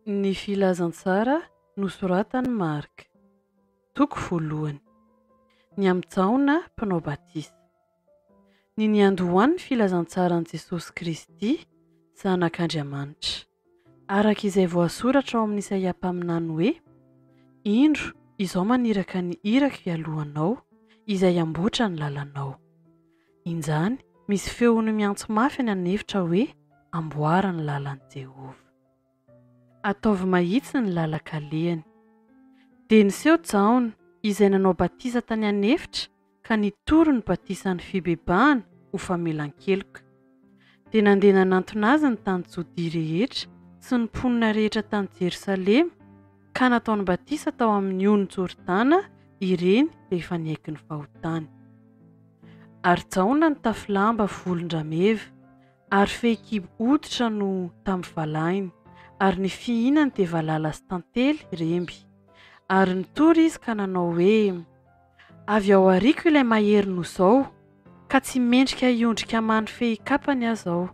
Ny Filazantsara nosoratan'i Marka, toko voalohany. Ny amin'i Jaona Mpanao Batisa. Ny niandohan'ny filazantsaran'i Jesosy Kristy, Zanak'Andriamanitra. Araka izay voasoratra ao amin'i Isaia mpaminany hoe, Indro, Izaho maniraka ny irako hialoha anao, izay hamboatra ny lalanao. Injany, misy feony miantso mafy any an'efitra hoe, Amboara ny lalan'i Jehovah. Ataovy mahitsy ny lalan-kalehany. Dia niseho Jaona, izay nanao batisa tany an'efitra ka nitory ny batisan'ny fibebahana ho famelan-keloka. Dia nandeha nanantona azy ny tany Jodia rehetra sy ny mponina rehetra tany Jerosalema, ka nataony batisa tao amin'ny ony Jordana ireny rehefa niaiky ny fahotany. Ary Jaona nitafy lamba volon-drameva, Ary fehikibo hoditra no tamin'ny valahiny, ary ny fihinany dia valala sy tantely remby. Ary nitory izy ka nanao hoe, Avy ao aoriako ilay mahery noho izao, ka tsy mendrika hiondrika hamaha ny fehikapany aza aho.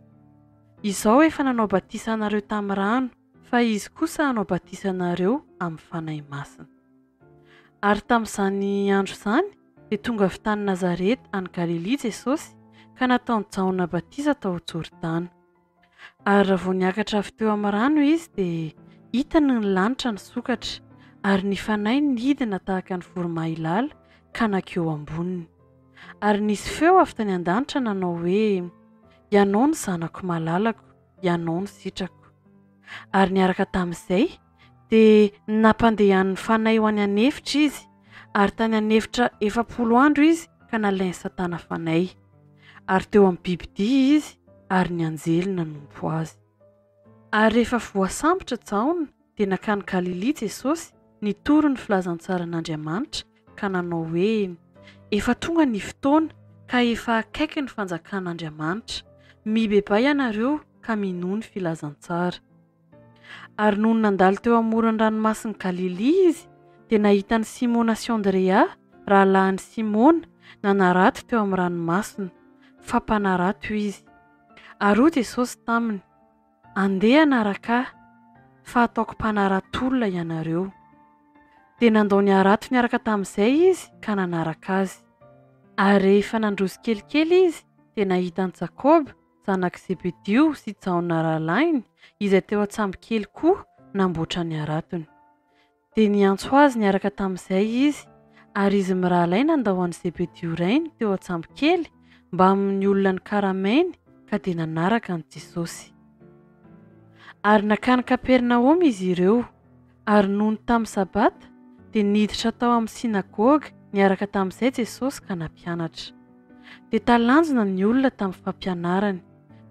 Izaho efa nanao batisa anareo tamin'ny rano, fa izy kosa hanao batisa anareo amin'ny Fanahy Masina. Ary tamin'izany andro izany dia tonga avy tany Nazareta any Galilia Jesosy ka nataon'i Jaona batisa tao Jordana. Ary raha vao niakatra avy teo amin'ny rano izy dia hitany ny lanitra nisokatra ary ny Fanahy nidina tahaka ny voromahailala ka nankeo amboniny. Ary nisy feo avy tany an-danitra nanao hoe, Ianao no Zanako malalako, Ianao no sitrako. Ary niaraka tamin'izay dia nampandehanin'ny Fanahy ho any an'efitra izy, ary tany an'efitra 40 andro izy ka nalain'i Satana fanahy. Ary teo amin'ny bibidia izy, ary ny anjely nanompo azy. Ary rehefa voasambotra Jaona, dia nankany Galilia Jesosy nitory ny filazantsaran'Andriamanitra ka nanao hoe, Efa tonga ny fotoana, ka efa akaiky ny fanjakan'Andriamanitra. Mibebaha ianareo ka minoa ny filazantsara. Ary nony nandalo teo amoron'ny ranomasin'i Galilia izy, dia nahita an'i Simona sy Andrea, rahalahin'i Simona, nanarato teo amin'ny ranomasina, fa mpanarato izy. Ary hoy Jesosy taminy, Andeha hanaraka Ahy, fa hataoko mpanarato olona ianareo. Dia nandao ny harato niaraka tamin'izay izy ka nanaraka Azy. Ary rehefa nandroso kelikely izy, dia nahita an'i Jakoba, zanak'i Zebedio sy Jaona rahalahiny, izay teo an-tsambokely koa namboatra ny haratony. Dia niantso azy niaraka tamin'izay izy, ary izy mirahalahy nandao an'i Zebedio rainy teo an-tsambokely mbamin'ny olona nokaramainy ka dia nanaraka an'i Jesosy. Ary nankany Kapernaomy izy ireo, ary nony tamin'ny Sabata, dia niditra tao amin'ny synagoga niaraka tamin'izay Jesosy ka nampianatra. Dia talanjona ny olona tamin'ny fampianarany,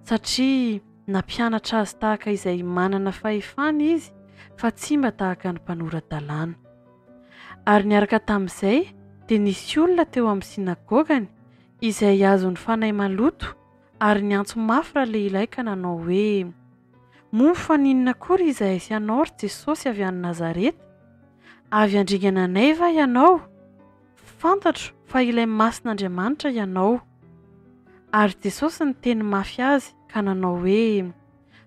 satria nampianatra azy tahaka izay manana fahefana izy, fa tsy mba tahaka ny mpanora-dalàna. Ary niaraka tamin'izay dia nisy olona teo amin'ny synagogany izay azon'ny fanahy maloto ary niantso mafy ralehilahy ka nanao hoe, Moa mifaninona akory izahay sy ianao, ry Jesosy avy any Nazareta? Avy handringana anay va ianao? Fantatro fa ilay Masin'Andriamanitra ianao. Ary Jesosy niteny mafy azy ka nanao hoe,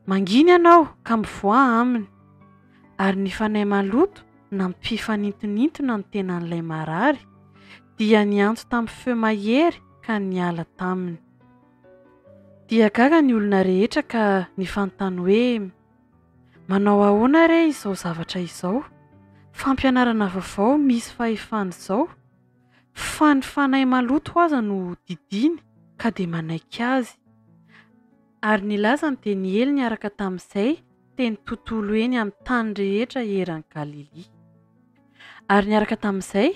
Mangina ianao ka mivoaha aminy. Ary ny fanahy maloto nampifanintonintona ny tenan'ilay marary, dia niantso tamin'ny feo mahery ka niala taminy. Dia gaga ny olona rehetra ka nifanontany hoe, Manao ahoana re izao zavatra izao? Fampianarana vaovao misy fahefana izao? Fa ny fanahy maloto aza no didiany ka dia manaiky azy. Ary nilaza ny dia niely niaraka tamin'izay teny tontolo eny amin'ny tany rehetra eran'i Galilia. Ary niaraka tamin'izay,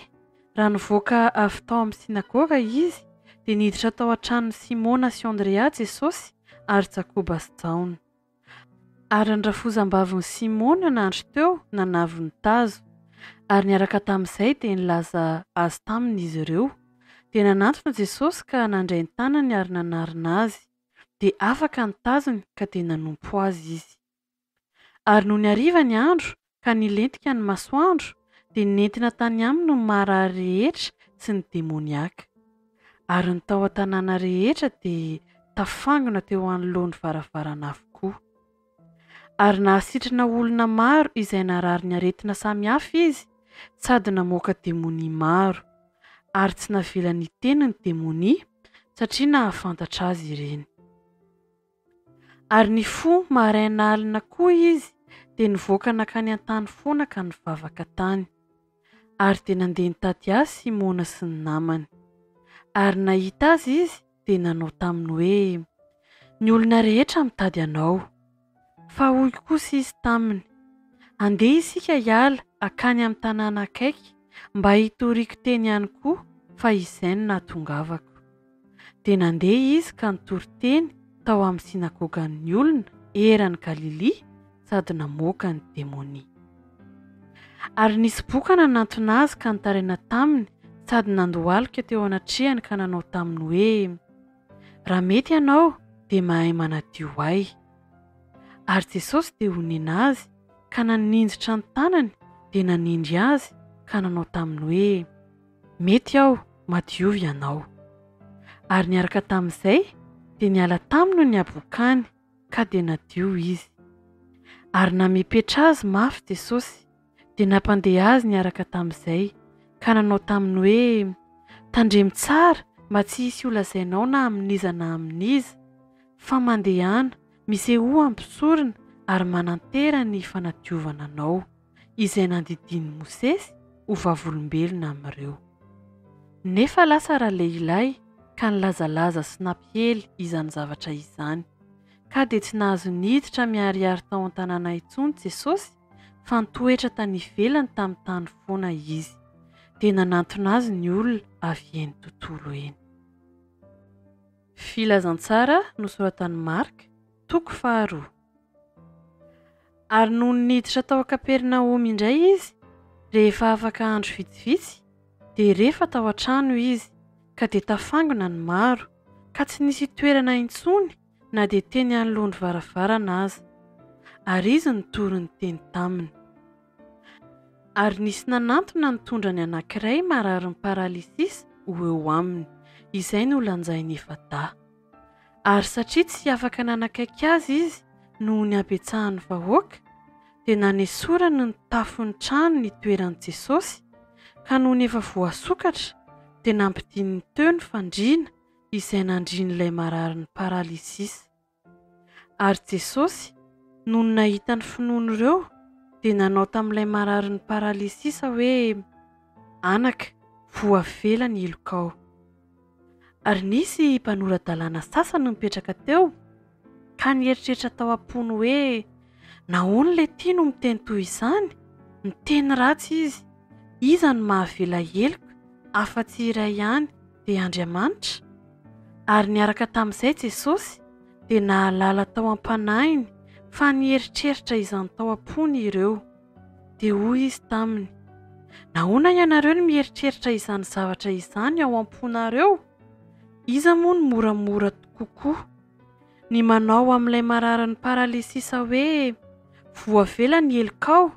Raha nivoaka avy tao amin'ny synagoga izy, dia niditra tao an-tranon'i Simona sy Andrea Jesosy ary Jakoba sy Jaona. Ary ny rafozam-bavin'i Simona nandry teo nanavy ny tazo. Ary niaraka tamin'izay dia nilaza azy taminy izy ireo. Dia nanantona Jesosy ka nandray ny tanany ary nanarina azy. Dia afaka ny tazony ka dia nanompo azy izy. Ary nony hariva ny andro ka nilentika ny masoandro, dia nentina tany aminy ny marary rehetra sy ny demoniaka. Ary ny tao an-tanàna rehetra dia tafangona teo anoloan'ny varavarana avokoa. Ary nahasitrana olona maro izay narary ny aretina samihafa izy sady namoaka demonia maro, ary tsy navelany hiteny ny demonia, satria nahafantatra azy ireny. Ary nifoha maraina alina koa izy, dia nivoaka nankany an-tany foana ka nivavaka tany. Ary dia nandeha nitady azy Simona sy ny namany. Ary nahita azy izy, dia nanao taminy hoe, Ny olona rehetra mitady anao. Fa hoy kosa izy taminy, Andeha isika hiala hankany amin'ny tanàna akaiky mba hitoriako teny ihany koa, fa izay no nahatongavako. Dia nandeha izy ka nitory teny tao amin'ny synagogan'ny olona eran'i Galilia sady namoaka ny demonia. Ary nisy boka nanantona azy ka nitaraina taminy sady nandohalika teo anatrehany ka nanao taminy hoe, Raha mety ianao, dia mahay manadio ahy. Ary Jesosy dia onena azy ka naninjitra ny tanany dia nanindry azy ka nanao taminy hoe, Mety aho, madiovy ianao. Ary niaraka tamin'izay dia niala taminy ny habokany ka dia nadio izy. Ary namepetra azy mafy Jesosy, dia nampandeha azy niaraka tamin'izay, ka nanao taminy hoe, Tandremo tsara mba tsy hisy holazainao na amin'iza na amin'iza, fa mandehana, misehoa amin'ny mpisorona ary manantera ny fanadiovana anao, izay nandidian'i Mosesy ho vavolombelona amin'ireo. Nefa lasa ralehilahy ka nilazalaza sy nampiely izany zavatra izany. Ka dia tsy nahazo niditra miharihary tao an-tanàna intsony Jesosy fa nitoetra tany ivelany tamin'ny tany foana Izy. Dia nanantona Azy ny olona avy eny tontolo eny. Filazantsara nosoratan'i Marka, toko faharoa. Ary nony niditra tao Kapernaomy indray izy, rehefa afaka andro vitsivitsy, dia re fa tao an-trano izy, ka dia tafangona ny maro, ka tsy nisy hitoerana intsony na dia teny anoloan'ny varavarana aza. Ary izy nitory ny teny taminy. Ary nisy nanantona nitondra ny anankiray mararin'ny paralysisa ho eo aminy, izay nolanjainy efa-dahy. Ary satria tsy afaka nanakaiky azy izy noho ny habetsahan'ny vahoaka, dia nanesorany ny tafon'ny trano nitoeran'i Jesosy, ka nony efa voasokatra, dia nampidininy teo ny fandriana izay nandrian'ilay mararin'ny paralysisa. Ary Jesosy, nony nahita ny finoan'ireo, dia nanao tamin'ilay mararin'ny paralysisa hoe, Anaka, voavela ny helokao. Ary nisy mpanora-dalàna sasany nipetraka teo, ka nieritreritra tao am-pony hoe, Nahoana ilay ity no miteny toy izany? Miteny ratsy izy. Iza no mahavela heloka afa-tsy iray ihany, dia Andriamanitra? Ary niaraka tamin'izay Jesosy dia nahalala tao am-panahiny fa nieritreritra izany tao am-pony ireo. Dia hoy izy taminy, Nahoana ianareo no mieritreritra izany zavatra izany ao am-ponareo? Iza moa no moramora kokoa? Ny manao amin'ilay mararin'ny paralysisa hoe, 'Voavela ny helokao',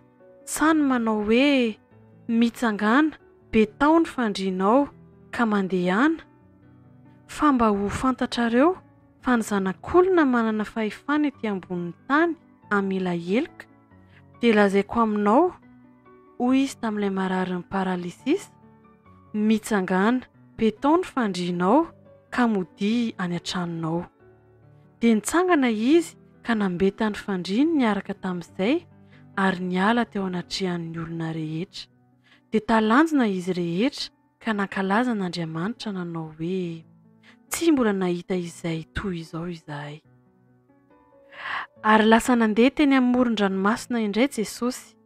sa ny manao hoe, 'Mitsangàna, betao ny fandrianao, ka mandehana'? Fa mba ho fantatrareo fa ny Zanak'olona manana fahefana ety ambonin'ny tany hamela heloka, Dia lazaiko aminao, hoy izy tamin'ilay mararin'ny paralysisa, mitsangàna, betao ny fandrianao, ka modia any an-tranonao. Dia nitsangana izy ka nambeta ny fandriany niaraka tamin'izay ary niala teo anatrehan'ny olona rehetra. Dia talanjona izy rehetra ka nankalaza an'Andriamanitra nanao hoe, Tsy mbola nahita izay toy izao izahay. Ary lasa nandeha teny amin'ny moron-dranomasina indray Jesosy.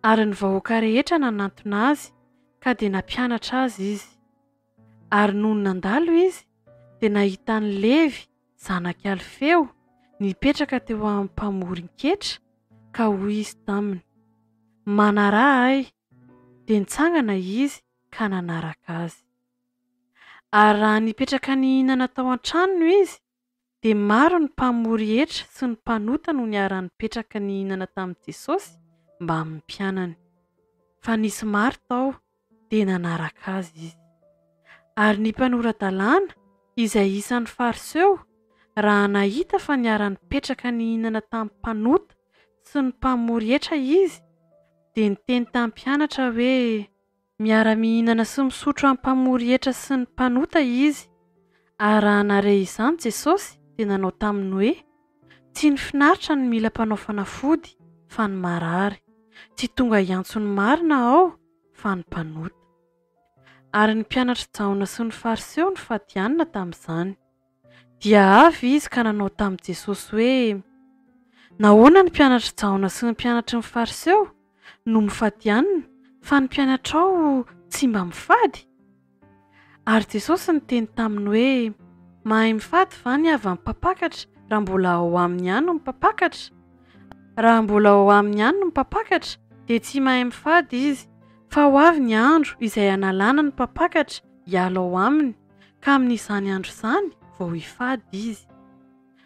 Ary ny vahoaka rehetra nanantona azy, ka dia nampianatra azy izy. Ary nony nandalo izy, dia nahita an'i Levy, zanak'i Alfeo, nipetraka teo amin'ny mpamorin-ketra, ka hoy izy taminy, Manaraha ahy. Dia nitsangana izy ka nanaraka azy. Ary raha nipetraka nihinana tao an-tranony izy, dia maro ny mpamory hetra sy ny mpanota no niara-nipetraka nihinana tamin'i Jesosy mbamin'ny mpianany. Fa nisy maro tao, dia nanaraka azy izy. Ary ny mpanora-dalàna, izay isan'ny Fariseo, raha nahita fa niara-nipetraka nihinana tamin'ny mpanota sy ny mpamory hetra izy, dia niteny tamin'ny mpianatra hoe, Miara-mihinana sy misotro amin'ny mpamory hetra sy ny mpanota izy. Ary raha nahare izany Jesosy, dia nanao taminy hoe, Tsy ny finaritra no mila mpanao fanafody, fa ny marary. Tsy tonga hiantso ny marina Aho, fa ny mpanota. Ary ny mpianatr'i Jaona sy ny Fariseo nifady hanina tamin'izany. Dia avy izy ka nanao tamin'i Jesosy hoe, Nahoana ny mpianatr'i Jaona sy ny mpianatry ny Fariseo no mifady hanina, fa ny mpianatrao tsy mba mifady? Ary Jesosy niteny taminy hoe, Mahay mifady va ny havan'ny mpampakatra raha mbola ao aminy ihany ny mpampakatra? Raha mbola ao aminy ihany ny mpampakatra, dia tsy mahay mifady izy, fa ho avy ny andro izay hanalana ny mpampakatra hiala ao aminy, ka amin'izany andro izany vao hifady izy.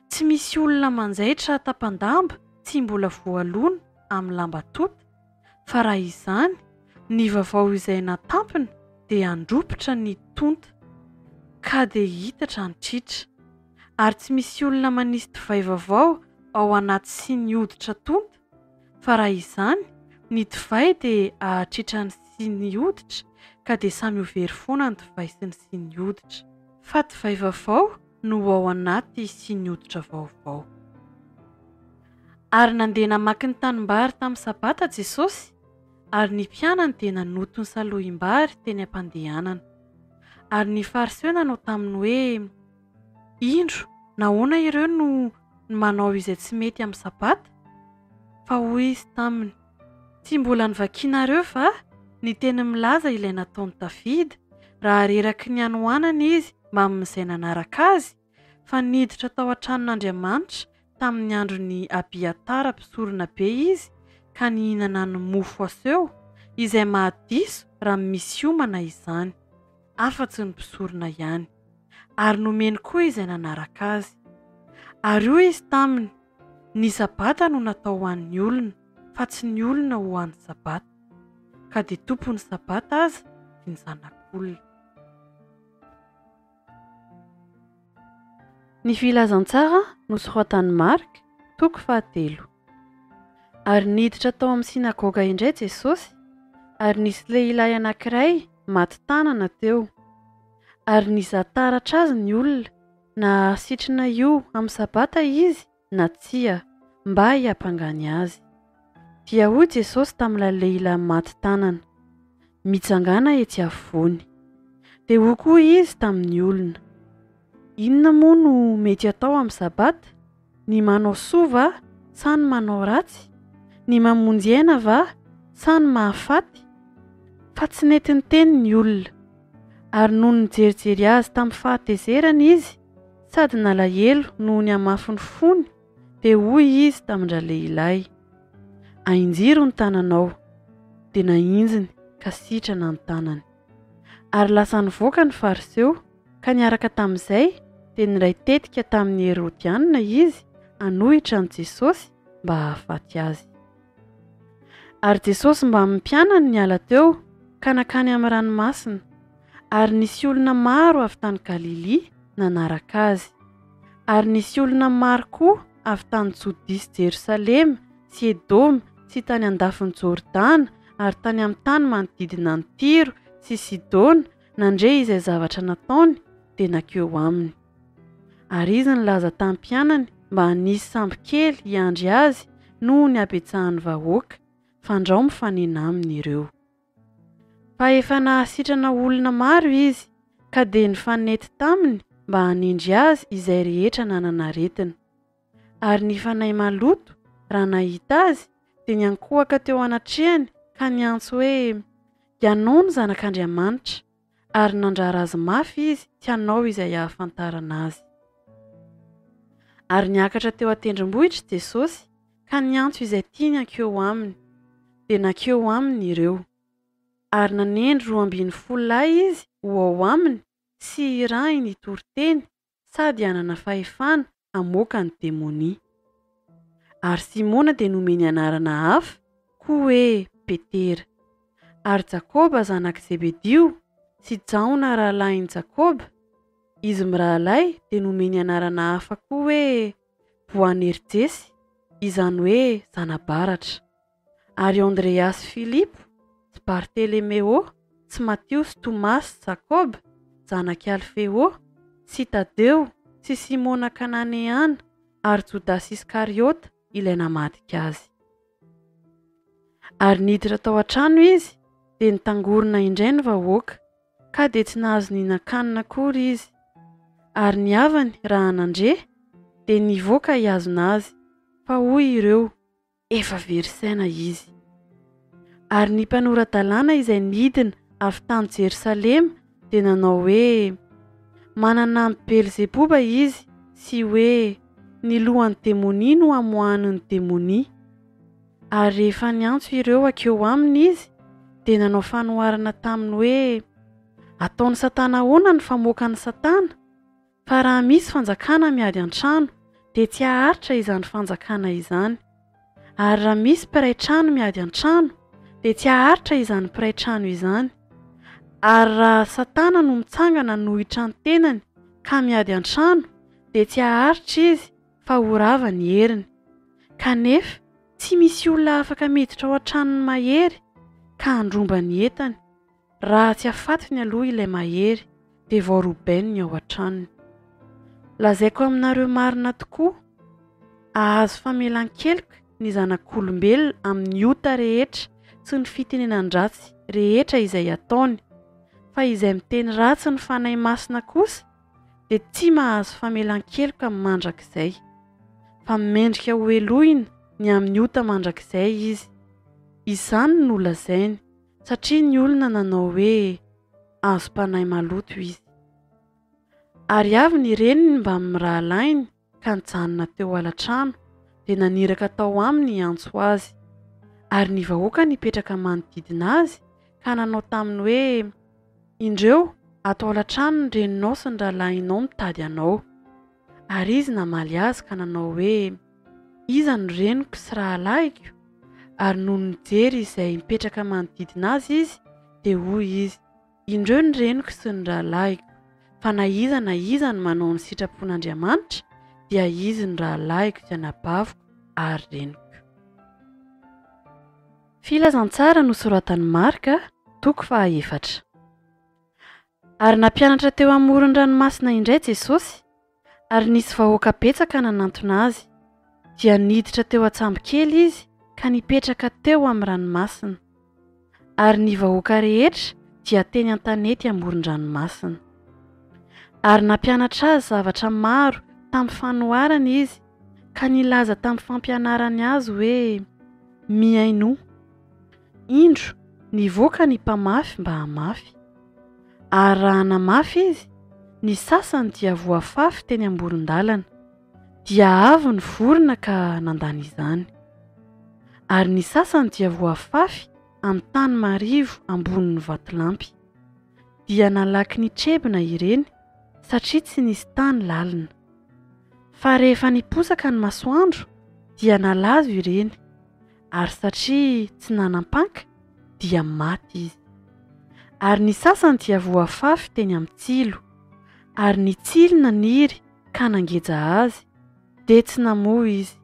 Tsy misy olona manjaitra tapa-damba tsy mbola voalona amin'ny lamba tonta, Fa raha izany, ny vaovao izay natampina dia handropitra ny tonta, ka dia hitatra ny tritra. Ary tsy misy olona manisy divay vaovao ao anaty siny hoditra tonta, fa raha izany, ny divay dia hahatritra ny siny hoditra, ka dia samy ho very foana ny divay sy ny siny hoditra. Fa divay vaovao no ho ao anaty siny hoditra vaovao. Ary nandeha namaky ny tanimbary tamin'ny Sabata Jesosy, ary ny mpianany dia nanoto ny salohim-bary teny am-pandehanana. Ary ny Fariseo nanao taminy hoe, Indro, nahoana ireo no manao izay tsy mety amin'ny Sabata? Fa hoy Izy taminy, Tsy mbola novakinareo va ny teny milaza ilay nataon'i Davida, raha reraky ny hanoanana izy mbamin'izay nanaraka azy? fa niditra tao an-tranon'Andriamanitra tamin'ny andron'i Abiatara mpisoronabe izy ka nihinana ny mofo aseho, izay mahadiso raha misy homana izany, afa-tsy ny mpisorona ihany. Ary nomeny koa izay nanaraka azy. Ary hoy izy taminy, Ny Sabata no natao ho an'ny olona, fa tsy ny olona ho an'ny Sabata. Ka dia tompon'ny Sabata aza dia ny Zanak'olona. Ny Filazantsara nosoratan'i Marka, toko fahatelo. Ary niditra tao amin'ny synagoga indray Jesosy, ary nisy lehilahy anankiray maty tanana teo. Ary nizaha taratra azy ny olona, na hahasitrana io amin'ny Sabata izy na tsia, mba hiampangany azy. Dia hoy Jesosy tamin'ilay lehilahy maty tanana, Mitsangàna etsy afovoany. Dia hoy koa izy tamin'ny olona, Inona moa no mety atao amin'ny Sabata? Ny manao soa va sa ny manao ratsy? Ny mamonjy aina va sa ny mahafaty? Fa tsy nety niteny ny olona. Ary nony nijerijery azy tamin'ny fahatezerana izy, sady nalahelo noho ny hamafin'ny fony, dia hoy izy tamin-dralehilahy, Ahinjiro ny tananao. Dia nahinjiny ka sitrana ny tanany. Ary lasa nivoaka ny Fariseo, ka niaraka tamin'izay dia niray tetika tamin'ny Herodianina izy hanohitra an'i Jesosy mba hahafaty azy. Ary Jesosy mbamin'ny mpianany niala teo ka nankany amin'ny ranomasina, ary nisy olona maro avy tany Galilia nanaraka azy. Ary nisy olona maro koa avy tany Jodia sy Jerosalema sy Edoma sy tany an-dafin'i Jordana ary tany amin'ny tany manodidina an'i Tyro sy Sidona nandre izay zavatra nataony dia nankeo aminy. Ary izy nilaza tamin'ny mpianany mba hanisy sambo kely hiandry azy noho ny habetsahan'ny vahoaka, fandrao mifanena aminy ireo. Fa efa nahasitrana olona maro izy, ka dia nifanety taminy mba hanindry azy izay rehetra nanana aretina. Ary ny fanahy maloto, raha nahita azy, dia niankohoka teo anatrehany ka niantso hoe, Ianao no Zanak'Andriamanitra. Ary nandrara azy mafy izy tsy hanao izay hahafantarana azy. Ary niakatra teo an-tendrombohitra Jesosy ka niantso izay tiany hankeo aminy. Dia nankeo aminy ireo. Ary nanendry 12 lahy izy ho ao aminy sy hirahiny hitory teny sady hanana fahefana hamoaka ny demonia. Ary Simona dia nomeny anarana hafa koa hoe Petera. Ary Jakoba zanak'i Zebedio sy Jaona rahalahin'i Jakoba, izy mirahalahy dia nomeny anarana hafa koa hoe Boanerjesy, izany hoe zana-baratra. Ary Andrea sy Filipo, sy Bartelemeo, sy Matio sy Tomasy sy Jakoba, zanak'i Alfeo, sy Tadeo, sy Simona Kananeana, ary Jodasy Iskariota, ilay namadika azy. Ary niditra tao an-trano izy, dia nitangorona indray ny vahoaka, ka dia tsy nahazo nihinan-kanina akory izy. Ary ny havany, raha nandre, dia nivoaka hihazona azy, fa hoy ireo, Efa very saina izy. Ary ny mpanora-dalàna izay nidina avy tany Jerosalema dia nanao hoe, Manana an'i Belzeboba izy, sy hoe, Ny lohan'ny demonia no amoahany ny demonia. Ary rehefa niantso ireo hankeo aminy izy, dia nanao fanoharana taminy hoe, Ataon'i Satana ahoana ny famoaka an'i Satana? Fa raha misy fanjakana miady an-trano, dia tsy haharitra izany fanjakana izany. Ary raha misy mpiray trano miady an-trano, dia tsy haharitra izany mpiray trano izany. Ary raha Satana no mitsangana hanohitra ny tenany ka miady an-trano, dia tsy haharitra izy fa ho rava ny heriny. Kanefa tsy misy olona afaka miditra ao an-tranon'ny mahery ka handromba ny entany, Raha tsy afatiny aloha ilay mahery dia vao robainy ny ao an-tranony. Lazaiko aminareo marina tokoa, hahazo famelan-keloka ny zanak'olombelona amin'ny ota rehetra sy ny fitenenan-dratsy rehetra izay ataony, fa izay miteny ratsy ny Fanahy Masina kosa dia tsy mahazo famelan-keloka mandrakizay, fa mendrika hohelohina ny amin'ny ota mandrakizay izy. Izany no nolazainy. Satria ny olona nanao hoe, Azom-panahy maloto izy. Ary avy ny reniny mbamin'ny rahalahiny ka nijanona teo ala-trano, dia naniraka tao aminy hiantso azy. Ary ny vahoaka nipetraka manodidina azy ka nanao taminy hoe, Indreo, ato ala-trano ny reninao sy ny rahalahinao mitady anao. Ary izy namaly azy ka nanao hoe, Iza no reniko sy rahalahiko? Ary nony nijery izay mipetraka manodidina azy izy, dia hoy izy, Indreo ny reniko sy ny rahalahiko, fa na iza na iza no manao ny sitrapon'Andriamanitra, dia izy no rahalahiko sy anabaviko ary reniko. Filazantsara nosoratan'i Marka, toko fahaefatra. Ary nampianatra teo amoron-dranomasina indray Jesosy, ary nisy vahoaka betsaka nanantona azy. Dia niditra teo an-tsambokely izy ka nipetraka teo amin'ny ranomasina. Ary ny vahoaka rehetra dia teny an-tanety amoron-dranomasina. Ary nampianatra azy zavatra maro tamin'ny fanoharana izy, ka nilaza tamin'ny fampianarany azy hoe, Mihainoa. Indro, nivoaka ny mpamafy mba hamafy. Ary raha namafy izy, ny sasany dia voafafy teny amoron-dalana, dia avy ny vorona ka nandany izany. Ary ny sasany dia voafafy amin'ny tany marivo ambonin'ny vatolampy. Dia nalaky nitrebina ireny, satria tsy nisy tany lalina. Fa rehefa niposaka ny masoandro, dia nalazo ireny, ary satria tsy nanam-panka dia maty izy. Ary ny sasany dia voafafy teny amin'ny tsilo, ary ny tsilo naniry ka nangeja azy, dia tsy namoa izy.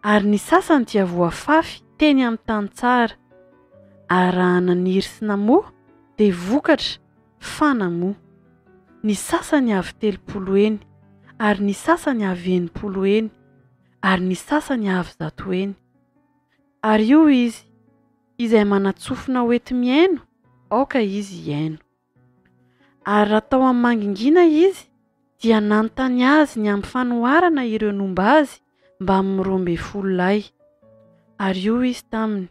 Ary ny sasany dia voafafy teny amin'ny tany tsara, ary raha naniry sy namoa dia vokatra fa namoa. Ny sasany avy 30 heny, ary ny sasany avy 60 heny. ary ny sasany avy 100 heny. Ary io izy, izay manan-tsofina ho enti-mihaino, aoka izy hihaino. Ary raha tao amin'ny mangingina izy, dia nanontany azy ny amin'ny fanoharana ireo nomba azy mbamin'ny 12 lahy. Ary hoy izy taminy,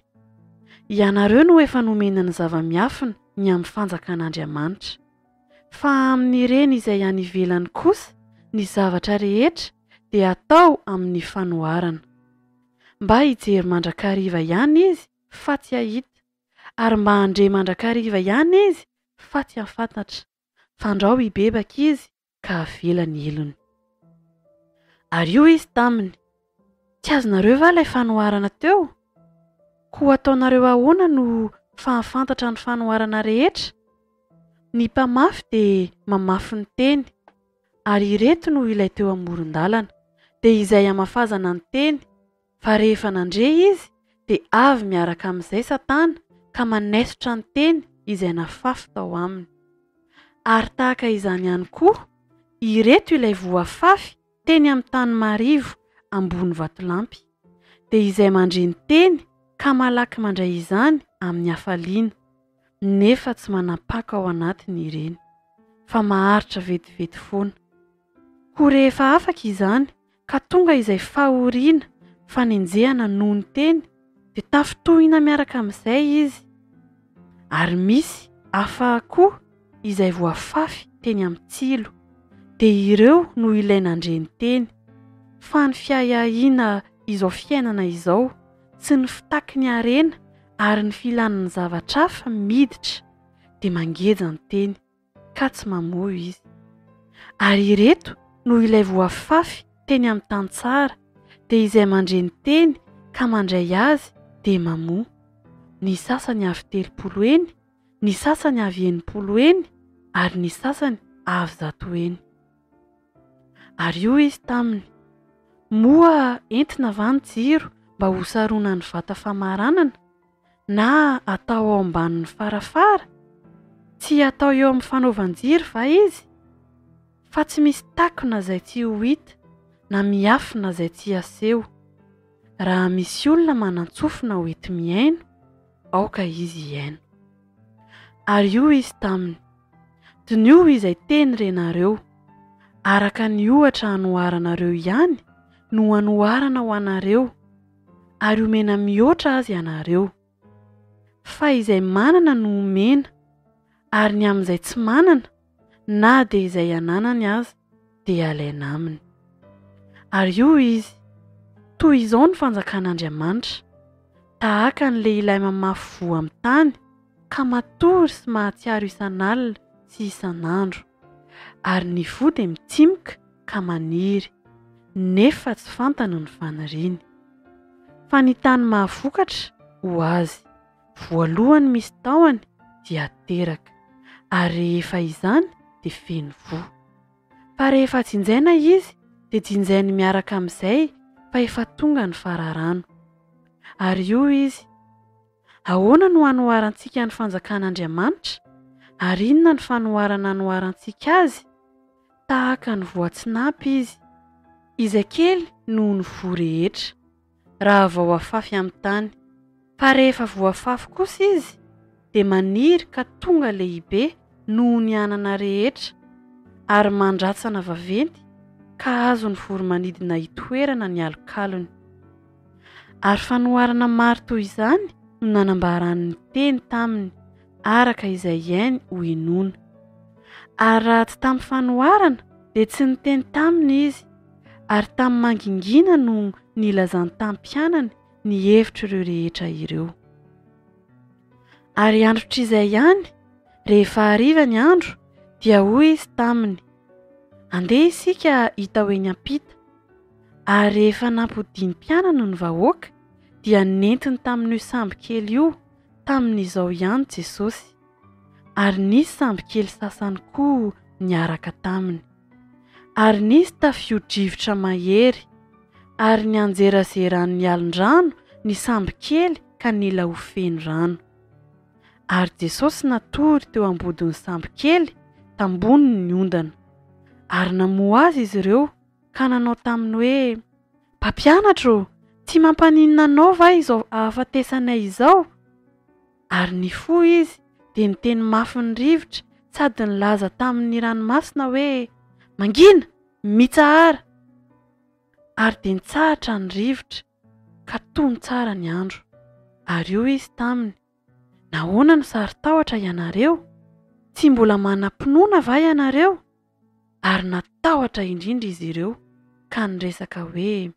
Ianareo no efa nomena ny zava-miafina ny amin'ny fanjakan'Andriamanitra. Fa amin'ireny izay any ivelany kosa ny zavatra rehetra dia atao amin'ny fanoharana. Mba hijery mandrakariva ihany izy fa tsy hahita, ary mba handre mandrakariva ihany izy fa tsy hahafantatra, fandrao hibebaka izy ka havela ny helony. Ary hoy izy taminy, Tsy azonareo va ilay fanoharana teo? Koa ataonareo ahoana no fahafantatra ny fanoharana rehetra? Ny mpamafy dia mamafy ny teny, ary ireto no ilay teo amoron-dalana, dia izay hamafazana ny teny. Fa rehefa nandre izy, dia avy miaraka amin'izay Satana ka manaisotra ny teny izay nafafy tao aminy. Ary tahaka izany ihany koa, ireto ilay voafafy teny amin'ny tany marivo ambony vatolampy, dia izay mandre ny teny ka malaky mandray izany amin'ny hafaliana, nefa tsy manam-paka ao anatiny ireny, fa maharitra vetivety foana. Koa rehefa afaka izany, ka tonga izay fahoriana, fanenjehana noho ny teny, dia tafintohina miaraka amin'izay izy. Ary misy hafa koa izay voafafy teny amin'ny tsilo, dia ireo no ilay nandre ny teny, fa ny fiahiahiana izao fiainana izao sy ny fitaky ny harena ary ny filàna ny zavatra hafa miditra dia mangeja ny teny. ka tsy mamoa izy. Ary ireto no ilay voafafy teny amin'ny tany tsara, dia izay mandre ny teny ka mandray azy dia mamoa. Ny sasany avy 30 heny, ny sasany avy 60 heny, ary ny sasany avy 100 heny. Ary hoy izy taminy, Moa entina va ny jiro mba hosaronan'ny vata famaranana? na atao ao ambanin'ny farafara? Tsy atao eo amin'ny fanaovan-jiro va izy? Fa tsy misy takona izay tsy ho hita, na miafina izay tsy haseho. Raha misy olona manan-tsofina ho enti-mihaino, aoka izy hihaino. Ary hoy izy taminy, Diniho izay teny renareo. Araka ny ohatra anoharanareo ihany no hanoharana ho anareo. ary omena mihoatra aza ianareo. Fa izay manana no omena, ary ny amin'izay tsy manana, na dia izay ananany aza dia alaina aminy. Ary hoy izy, Toy izao ny fanjakan'Andriamanitra, tahaka ny lehilahy mamafy voa amin'ny tany, ka matory sy mahatsiaro isan'alina sy isan'andro, ary ny voa dia mitsimoka ka maniry, nefa tsy fantany ny faniriany. Fa ny tany mahavokatra ho azy, voalohany misy tahony dia teraka, ary rehefa izany dia feno voa. Fa rehefa jinjaina izy dia jinjainy miaraka amin'izay fa efa tonga ny fararano. Ary hoy izy, Ahoana no hanoharantsika ny fanjakan'Andriamanitra? Ary inona no fanoharana hanoharantsika azy? Tahaka ny voatsinapy izy, izay kely noho ny voa rehetra, raha vao afafy amin'ny tany. Fa rehefa voafafy kosa izy, dia maniry ka tonga lehibe noho ny anana rehetra, ary mandratsana vaventy ka azon'ny voro-manidina itoerana ny alokalony. Ary fanoharana maro toy izany no nanambarany ny teny taminy, araka izay hainy hohenoina. Ary raha tsy tamin'ny fanoharana, dia tsy niteny taminy izy, ary tamin'ny mangingina no nilazany tamin'ny mpianany ny hevitr'ireo rehetra ireo. Ary androtr'izay ihany, rehefa hariva ny andro, dia hoy izy taminy, Andeha isika hita ho eny am-pita. Ary rehefa nampodian'ny mpianany ny vahoaka, dia nentiny tamin'io sambo kely io tamin'izao ihany Jesosy. Ary nisy sambo kely sasany koa niaraka taminy. Ary nisy tafio-drivotra mahery, ary nianjerazeran'ny alin-drano ny sambo kely ka nila ho feno rano. Ary Jesosy natory teo ambodin'ny sambo kely tambonin'ny ondana. Ary namoha azy izy ireo ka nanao taminy hoe, Mpampianatra ô, tsy mampaninona anao va izao ahafatesanay izao? Ary nifoha izy, dia niteny mafy ny rivotra sady nilaza tamin' ny ranomasina hoe, Mangina! Mitsahara! Ary dia nitsahatra ny rivotra, ka tony tsara ny andro. Ary hoy izy taminy, Nahoana no saro-tahotra ianareo? Tsy mbola manam-pinoana va ianareo? Ary natahotra indrindra izy ireo ka niresaka hoe,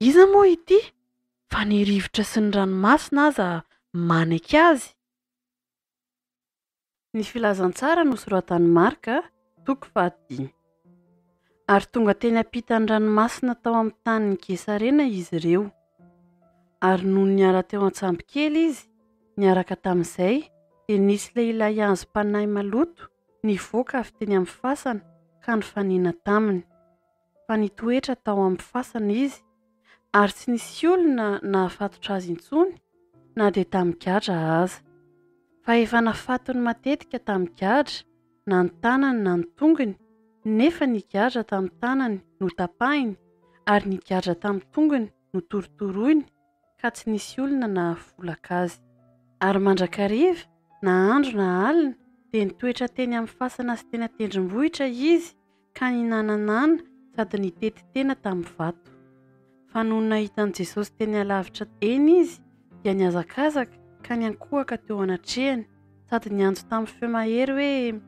Iza moa ity, fa ny rivotra sy ny ranomasina aza manaiky azy? Ny Filazantsara nosoratan'i Marka, toko fahadimy. Ary tonga teny ampitan'ny ranomasina tao amin'ny tanin'i Gesarena izy ireo. Ary nony niala teo an-tsambokely izy, niaraka tamin'izay, dia nisy lehilahy azom-panahy maloto nivoaka avy teny amin'ny fasana ka nifanena taminy, fa nitoetra tao amin'ny fasana izy. Ary tsy nisy olona nahafatotra azy intsony na dia tamin'ny gadra aza. Fa efa nafatony matetika tamin'ny gadra na ny tanany na ny tongony, nefa ny gadra tamin'ny tanany notapahiny ary ny gadra tamin'ny tongony notorotoroiny ka tsy nisy olona nahafolaka azy. Ary mandrakariva, na andro na alina, dia nitoetra teny amin'ny fasana sy teny an-tendrombohitra izy ka ninananana sady nitety tena tamin'ny vato. Fa nony nahita an'i Jesosy teny alavitra eny izy, dia nihazakazaka ka niankohoka teo anatrehany, sady niantso tamin'ny feo mahery hoe,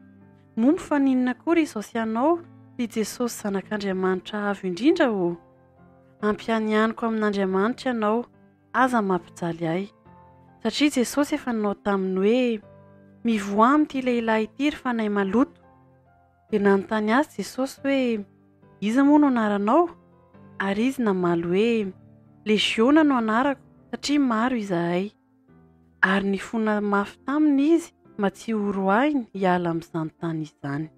Moa mifaninona akory izao sy ianao, ry Jesosy Zanak'Andriamanitra Avo Indrindra ô? Ampianianiko amin'Andriamanitra ianao, aza mampijaly ahy. Satria Jesosy efa nanao taminy hoe, Mivoaha amin'ity lehilahy ity, ry fanahy maloto! Dia nanontany azy Jesosy hoe, Iza moa no anaranao? Ary izy namaly hoe, Legiona no anarako, satria maro izahay. Ary nifona mafy taminy izy mba tsy horoahiny hiala amin'izany tany izany.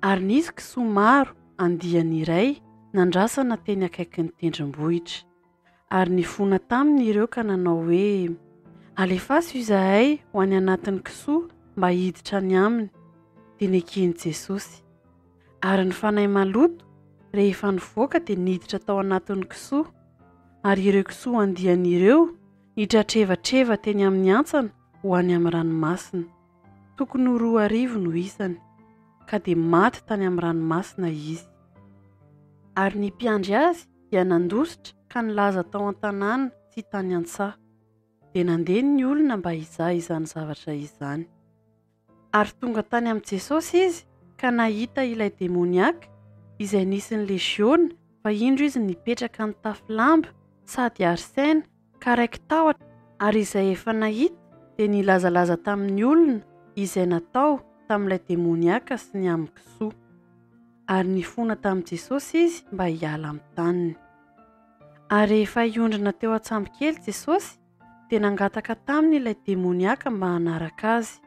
Ary nisy kisoa maro, andiany iray, nandrasana teny akaikin'ny tendrombohitra. Ary nifona taminy ireo ka nanao hoe, Alefaso izahay ho any anatin'ny kisoa mba hiditra any aminy. Dia neken'i Jesosy. Ary ny fanahy maloto, rehefa nivoaka dia niditra tao anatin'ny kisoa. Ary ireo kisoa andiany ireo nitratrevatreva teny amin'ny hantsana ho any amin'ny ranomasina. Tokony ho 2000 no isany. Ka dia maty tany amin'ny ranomasina izy. Ary ny mpiandry azy dia nandositra ka nilaza tao an-tanàna sy tany an-tsaha. Dia nandeha ny olona mba hizaha izany zavatra izany. Ary tonga tany amin'i Jesosy izy ka nahita ilay demoniaka, izay nisy ny legiona, fa indro izy nipetraka nitafy lamba sady ary saina ka raiki-tahotra, ary izay efa nahita dia nilazalaza tamin'ny olona izay natao tamin'ilay demoniaka sy ny amin'ny kisoa. Ary nifona tamin'i Jesosy izy mba hiala amin'ny taniny. Ary rehefa hiondrina teo an-tsambokely Jesosy, dia nangataka taminy ilay demoniaka mba hanaraka azy.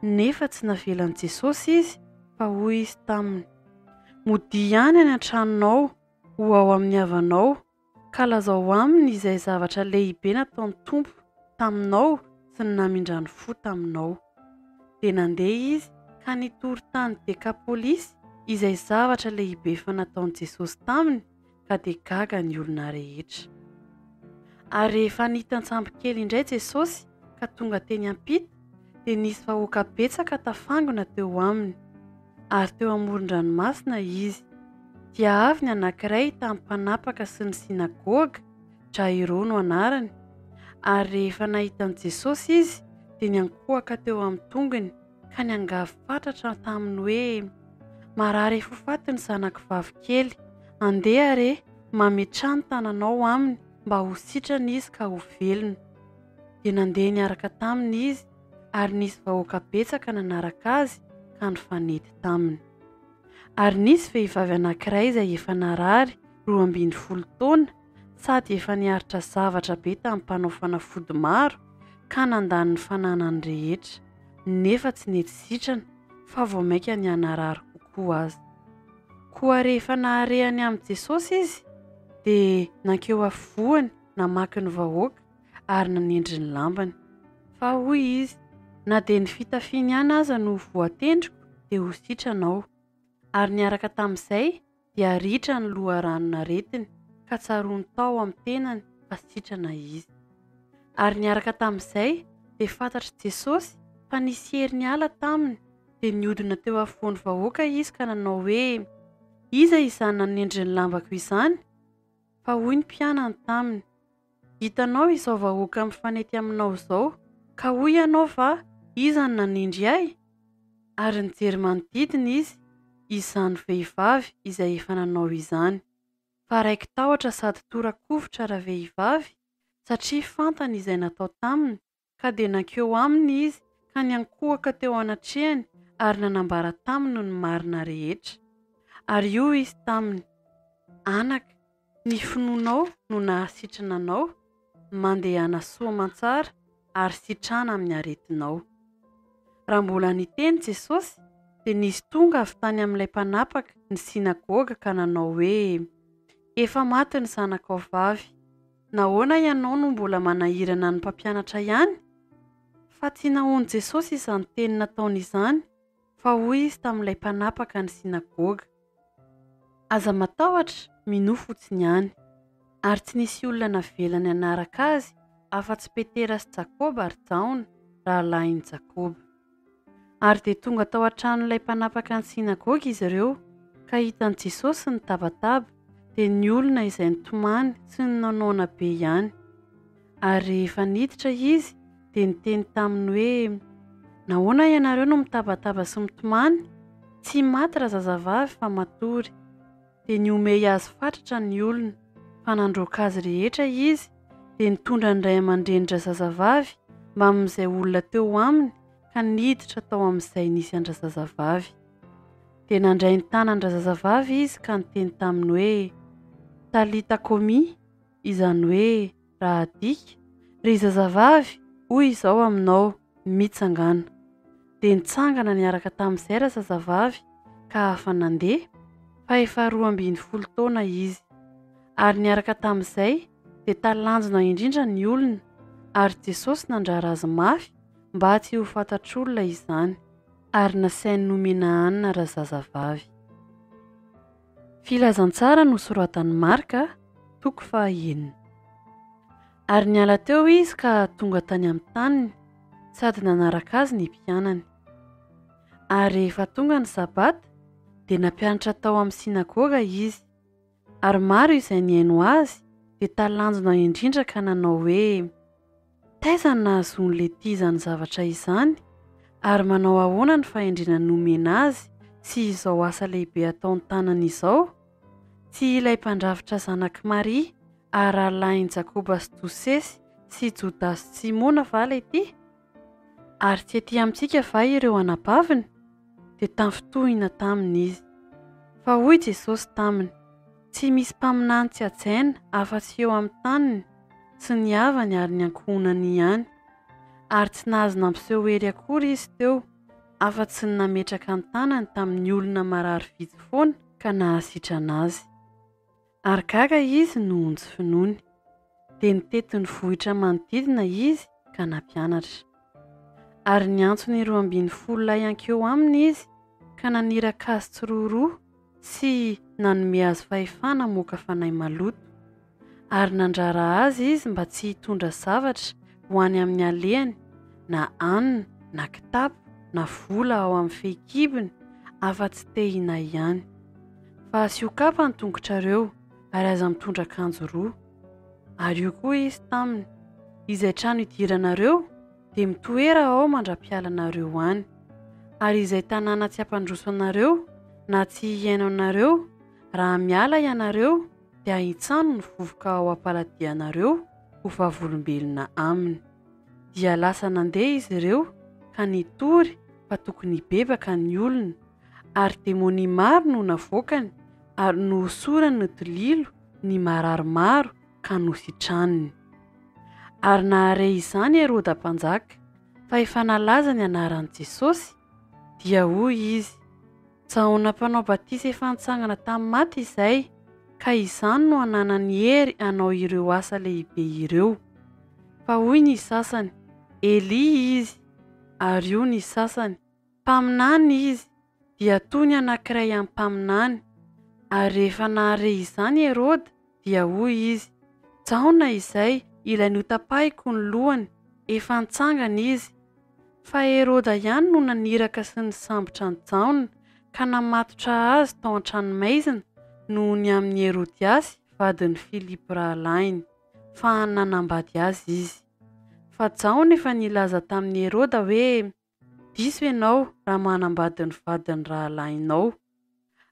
Nefa tsy navelan'i Jesosy izy, fa hoy izy taminy, Modia ihany any an-tranonao, ho ao amin'ny havanao, ka lazao aminy izay zavatra lehibe nataon'ny Tompo taminao sy ny namindrany fo taminao. Dia nandeha izy ka nitory tany Dekapolisy izay zavatra lehibe efa nataon'i Jesosy taminy, ka dia gaga ny olona rehetra. Ary rehefa nita an-tsambokely indray Jesosy ka tonga teny am-pita, dia nisy vahoaka betsaka tafangona teo aminy. Ary teo amoron-dranomasina izy. Dia avy ny anankiray tamin'ny mpanapaka sy ny synagoga, Jairo no anarany, ary rehefa nahita an'i Jesosy izy, dia niankohoka teo amin'ny tongony, ka niangavy fatratra taminy hoe, Marary efa ho faty ny zanako vavy kely, andeha re, mametraha ny tananao aminy mba ho sitrana izy ka ho velona. Dia nandeha niaraka taminy izy, ary nisy vahoaka betsaka nanaraka azy ka nifanety taminy. Ary nisy vehivavy anankiray izay efa narary 12 taona sady efa niaritra zavatra be tamin'ny mpanao fanafody maro ka nandany ny fananany rehetra, nefa tsy nety sitrana fa vao mainka nihanarary kokoa aza. Koa rehefa nahare ny amin'i Jesosy izy, dia nankeo afovoany namaky ny vahoaka ary nanendry ny lambany. Fa hoy izy, Na dia ny fitafiany ihany aza no voatendriko, dia ho sitrana aho. Ary niaraka tamin'izay dia ritra ny loharanon'aretiny, ka tsaroany tao amin'ny tenany fa sitrana izy. Ary niaraka tamin'izay dia fantatr'i Jesosy fa nisy hery niala taminy, dia nihodina teo afovoan'ny vahoaka izy ka nanao hoe, Iza izany nanendry ny lambako izany? Fa hoy ny mpianany taminy, Hitanao izao vahoaka mifanety aminao izao, ka hoy ianao va, Iza no nanindry ahy? Ary nijery manodidina izy, izany vehivavy izay efa nanao izany. Fa raiki-tahotra sady tora-kovitra ravehivavy, satria fantany izay natao taminy, Ka dia nankeo aminy izy ka niankohoka teo anatrehany ary nanambara taminy ny marina rehetra. Ary hoy izy taminy, Anaka, ny finoanao no nahasitrana anao, mandehana soa aman-tsara ary sitrana amin'ny aretinao. Raha mbola niteny Jesosy, dia nisy tonga avy tany amin'ilay mpanapaka ny synagoga ka nanao hoe, Efa maty ny zanakao vavy. Nahoana ianao no mbola manahirana ny Mpampianatra ihany? Fa tsy nahoan'i Jesosy izany teny nataony izany, fa hoy izy tamin'ilay mpanapaka ny synagoga, Aza matahotra, minoa fotsiny ihany. Ary tsy nisy olona navelany hanaraka azy afa-tsy Petera sy Jakoba ary Jaona, rahalahin'i Jakoba. Ary dia tonga tao an-tranon'ilay mpanapaka ny synagoga izy ireo, ka hitan'i Jesosy nitabataba, dia ny olona izay nitomany sy ninoanoana be ihany. Ary rehefa niditra izy, dia niteny taminy hoe, Nahoana ianareo no mitabataba sy mitomany? Tsy maty razazavavy fa matory. Dia nihomehy azy fatratra ny olona, fa nandroaka azy rehetra izy, dia nitondra ny ray aman-drenin-drazazavavy mbamin'izay olona teo aminy ka niditra tao amin'izay nisy an-drazazavavy. Dia nandray ny tanan-drazazavavy izy ka niteny taminy hoe, Talita komi, izany hoe, raha adika, Ry zazavavy, hoy izao aminao, mitsangàna. Dia nitsangana niaraka tamin'izay razazavavy ka afa-nandeha, fa efa 12 taona izy. Ary niaraka tamin'izay dia talanjona indrindra ny olona, ary Jesosy nandrara azy mafy mba tsy ho fantatr'olona izany, ary nasainy nomena hanina razazavavy. Filazantsara nosoratan'i Marka, toko fahaenina. Ary niala teo izy ka tonga tany amin'ny taniny, sady nanaraka azy ny mpianany. Ary rehefa tonga ny Sabata, dia nampianatra tao amin'ny synagoga izy. Ary maro izay nihaino azy dia talanjona indrindra ka nanao hoe, Taiza no nahazoan'i Lety izany zavatra izany? Ary manao ahoana ny fahendrena nomena azy sy izao asa lehibe ataony tanany izao? Tsy ilay mpandrafitra zanak'i Maria ary rahalahin'i Jakoba sy Josesy sy Jodasy sy Simona va Lety? Ary tsy ety amintsika va ireo anabaviny? Dia tafintohina taminy izy. Fa hoy Jesosy taminy, Tsy misy mpaminany tsy hajaina afa-tsy eo amin'ny taniny sy ny havany ary ny ankohonany ihany. Ary tsy nahazo nampiseho hery akory izy teo, afa-tsy ny nametraka ny tanany tamin'ny olona marary vitsy foana ka nahasitrana azy. Ary gaga izy noho ny tsy finoany. Dia nitety ny vohitra manodidina izy ka nampianatra. Ary niantso ny 12 lahy hankeo aminy izy ka naniraka azy tsiroaroa sy nanome azy fahefana hamoaka fanahy maloto. Ary nandrara azy izy mba tsy hitondra zavatra ho any amin'ny alehany, na hanina, na kitapo, na vola ao amin'ny fehikibony, afa-tsy tehina ihany. Fa asio kapa ny tongotrareo, ary aza mitondra akanjo roa. Ary hoy koa izy taminy, Izay trano idiranareo, dia mitoera ao mandra-pialanareo any. Ary izay tanàna tsy hampandroso anareo, na tsy hihaino anareo, raha miala ianareo, dia ahintsano ny vovoka ao am-paladianareo ho vavolombelona aminy. Dia lasa nandeha izy ireo ka nitory fa tokony hibebaka ny olona, ary demonia maro no navoakany, ary nohosorany ny dililo ny marary maro ka nositraniny. Ary nahare izany Heroda mpanjaka, fa efa nalaza ny anaran'i Jesosy, dia hoy izy, Jaona Mpanao batisa efa nitsangana tamin'ny maty izay, ka izany no ananany hery hanao ireo asa lehibe ireo. Fa hoy ny sasany, Elia izy, ary hoy ny sasany, Mpaminany izy, dia toy ny anankiray amin'ny mpaminany. Ary rehefa nahare izany Heroda, dia hoy izy, Jaona izay, ilay notapahiko ny lohany, efa nitsangana izy. Fa Heroda ihany no naniraka sy nisambotra an'i Jaona, ka namatotra azy tao an-tranomaizina noho ny amin'i Herodiasy vadin'i Filipo rahalahiny, fa nanambady azy izy. Fa Jaona efa nilaza tamin'i Heroda hoe, Diso ianao raha manambady ny vadin'ny rahalahinao.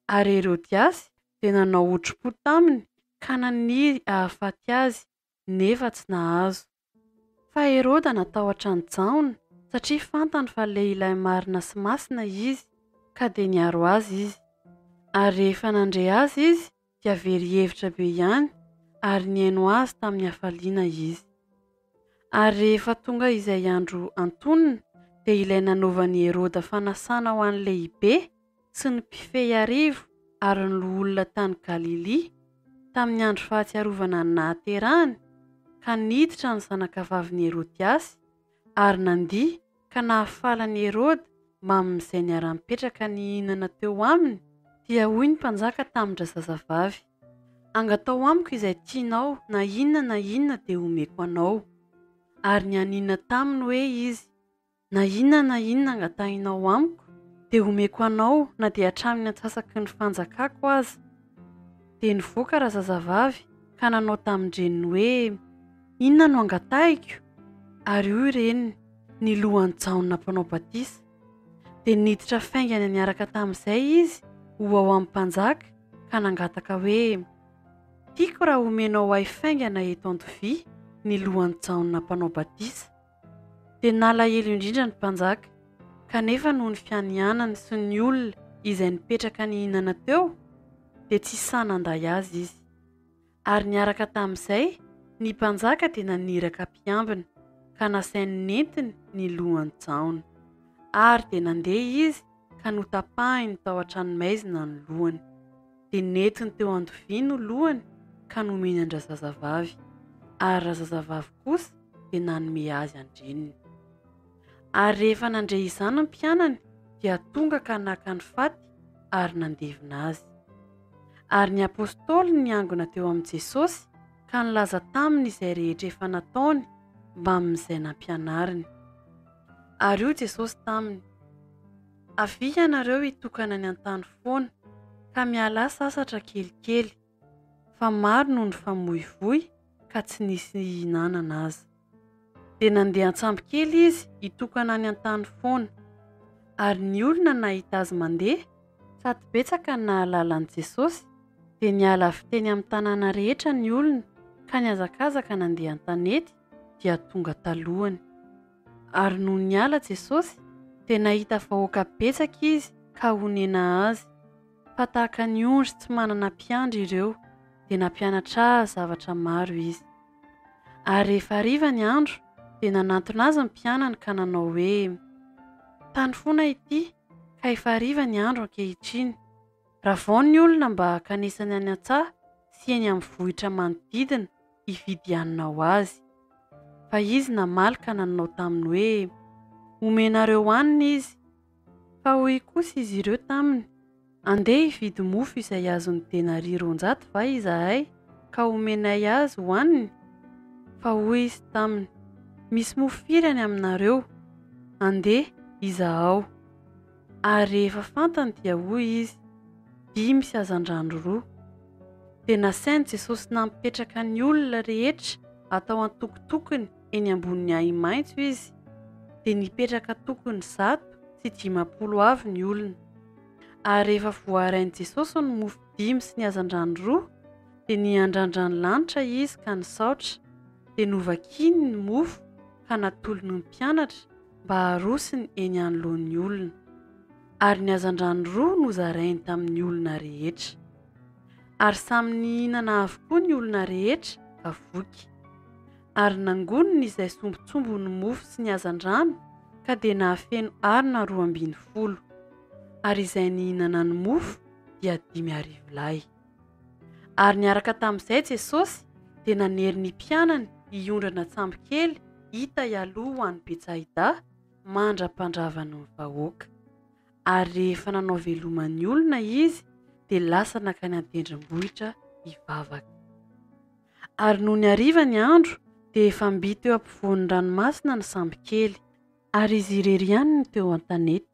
Ary Herodiasy dia nanao otri-po taminy ka naniry hahafaty azy, nefa tsy nahazo. Fa Heroda natahotra an'i Jaona, satria fantany fa lehilahy marina sy masina izy, ka dia niaro azy izy. Ary rehefa nandre azy izy, dia very hevitra be ihany ary nihaino azy tamin'ny hafaliana izy. Ary rehefa tonga izay andro antonona, dia ilay nanaovan'i Heroda fanasana ho an'ny lehibe sy ny mpifehy arivo ary ny loholona tany Galilia. tamin'ny andro fahatsiarovana ny nahaterahany, ka niditra ny zanakavavin'i Herodiasy, ary nandihy ka nahafaly an'i Heroda mbamin'izay niara-nipetraka nihinana teo aminy, dia hoy ny mpanjaka tamin-drazazavavy, Angataho amiko izay tianao na inona na inona dia homeko anao. Ary nianiana taminy hoe izy, Na inona na inona angatahinao amiko, dia homeko anao na dia hatramin'ny antsasaky ny fanjakako aza. Dia nivoaka razazavavy ka nanao tamin-dreniny hoe, Inona no angatahiko? Ary hoy reniny, Ny lohan'i Jaona Mpanao Batisa. Dia niditra faingana niaraka tamin'izay izy ho ao amin'ny mpanjaka ka nangataka hoe, Tiako raha homenao ahy faingana eto an-dovia ny lohan'i Jaona Mpanao Batisa. Dia nalahelo indrindra ny mpanjaka, kanefa noho ny fianianany sy ny olona izay nipetraka nihinana teo, dia tsy sahy nanday azy izy. Ary niaraka tamin'izay, ny mpanjaka dia naniraka mpiambina, ka nasainy nentiny ny lohan'i Jaona. Ary dia nandeha izy ka notapahiny tao an-tranomaizina ny lohany. Dia nentiny teo an-dovia no lohany ka nomeny an-drazazavavy, ary razazavavy kosa dia nanome azy an-dreniny. Ary rehefa nandre izany ny mpianany dia tonga ka naka ny faty ary nandevina azy. Ary ny apostoly niangona teo amin'i Jesosy ka nilaza taminy izay rehetra efa nataony mbamin'izay nampianariny. Ary hoy Jesosy taminy, Avia ianareo hitokana any an-tany foana, ka mialà sasatra kelikely, fa maro no nifamoivoy ka tsy nisy nihinanana aza. Dia nandeha an-tsambokely izy hitokana any an-tany foana. Ary ny olona nahita azy mandeha, sady betsaka ny nahalala an'i Jesosy, dia niala avy teny amin'ny tanàna rehetra ny olona ka nihazakazaka nandeha an-tanety dia tonga talohany. Ary nony niala Jesosy, dia nahita vahoaka betsaka izy ka honena azy, fa tahaka ny ondry tsy manana mpiandry ireo, dia nampianatra azy zavatra maro izy. Ary rehefa hariva ny andro, dia nanantona azy ny mpianany ka nanao hoe, Tany foana ity, ka efa hariva ny andro ankehitriny. Ravao ny olona mba hankanesany any an-tsaha sy eny amin'ny vohitra manodidina hividy hanina ho azy. Fa izy namaly ka nanao taminy hoe, Homenareo hanina izy. Fa hoy kosa izy ireo taminy, Andeha hividy mofo izay azon'ny denaria 200 va izahay, ka homenay azy hohaniny? Fa hoy izy taminy, Misy mofo firy any aminareo? Andeha izahao. Ary rehefa fantany dia hoy izy, Dimy sy hazandrano roa. Dia nasain'i Jesosy nampipetraka ny olona rehetra atao an-tokotokony eny ambonin'ny ahi-maitso izy, dia nipetraka tokony 150 avy ny olona. Ary rehefa voarain'i Jesosy ny mofo dimy sy ny hazandrano roa, dia niandrandra ny lanitra izy ka nisaotra, dia novakiny ny mofo ka natolony ny mpianatra mba harosiny eny anoloan'ny olona. Ary ny hazandrano roa nozarainy tamin'ny olona rehetra. Ary samy nihinana avokoa ny olona rehetra ka voky. Ary nangoniny izay sombintsombiny mofo sy ny hazandrano ka dia nahafeno harona 12. Ary izay nihinana ny mofo dia 5000 lahy. Ary niaraka tamin'izay Jesosy dia nanery ny mpianany hiondrana an-tsambokely hita hialoha ho any Betsaida mandra-pandravany ny vahoaka. Ary rehefa nanao veloma ny olona izy dia lasa nankany an-tendrombohitra hivavaka. Ary nony hariva ny andro dia efa mby teo ampovoan'ny ranomasina ny sambokely. Ary izy irery ihany no teo an-tanety.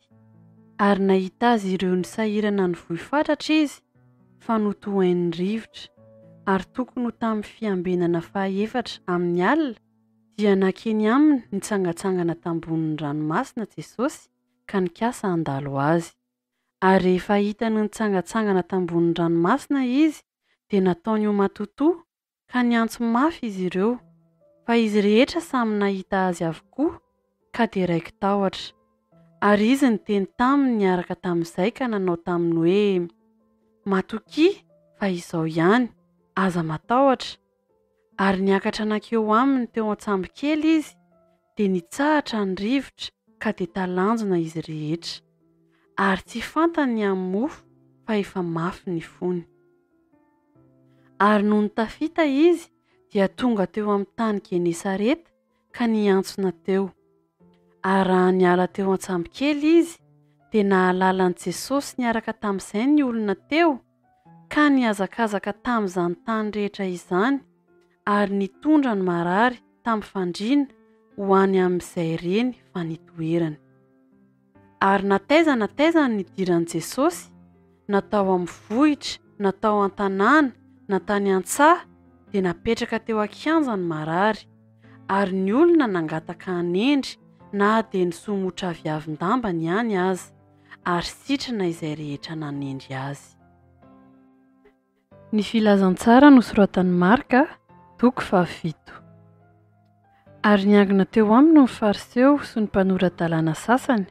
Ary nahita azy ireo nisahirana nivoy fatratra izy, fa notohain'ny rivotra. Ary tokony ho tamin'ny fiambenana fahaefatra amin'ny alina, dia nankeny aminy nitsangantsangana tambonin'ny ranomasina Jesosy ka nikasa handalo azy. Ary rehefa hitany nitsangantsangana tambonin'ny ranomasina izy, dia nataony ho matotoa ka niantso mafy izy ireo, fa izy rehetra samy nahita azy avokoa, ka dia raiki-tahotra. Ary izy niteny taminy niaraka tamin'izay ka nanao taminy hoe, Matokia, fa izao ihany, aza matahotra. Ary niakatra nankeo aminy teo an-tsambokely izy, dia nitsahatra ny rivotra ka dia talanjona izy rehetra. Ary tsy fantany ny amin'ny mofo fa efa mafy ny fony. Ary nony tafita izy dia tonga teo amin'ny tany Genesareta ka niantsona teo. Ary raha niala teo an-tsambokely izy, dia nahalala an'i Jesosy niaraka tamin'izay ny olona teo, ka nihazakazaka tamin'izany tany rehetra izany, ary nitondra ny marary tamin'ny fandriana ho any amin'izay reny fa nitoerany. Ary na taiza na taiza no nidiran'i Jesosy, na tao amin'ny vohitra, na tao an-tanàna, na tany an-tsaha, dia napetraka teo an-kianja ny marary, ary ny olona nangataka hanendry na dia ny somotra aviavin-dambany ihany aza, ary sitrana izay rehetra nanendry azy. Ny Filazantsara nosoratan'i Marka, toko fahafito. Ary niangona teo aminy ny Fariseo sy ny mpanora-dalàna sasany,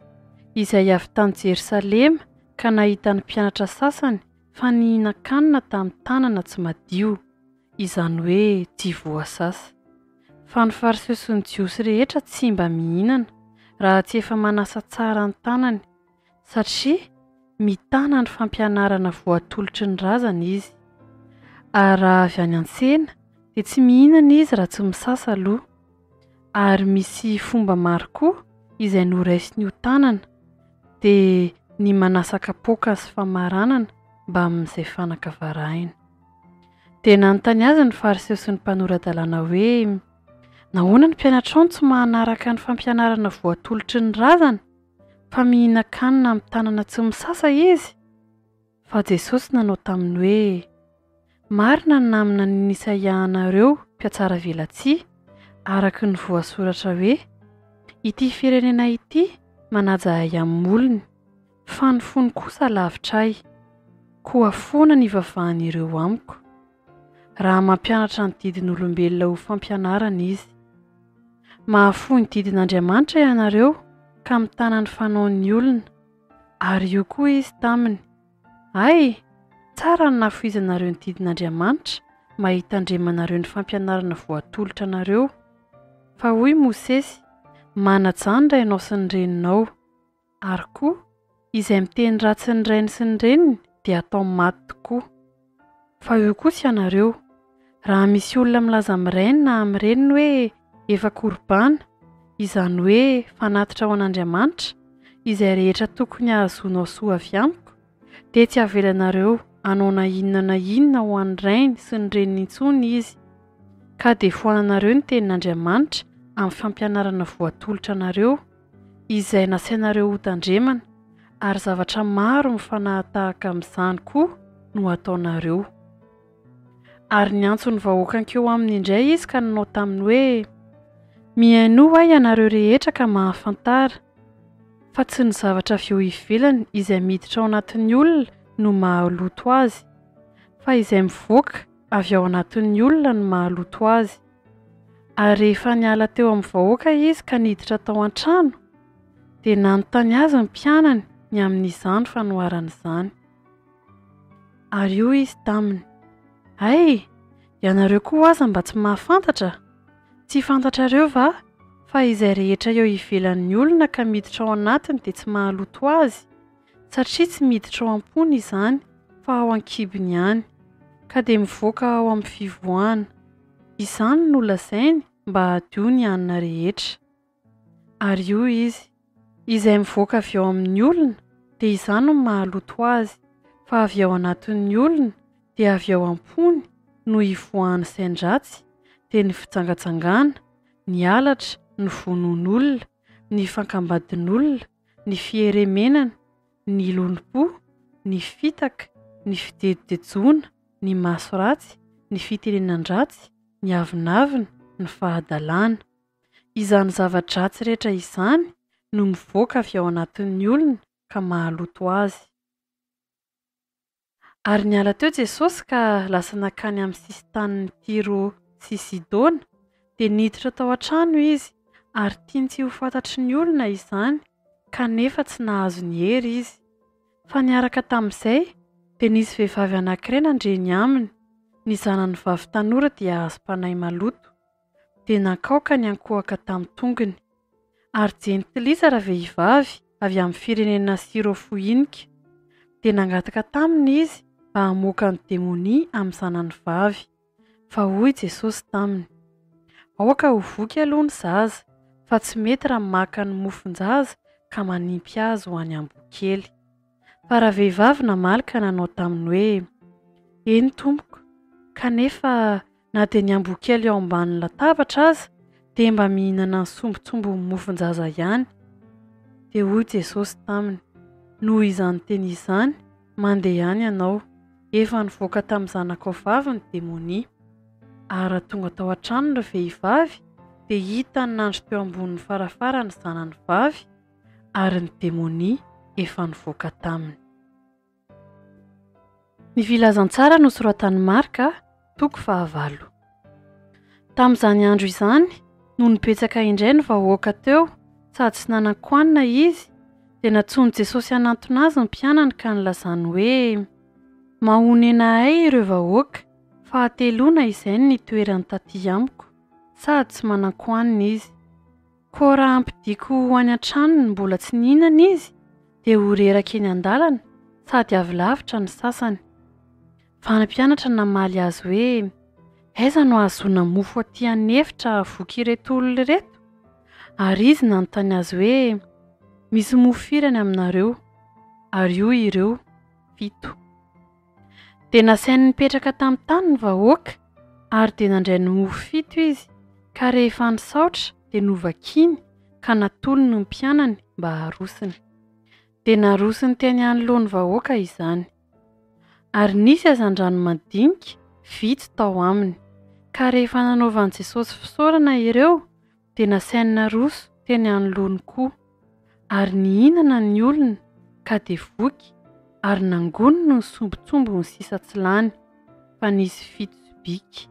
izay avy tany Jerosalema ka nahita ny mpianatra sasany fa nihinan-kanina tamin'ny tanana tsy madio, izany hoe tsy voasasa. Fa ny Fariseo sy ny Jiosy rehetra tsy mba mihinana, raha tsy efa manasa tsara ny tanany, satria mitana ny fampianarana voatolotry ny razana izy. Ary raha avy any an-tsena dia tsy mihinana izy raha tsy misasa aloha. Ary misy fomba maro koa izay noraisiny ho tanana, dia ny manasa kapoaka sy famaranana mbamin'izay fanaka varahina. Dia nanontany azy ny Fariseo sy ny mpanora-dalàna hoe, Nahoana ny mpianatrao no tsy mahanaraka ny fampianarana voatolotry ny razana? Fa mihinan-kanina amin'ny tanana tsy misasa izy? Fa Jesosy nanao taminy hoe, Marina ny naminanian'i Isaia anareo mpihatsaravelatsihy, araka ny voasoratra hoe, Ity firenena ity manaja ahy amin'ny molony, fa ny fony kosa lavitra ahy. Koa foana ny ivavahan'ireo amiko. Raha mampianatra ny didin'olombelona ho fampianarana izy. Mahafoy ny didin'Andriamanitra ianareo ka mitana ny fanaon'ny olona. Ary io koa izy taminy, Hay! Tsara ny nahafoizanareo ny didin'Andriamanitra mba hitandremanareo ny fampianarana voatolotra anareo. Fa hoy Mosesy, Manajà ny rainao sy ny reninao. Ary koa, izay miteny ratsy ny rainy sy ny reniny dia atao maty tokoa. Fa eo kosa ianareo, raha misy olona milaza amin'ny rainy na amin'ny reniny hoe efa korbana, izany hoe fanatitra ho an'Andriamanitra, izay rehetra tokony hahazoanao soa avy amiko, dia tsy havelanareo hanao na inona na inona ho an'ny rainy sy ny reniny intsony izy, ka dia foananareo ny tenin'Andriamanitra amin'ny fampianarana voatolotra anareo, izay nasainareo hotandremana, ary zavatra maro mifanahatahaka amin'izany koa no ataonareo. Ary niantso ny vahoaka hankeo aminy indray izy ka nanao taminy hoe, Mihainoa ahy ianareo rehetra ka mahafantara, fa tsy ny zavatra avy eo ivelany izay miditra ao anatin'ny olona no mahaloto azy, fa izay mivoaka avy ao anatin'ny olona no mahaloto azy. Ary rehefa niala teo amin'ny vahoaka izy ka niditra tao an-trano, dia nanontany azy ny mpianany ny amin'izany fanoharana izany. Ary hoy izy taminy, Hay, ianareo koa aza mba tsy mahafantatra? Tsy fantatrareo va fa izay rehetra eo ivelan'ny olona ka miditra ao anatiny dia tsy mahaloto azy? Satria tsy miditra ao am-pony izany fa ao an-kibony ihany, ka dia mivoaka ao amin'ny fivoahana. Izany no lazainy mba hahadio ny hanina rehetra. Ary hoy izy, Izay mivoaka avy ao amin'ny olona, dia izany no mahaloto azy, fa avy ao anatin'ny olona, dia avy ao am-pony, no ivoahan'ny sain-dratsy, dia ny fijangajangana, ny halatra, ny vonoan'olona, ny fankambadin'olona, ny fieremenana, ny lolompo, ny fitaka, ny fijejojejoana, ny maso ratsy, ny fitenenan-dratsy, ny avonavona, ny fahadalana. Izany zava-dratsy rehetra izany no mivoaka avy ao anatin'ny olona ka mahaloto azy. Ary niala teo Jesosy ka lasa nankany amin'ny sisin-tanin'i Tyro sy Sidona, dia niditra tao an-trano izy, ary tiany tsy ho fantatry ny olona izany, kanefa tsy nahazo ny hery izy. Fa niaraka tamin'izay, dia nisy vehivavy anankiray nandre ny aminy, ny zanany vavy tanora dia azom-panahy maloto, dia nankao ka niankohoka tamin'ny tongony. Ary jentilisa ravehivavy avy amin'ny firenena Syro-Foinika. Dia nangataka taminy izy mba hamoaka ny demonia amin'ny zanany vavy. Fa hoy Jesosy taminy, Aoka ho voky aloha ny zaza, fa tsy mety raha maka ny mofon-jaza ka manimpy azy ho any amboa kely. Fa ravehivavy namaly ka nanao taminy hoe, Eny, tompoko, kanefa na dia ny amboa kely eo ambanin'ny latabatra aza dia mba mihinana ny sombintsombin'ny mofon-jaza ihany. Dia hoy Jesosy taminy, Noho izany teny izany, mandehana ianao, efa nivoaka tamin'ny zanakao vavy ny demonia. Ary raha tonga tao an-trano ny vehivavy, dia hitany nandry teo ambonin'ny farafara ny zanany vavy, ary ny demonia efa nivoaka taminy. Ny Filazantsara nosoratan'i Marka, toko fahavalo. Tamin'izany andro izany, nony betsaka indray ny vahoaka teo sady tsy nanan-kohanina izy, dia nantsoin'i Jesosy hanantona azy ny mpianany ka nilazany hoe, Mahonena ahy ireo vahoaka, fa hateloana izay no nitoerany tatỳ amiko, sady tsy manan-kohanina izy. Koa raha ampidiko ho any an-tranony mbola tsy nihinana izy, dia ho reraka eny an-dalana sady avy lavitra ny sasany. Fa ny mpianatra namaly azy hoe, Aiza no hahazoana mofo aty an'efitra hahavoky ireto olona ireto? Ary izy nanontany azy hoe, Misy mofo firy any aminareo? Ary hoy ireo, Fito. Dia nasainy nipetraka tamin'ny tany ny vahoaka, ary dia nandray ny mofo fito izy, ka rehefa nisaotra dia novakiny ka natolony ny mpianany mba harosiny. Dia narosiny teny anoloan'ny vahoaka izany. Ary nisy hazandrano madinika vitsy tao aminy, ka rehefa nanaovan'i Jesosy fisaorana ireo, dia nasainy naroso teny anoloany koa. Ary nihinana ny olona ka dia voky, ary nangoniny ny sombintsombiny sisa tsy lany, fa nisy fito sobika.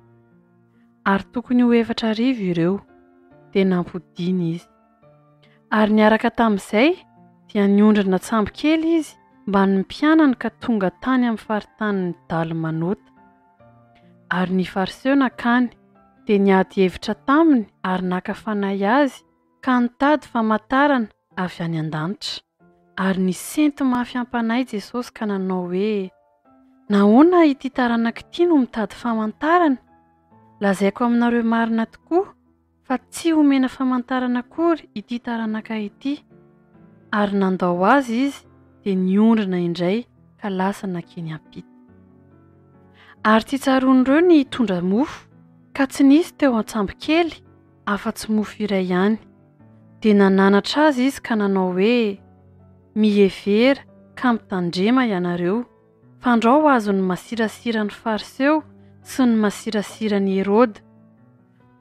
Ary tokony ho 4000 ireo. Dia nampodiany izy. Ary niaraka tamin'izay dia niondrana an-tsambo kely izy mbamin'ny mpianany ka tonga tany amin'ny faritanin'i Dalmanota. Ary ny Fariseo nankany, dia niady hevitra taminy ary naka fanahy azy ka nitady famantarana avy any an-danitra. Ary nisento mafy am-panahy Jesosy ka nanao hoe, Nahoana ity taranaka ity no mitady famantarana? Lazaiko aminareo marina tokoa fa tsy homena famantarana akory ity taranaka ity. Ary nandao azy izy, dia niondrina indray ka lasa nankeny ampita. Ary tsy tsaroan'ireo ny hitondra mofo, ka tsy nisy teo an-tsambokely afa-tsy mofo iray ihany. Dia nananatra azy izy ka nanao hoe, Mihevera ka mitandrema ianareo, fandrao azon'ny masirasiran'ny Fariseo sy ny masirasiran'i Heroda.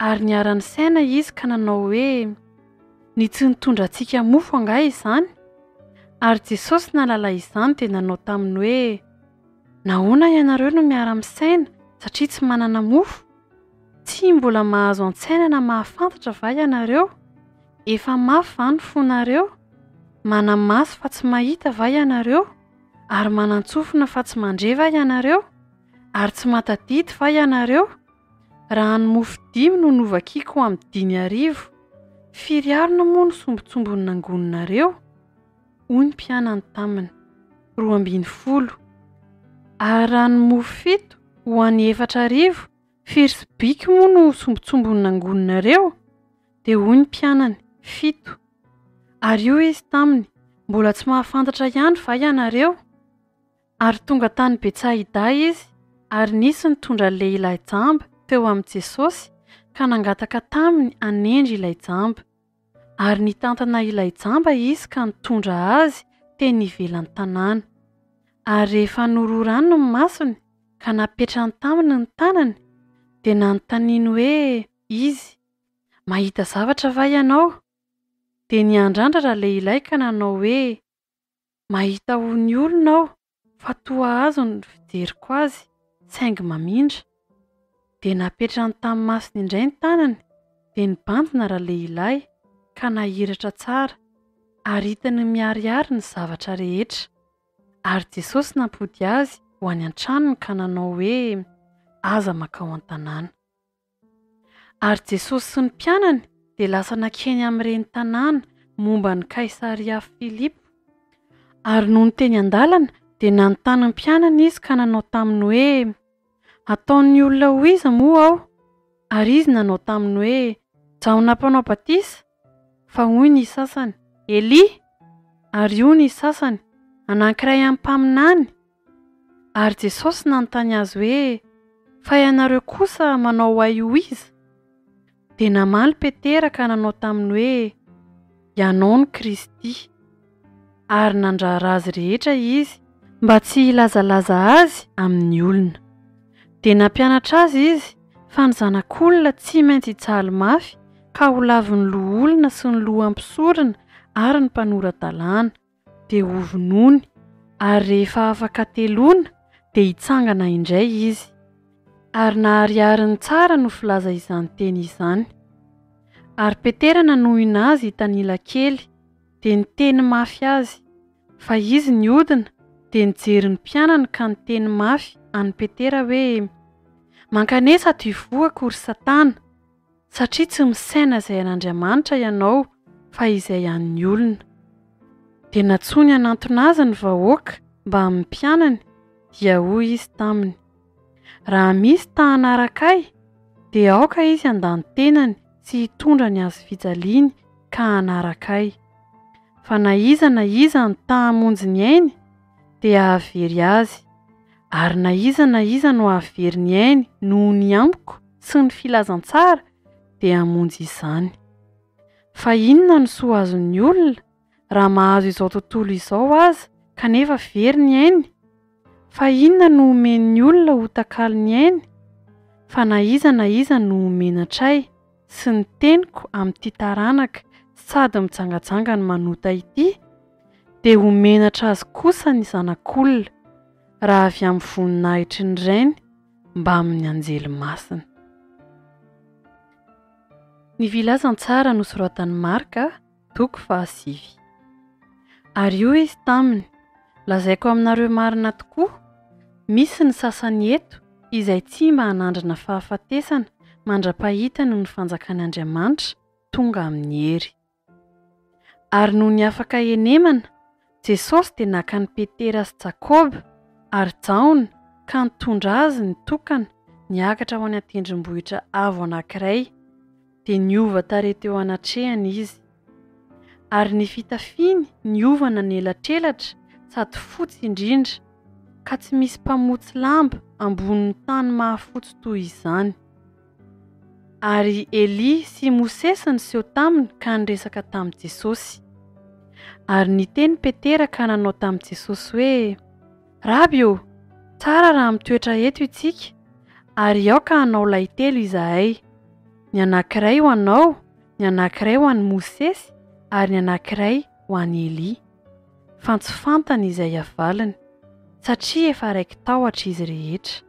Ary niara-nisaina izy ka nanao hoe, Ny tsy nitondrantsika mofo angaha izany? Ary Jesosy nahalala izany dia nanao taminy hoe, Nahoana ianareo no miara-misaina satria tsy manana mofo? Tsy mbola mahazo an-tsaina na mahafantatra va ianareo? Efa mafy va ny fonareo? Mana-maso fa tsy mahita va ianareo? Ary manan-tsofina fa tsy mandre va ianareo? Ary tsy mahatadidy va ianareo? Raha ny mofo dimy no novakiko ho amin'ny 5000, firy harona moa no sombintsombiny nangoninareo? Hoy ny mpianany taminy, 12. Ary raha ny mofo fito ho an'ny 4000, firy sobiky moa no sombintsombiny nangoninareo? Dia hoy ny mpianany, Fito. Ary hoy izy taminy, Mbola tsy mahafantatra ihany va ianareo? Ary tonga tany Betsaida izy, ary nisy nitondra lehilahy jamba teo amin'i Jesosy ka nangataka taminy hanendry ilay jamba. Ary nitantana ilay jamba izy ka nitondra azy teny ivelan'ny tanàna. Ary rehefa nororany ny masony ka napetrany taminy ny tanany, dia nanontaniany hoe izy, Mahita zavatra va ianao? Dia niandrandra ralehilahy ka nanao hoe, Mahita ho ny olona aho fa toa azo ny fijeriko azy saingy mamindra. Dia napetrany tamin'ny masony indray ny tanany dia nibanjina ralehilahy ka nahiratra tsara ary hitany miharihary ny zavatra rehetra. Ary Jesosy nampody azy ho any an-tranony ka nanao hoe, Aza mankao an-tanàna. Ary Jesosy sy ny mpianany dia lasa nankeny amin'ireny tanàna momba an'i Kaisaria Filipo. Ary nony teny an-dalana Dia nanontany ny mpianany izy ka nanao taminy hoe, Ataon'ny olona ho iza moa aho? Ary izy nanao taminy hoe, Jaona Mpanao Batisa. Fa hoy ny sasany, Elia. Ary hoy ny sasany, Anankiray amin'ny mpaminany. Ary Jesosy nanontany azy hoe, Fa ianareo kosa manao ahy ho iza? Dia namaly Petera ka nanao taminy hoe, Ianao no Kristy. Ary nandrara azy rehetra izy mba tsy hilazalaza azy amin'ny olona. Dia nampianatra azy izy fa ny Zanak'olona tsy maintsy hijaly mafy ka holavin'ny loholona sy ny lohan'ny mpisorona ary ny mpanora-dalàna, dia hovonoiny, ary rehefa afaka hateloana dia hitsangana indray izy. Ary naharihariny tsara no filaza izany teny izany. Ary Petera nanohina azy hitanila kely, dia niteny mafy azy. Fa izy nihodina, dia nijery ny mpianany ka niteny mafy an'i Petera hoe, Mankanesa ato ivohoko, ry Satana! Satria tsy misaina izay an'Andriamanitra ianao fa izay an'ny olona. Dia nantsoiny hanantona azy ny vahoaka mbamin'ny mpianany, dia hoy izy taminy, Raha misy ta hanaraka ahy, dia aoka izy handà ny tenany sy hitondra ny hazofijaliany ka hanaraka ahy. Fa na iza na iza no ta hamonjy ny ainy, dia hahavery azy, ary na iza na iza no hahavery ny ainy noho ny amiko sy ny filazantsara, dia hamonjy izany. Fa inona no soa azon'ny olona, raha mahazo izao tontolo izao aza kanefa very ny ainy? Fa inona no omen'ny olona ho takalon'ny ainy? Fa na iza na iza no ho menatra ahy sy ny teniko amin'ity taranaka sady mijangajanga no manota ity, dia ho menatra azy kosa ny Zanak'olona, raha avy amin'ny voninahitry ny Rainy mbamin'ny anjely masina. Ny Filazantsara nosoratan'i Marka, toko fahasivy. Ary hoy izy taminy, Lazaiko aminareo marina tokoa, misy ny sasany eto izay tsy mba hanandrana fahafatesana mandra-pahitany ny fanjakan'Andriamanitra tonga amin'ny hery. Ary nony afaka henemana, Jesosy dia naka an'i Petera sy Jakoba ary Jaona ka nitondra azy nitokana niakatra ho any an-tendrombohitra avo anankiray, dia niova tarehy teo anatrehany izy. Ary ny fitafiany niova nanelatrelatra sady fotsy indrindra, ka tsy misy mpamotsy lamba ambonin'ny tany mahafotsy toy izany. Ary Elia sy Mosesy niseho taminy ka niresaka tamin'i Jesosy. Ary niteny Petera ka nanao tamin'i Jesosy hoe, Raby ô, tsara raha mitoetra eto itsika, ary aoka hanao lay telo izahay, ny anankiray ho anao, ny anankiray ho an'i Mosesy, ary ny anankiray ho an'i Elia. Fa tsy fantany izay havaliny, satria efa raiki-tahotra izy rehetra.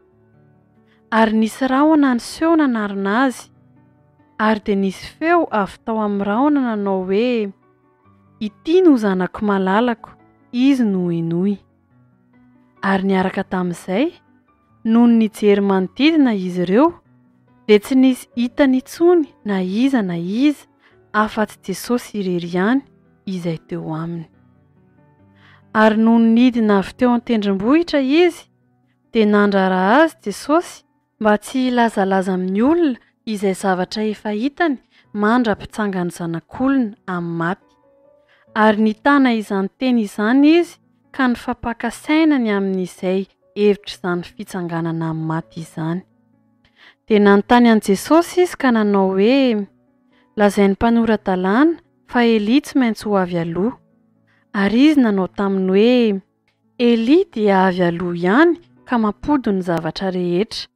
Ary nisy rahona niseho nanarona azy, ary dia nisy feo avy tao amin'ny rahona nanao hoe, Ity no Zanako malalako, Izy no henoy. Ary niaraka tamin'izay, nony nijery manodidina izy ireo, dia tsy nisy hitany intsony na iza na iza afa-tsy Jesosy irery ihany izay teo aminy. Ary nony nidina avy teo an-tendrombohitra izy, dia nandrara azy Jesosy mba tsy hilazalaza amin'ny olona izay zavatra efa hitany mandra-pitsangan'ny Zanak'olona amin'ny maty. Ary nitana izany teny izany izy ka nifampaka saina ny amin'izay hevitr'izany fitsanganana amin'ny maty izany. Dia nanontany an'i Jesosy izy ka nanao hoe, Lazain'ny mpanora-dalàna fa Elia tsy maintsy ho avy aloha. Ary izy nanao taminy hoe, Elia dia avy aloha ihany ka mampody ny zavatra rehetra.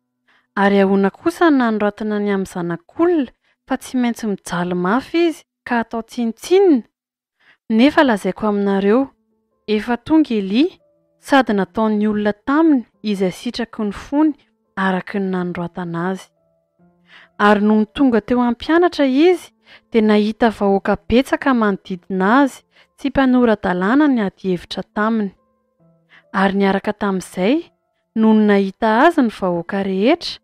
Ary ahoana kosa no nanoratana ny amin'ny Zanak'olona fa tsy maintsy mijaly mafy izy ka hatao tsinontsinona? Nefa lazaiko aminareo, efa tonga Elia, sady nataon'ny olona taminy izay sitraky ny fony araka ny nanoratana azy. Ary nony tonga teo amin'ny mpianatra izy, dia nahita vahoaka betsaka manodidina azy sy mpanora-dalàna niady hevitra taminy. Ary niaraka tamin'izay, nony nahita azy ny vahoaka rehetra,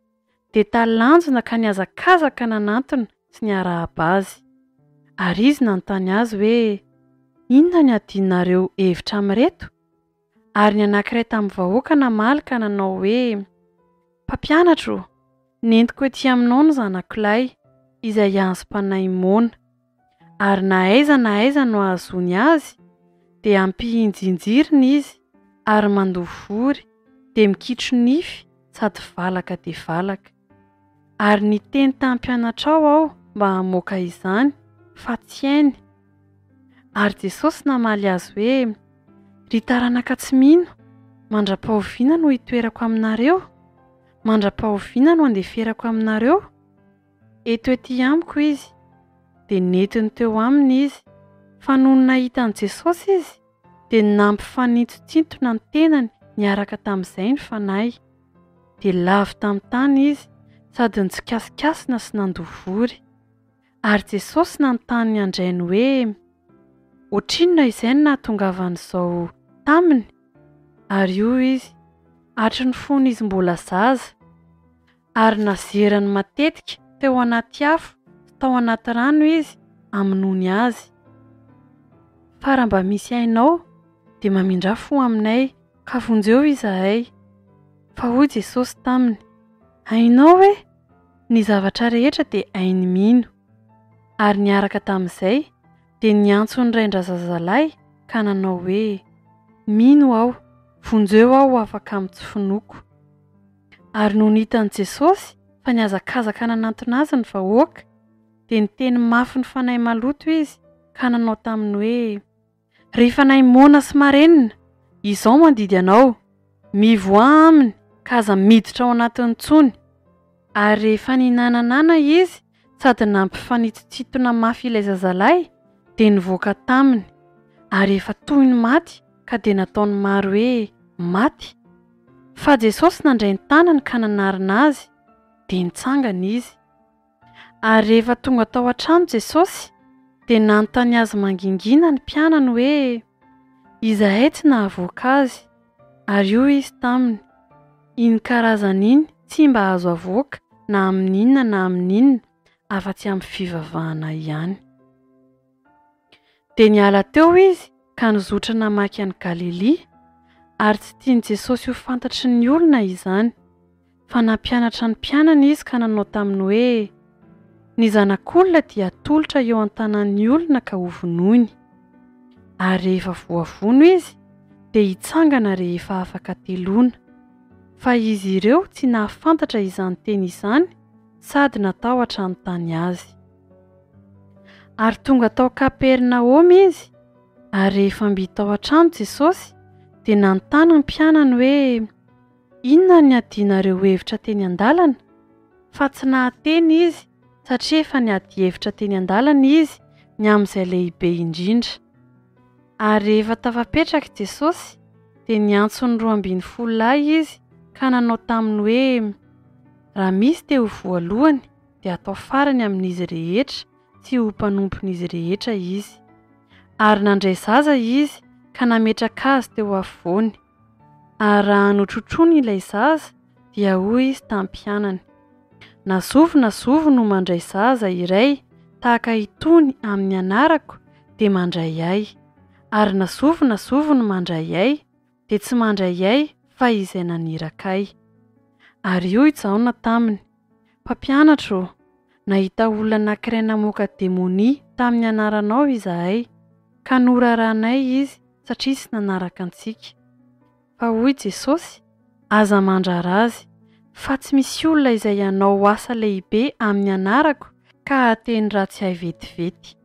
dia talanjona ka nihazakazaka nanantona sy niarahaba azy. Ary izy nanontany azy hoe, Inona ny adinareo hevitra amin'ireto? Ary ny anankiray tamin'ny vahoaka namaly ka nanao hoe, Mpampianatra ô, nentiko ety aminao ny zanako lahy, izay azom-panahy moana. Ary na aiza na aiza no ahazoany azy, dia ampihinjinjirina izy, ary mandoa vory, dia mikitro nify sady valaka dia valaka. Ary niteny tamin'ny mpianatrao aho mba hamoaka izany, fa tsy hainy. Ary Jesosy namaly azy hoe, Ry taranaka tsy mino, mandra-pahoviana no hitoerako aminareo? Mandra-pahoviana no handeferako aminareo? Eto ety amiko izy. Dia nentiny teo aminy izy. Fa nony nahita an'i Jesosy izy, dia nampifanintontsintona ny tenany niaraka tamin'izay ny fanahy. Dia lavo tamin'ny tany izy, sady nitsikasikasina sy nandoa vory. Ary Jesosy nanontany an-drainy hoe, Ohatrinona izay no nahatongavan'izao taminy? Ary hoy izy, Hatry ny fony izy mbola zaza. Ary nazerany matetika teo anaty afo sy tao anaty rano izy hamonoany azy. Fa raha mba misy hainao, dia mamindrà fo aminay, ka vonjeo izahay. Fa hoy Jesosy taminy, Hainao ve? Ny zavatra rehetra dia hainy mino. Ary niaraka tamin'izay, dia niantso ny rain-drazazalahy ka nanao hoe, Mino aho, vonjeo aho ho afaka amin'ny tsy finoako. Ary nony hitan'i Jesosy fa nihazakazaka nanantona azy ny vahoaka, dia niteny mafy ny fanahy maloto izy ka nanao taminy hoe, Ry fanahy moana sy marenina, izao mandidy anao, mivoaha aminy ka aza miditra ao anatiny intsony. Ary rehefa nihinananana izy sady nampifanitsitsitona mafy ilay zazalahy, dia nivoaka taminy, ary efa toy ny maty ka dia nataon'ny maro hoe maty. Fa Jesosy nandray ny tanany ka nanarina azy, dia nitsangana izy. Ary rehefa tonga tao an-trano Jesosy, dia nanontany azy mangingina ny mpianany hoe, Izahay tsy nahavoaka azy. Ary hoy izy taminy, Iny karazana iny tsy mba azo avoaka na amin'inona na amin'inona afa-tsy amin'ny fivavahana ihany. Dia niala teo izy ka nizotra namaky an'i Galilia, ary tsy tian'i Jesosy ho fantatry ny olona izany. Fa nampianatra ny mpianany izy ka nanao taminy hoe, Ny Zanak'olona dia hatolotra eo an-tanan'ny olona ka hovonoiny. Ary rehefa voavono izy, dia hitsangana rehefa afaka hateloana. Fa izy ireo tsy nahafantatra izany teny izany sady natahotra hanontany azy. Ary tonga tao Kapernaomy izy, ary rehefa mby tao an-trano Jesosy, dia nanontany ny mpianany hoe, Inona no niadianareo hevitra teny an-dalana? Fa tsy nahateny izy, satria efa niady hevitra teny an-dalana izy ny amin'izay lehibe indrindra. Ary rehefa tafapetraka i Jesosy, dia niantso ny 12 lahy izy ka nanao taminy hoe, Raha misy te ho voalohany, dia hatao farany amin'izy rehetra sy ho mpanompon'izy rehetra izy. Ary nandray zaza izy ka nametraka azy teo afovoany. Ary raha notrotroiny ilay zaza, dia hoy izy tamin'ny mpianany, Na zovy na zovy no mandray zaza iray tahaka itony amin'ny anarako, dia mandray ahy. Ary na zovy na zovy no mandray ahy, dia tsy mandray ahy fa izay naniraka ahy. Ary hoy Jaona taminy, Mpampianatra ô, nahita olona anankiray namoaka demonia tamin'ny anaranao izahay, ka noraranay izy satria tsy nanaraka antsika. Fa hoy Jesosy, Aza mandrara azy, fa tsy misy olona izay hanao asa lehibe amin'ny anarako ka hahateny ratsy ahy vetivety.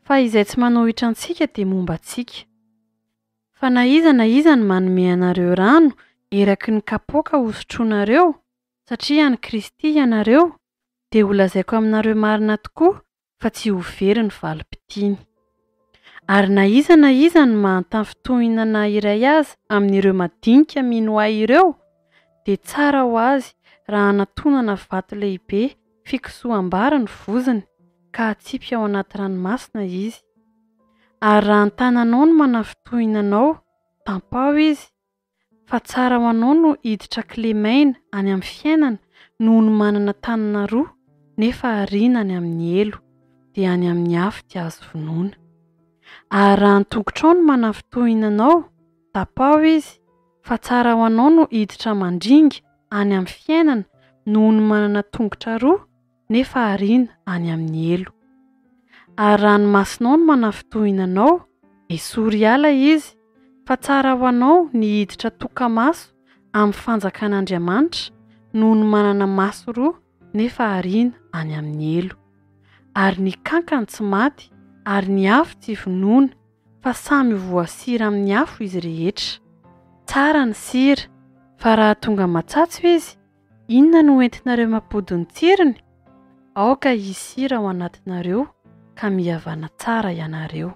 Fa izay tsy manohitra antsika dia momba antsika. Fa na iza na iza no manome anareo rano eraky ny kapoaka hosotroinareo, satria an'i Kristy ianareo, dia holazaiko aminareo marina tokoa fa tsy ho very ny valim-pitiany. Ary na iza na iza no mahantafintohina na iray aza amin'ireo madinika mino ahy ireo, dia tsara ho azy raha anatonana vato lehibe fikosoham-bary ny vozony ka atsipy ao anaty ranomasina izy. Ary raha ny tananao no manafintohina anao, tampaho izy, Fa tsara ho anao no hiditra kilemaina any amin'ny fiainana noho ny manana tanana roa nefa ariana any amin'ny helo, dia any amin'ny afo tsy azo vonoina. Ary raha ny tongotrao no manafintohina anao, Tapaho izy, fa tsara ho anao no hiditra mandringa any amin'ny fiainana noho ny manana tongotra roa nefa ariana any amin'ny helo. Ary raha ny masonao no manafintohina anao, esory hiala izy, fa tsara ho anao ny hiditra toka-maso amin'ny fanjakan'Andriamanitra noho ny manana maso roa nefa ariana any amin'ny helo. Ary ny kankany tsy maty ary ny afo tsy vonoina, fa samy ho voasira amin'ny afo izy rehetra. Tsara ny sira, fa raha tonga matsatso izy, inona no hoentinareo mampody ny tsirony? Aoka hisy sira ao anatinareo ka mihavana tsara ianareo.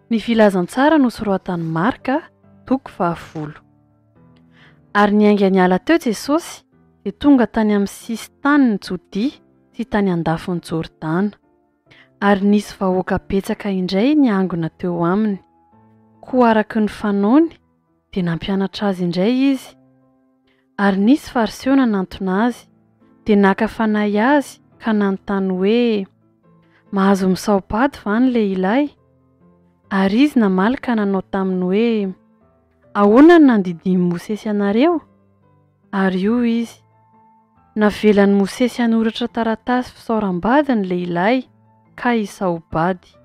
Ny Filazantsara nosoratan'i Marka, toko fahafolo. Ary niainga niala teo Jesosy, dia tonga tany amin'ny sisin-tanin'i Jodia sy tany an-dafin'i Jordana. Ary nisy vahoaka betsaka indray niangona teo aminy. Koa araka ny fanaony, dia nampianatra azy indray izy. Ary nisy Fariseo nanantona azy, dia naka fanahy azy ka nanontany hoe, Mahazo misao-bady va ny lehilahy? Ary izy namaly ka nanao taminy hoe, Ahoana no nandidian'i Mosesy anareo? Ary hoy izy, Navelan'i Mosesy hanoratra taratasy fisaoram-bady ny lehilahy ka hisao-bady.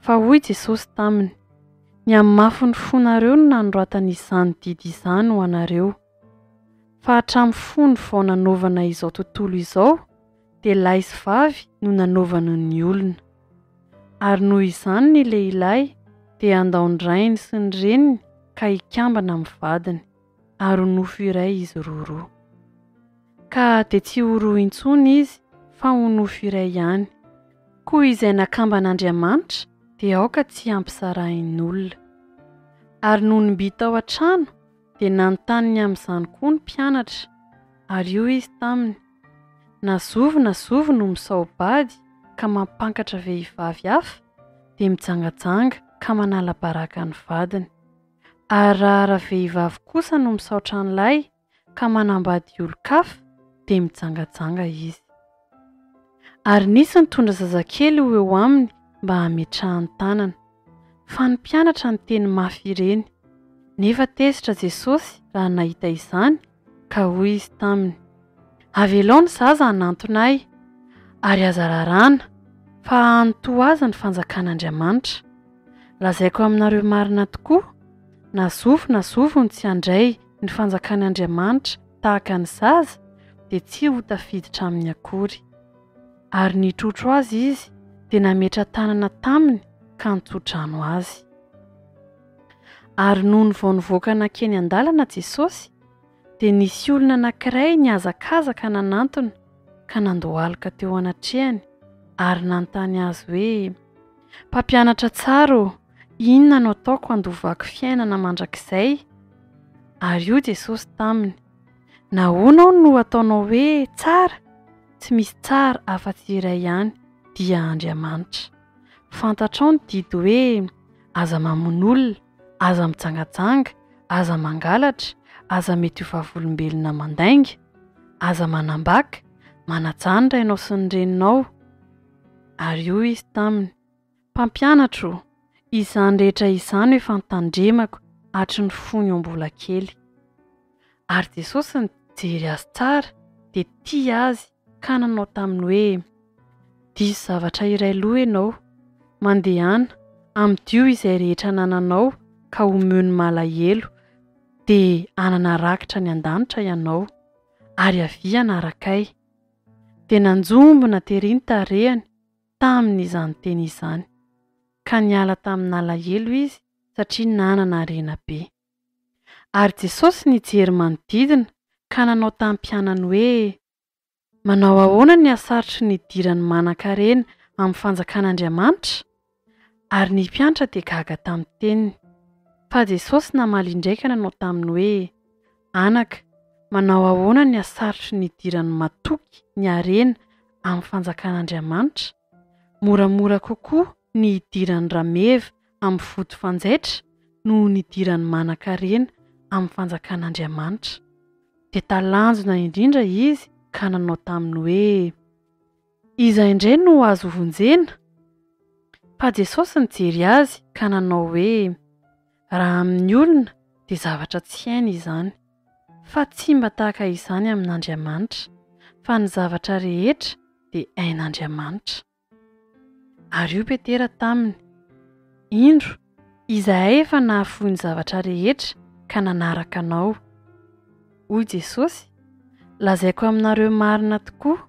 Fa hoy Jesosy taminy, Ny amin'ny mafin'ny fonareo no nanoratany izany didy izany ho anareo. Fa hatramin'ny fony vao nanaovana izao tontolo izao dia lahy sy vavy no nanaovany ny olona. Ary noho izany ny lehilahy dia handao ny rainy sy ny reniny ka hikambana amin'ny vadiny, ary ho nofo iray izy roroa. Ka dia tsy ho roa intsony izy fa ho nofo iray ihany. Koa izay nakamban'Andriamanitra dia aoka tsy hampisarahin'olona. Ary nony mby tao an-trano dia nanontany ny amin'izany koa ny mpianatra, ary hoy izy taminy, Na zovy na zovy no misao-bady ka mampankatra vehivavy hafa, dia mijangajanga ka manala baraka ny vadiny. Ary raha ravehivavy kosa no misaotra an'ilay ka manambady olon-kafa, dia mijangajanga izy. Ary nisy nitondra zazakely ho eo aminy mba hametrahany tanana. Fa ny mpianatra niteny mafy ireny. Nefa tezitra Jesosy raha nahita izany, ka hoy Izy taminy, Avelao ny zaza hanantona Ahy, ary aza raràna, fa hany toa azy ny fanjakan'Andriamanitra. Lazaiko aminareo marina tokoa, na zovy na zovy no tsy handray ny fanjakan'Andriamanitra tahaka ny zaza, dia tsy ho tafiditra aminy akory. Ary nitrotro azy Izy, dia nametra-tanana taminy ka nitso-drano azy. Ary nony vao nivoaka nankeny an-dalana Jesosy, dia nisy olona anankiray nihazakazaka nanantona ka nandohalika teo anatrehany ary nanontany azy hoe, Mpampianatra tsara ô, inona no ataoko handovako fiainana mandrakizay? Ary hoy Jesosy taminy, Nahoana aho no ataonao hoe tsara? Tsy misy tsara afa-tsy iray ihany, dia Andriamanitra. Fantatrao ny didy hoe, Aza mamono olona, aza mijangajanga, aza mangalatra, aza mety ho vavolombelona mandainga, aza manambaka, manajà ny rainao sy ny reninao. Ary hoy izy taminy, Mpampianatra ô, izany rehetra izany efa notandremako hatry ny fony aho mbola kely. Ary Jesosy nijery azy tsara dia tia azy ka nanao taminy hoe, Diso zavatra iray loha ianao. Mandehana, amidio izay rehetra anananao ka omeo ny malahelo, dia hanana rakitra any an-danitra ianao. Ary avia hanaraka Ahy. Dia nanjombona tery ny tarehiny tamin'izany teny izany, ka niala tamin'alahelo izy satria nanana harena be. Ary Jesosy nijery manodidina ka nanao tamin'ny mpianany hoe, Manao ahoana ny hasarotry ny hidiran'ny manan-karena amin'ny fanjakan'Andriamanitra? Ary ny mpianatra dia gaga tamin'ny teniny. Fa Jesosy namaly indray ka nanao taminy hoe, Anaka, manao ahoana ny hasarotry ny hidiran'ny matoky ny harena amin'ny fanjakan'Andriamanitra? Moramora kokoa ny hidiran'ny rameva amin'ny vody fanjaitra noho ny hidiran'ny manan-karena amin'ny fanjakan'Andriamanitra. Dia talanjona indrindra izy ka nanao taminy hoe, Iza indray no azo hovonjena? Fa Jesosy nijery azy ka nanao hoe, Raha amin'ny olona dia zavatra tsy hainy izany, fa tsy mba tahaka izany amin'Andriamanitra, fa ny zavatra rehetra dia hain'Andriamanitra. Ary hoy Petera taminy, Indro, izahay efa nahafoy ny zavatra rehetra ka nanaraka Anao. Hoy Jesosy, Lazaiko aminareo marina tokoa,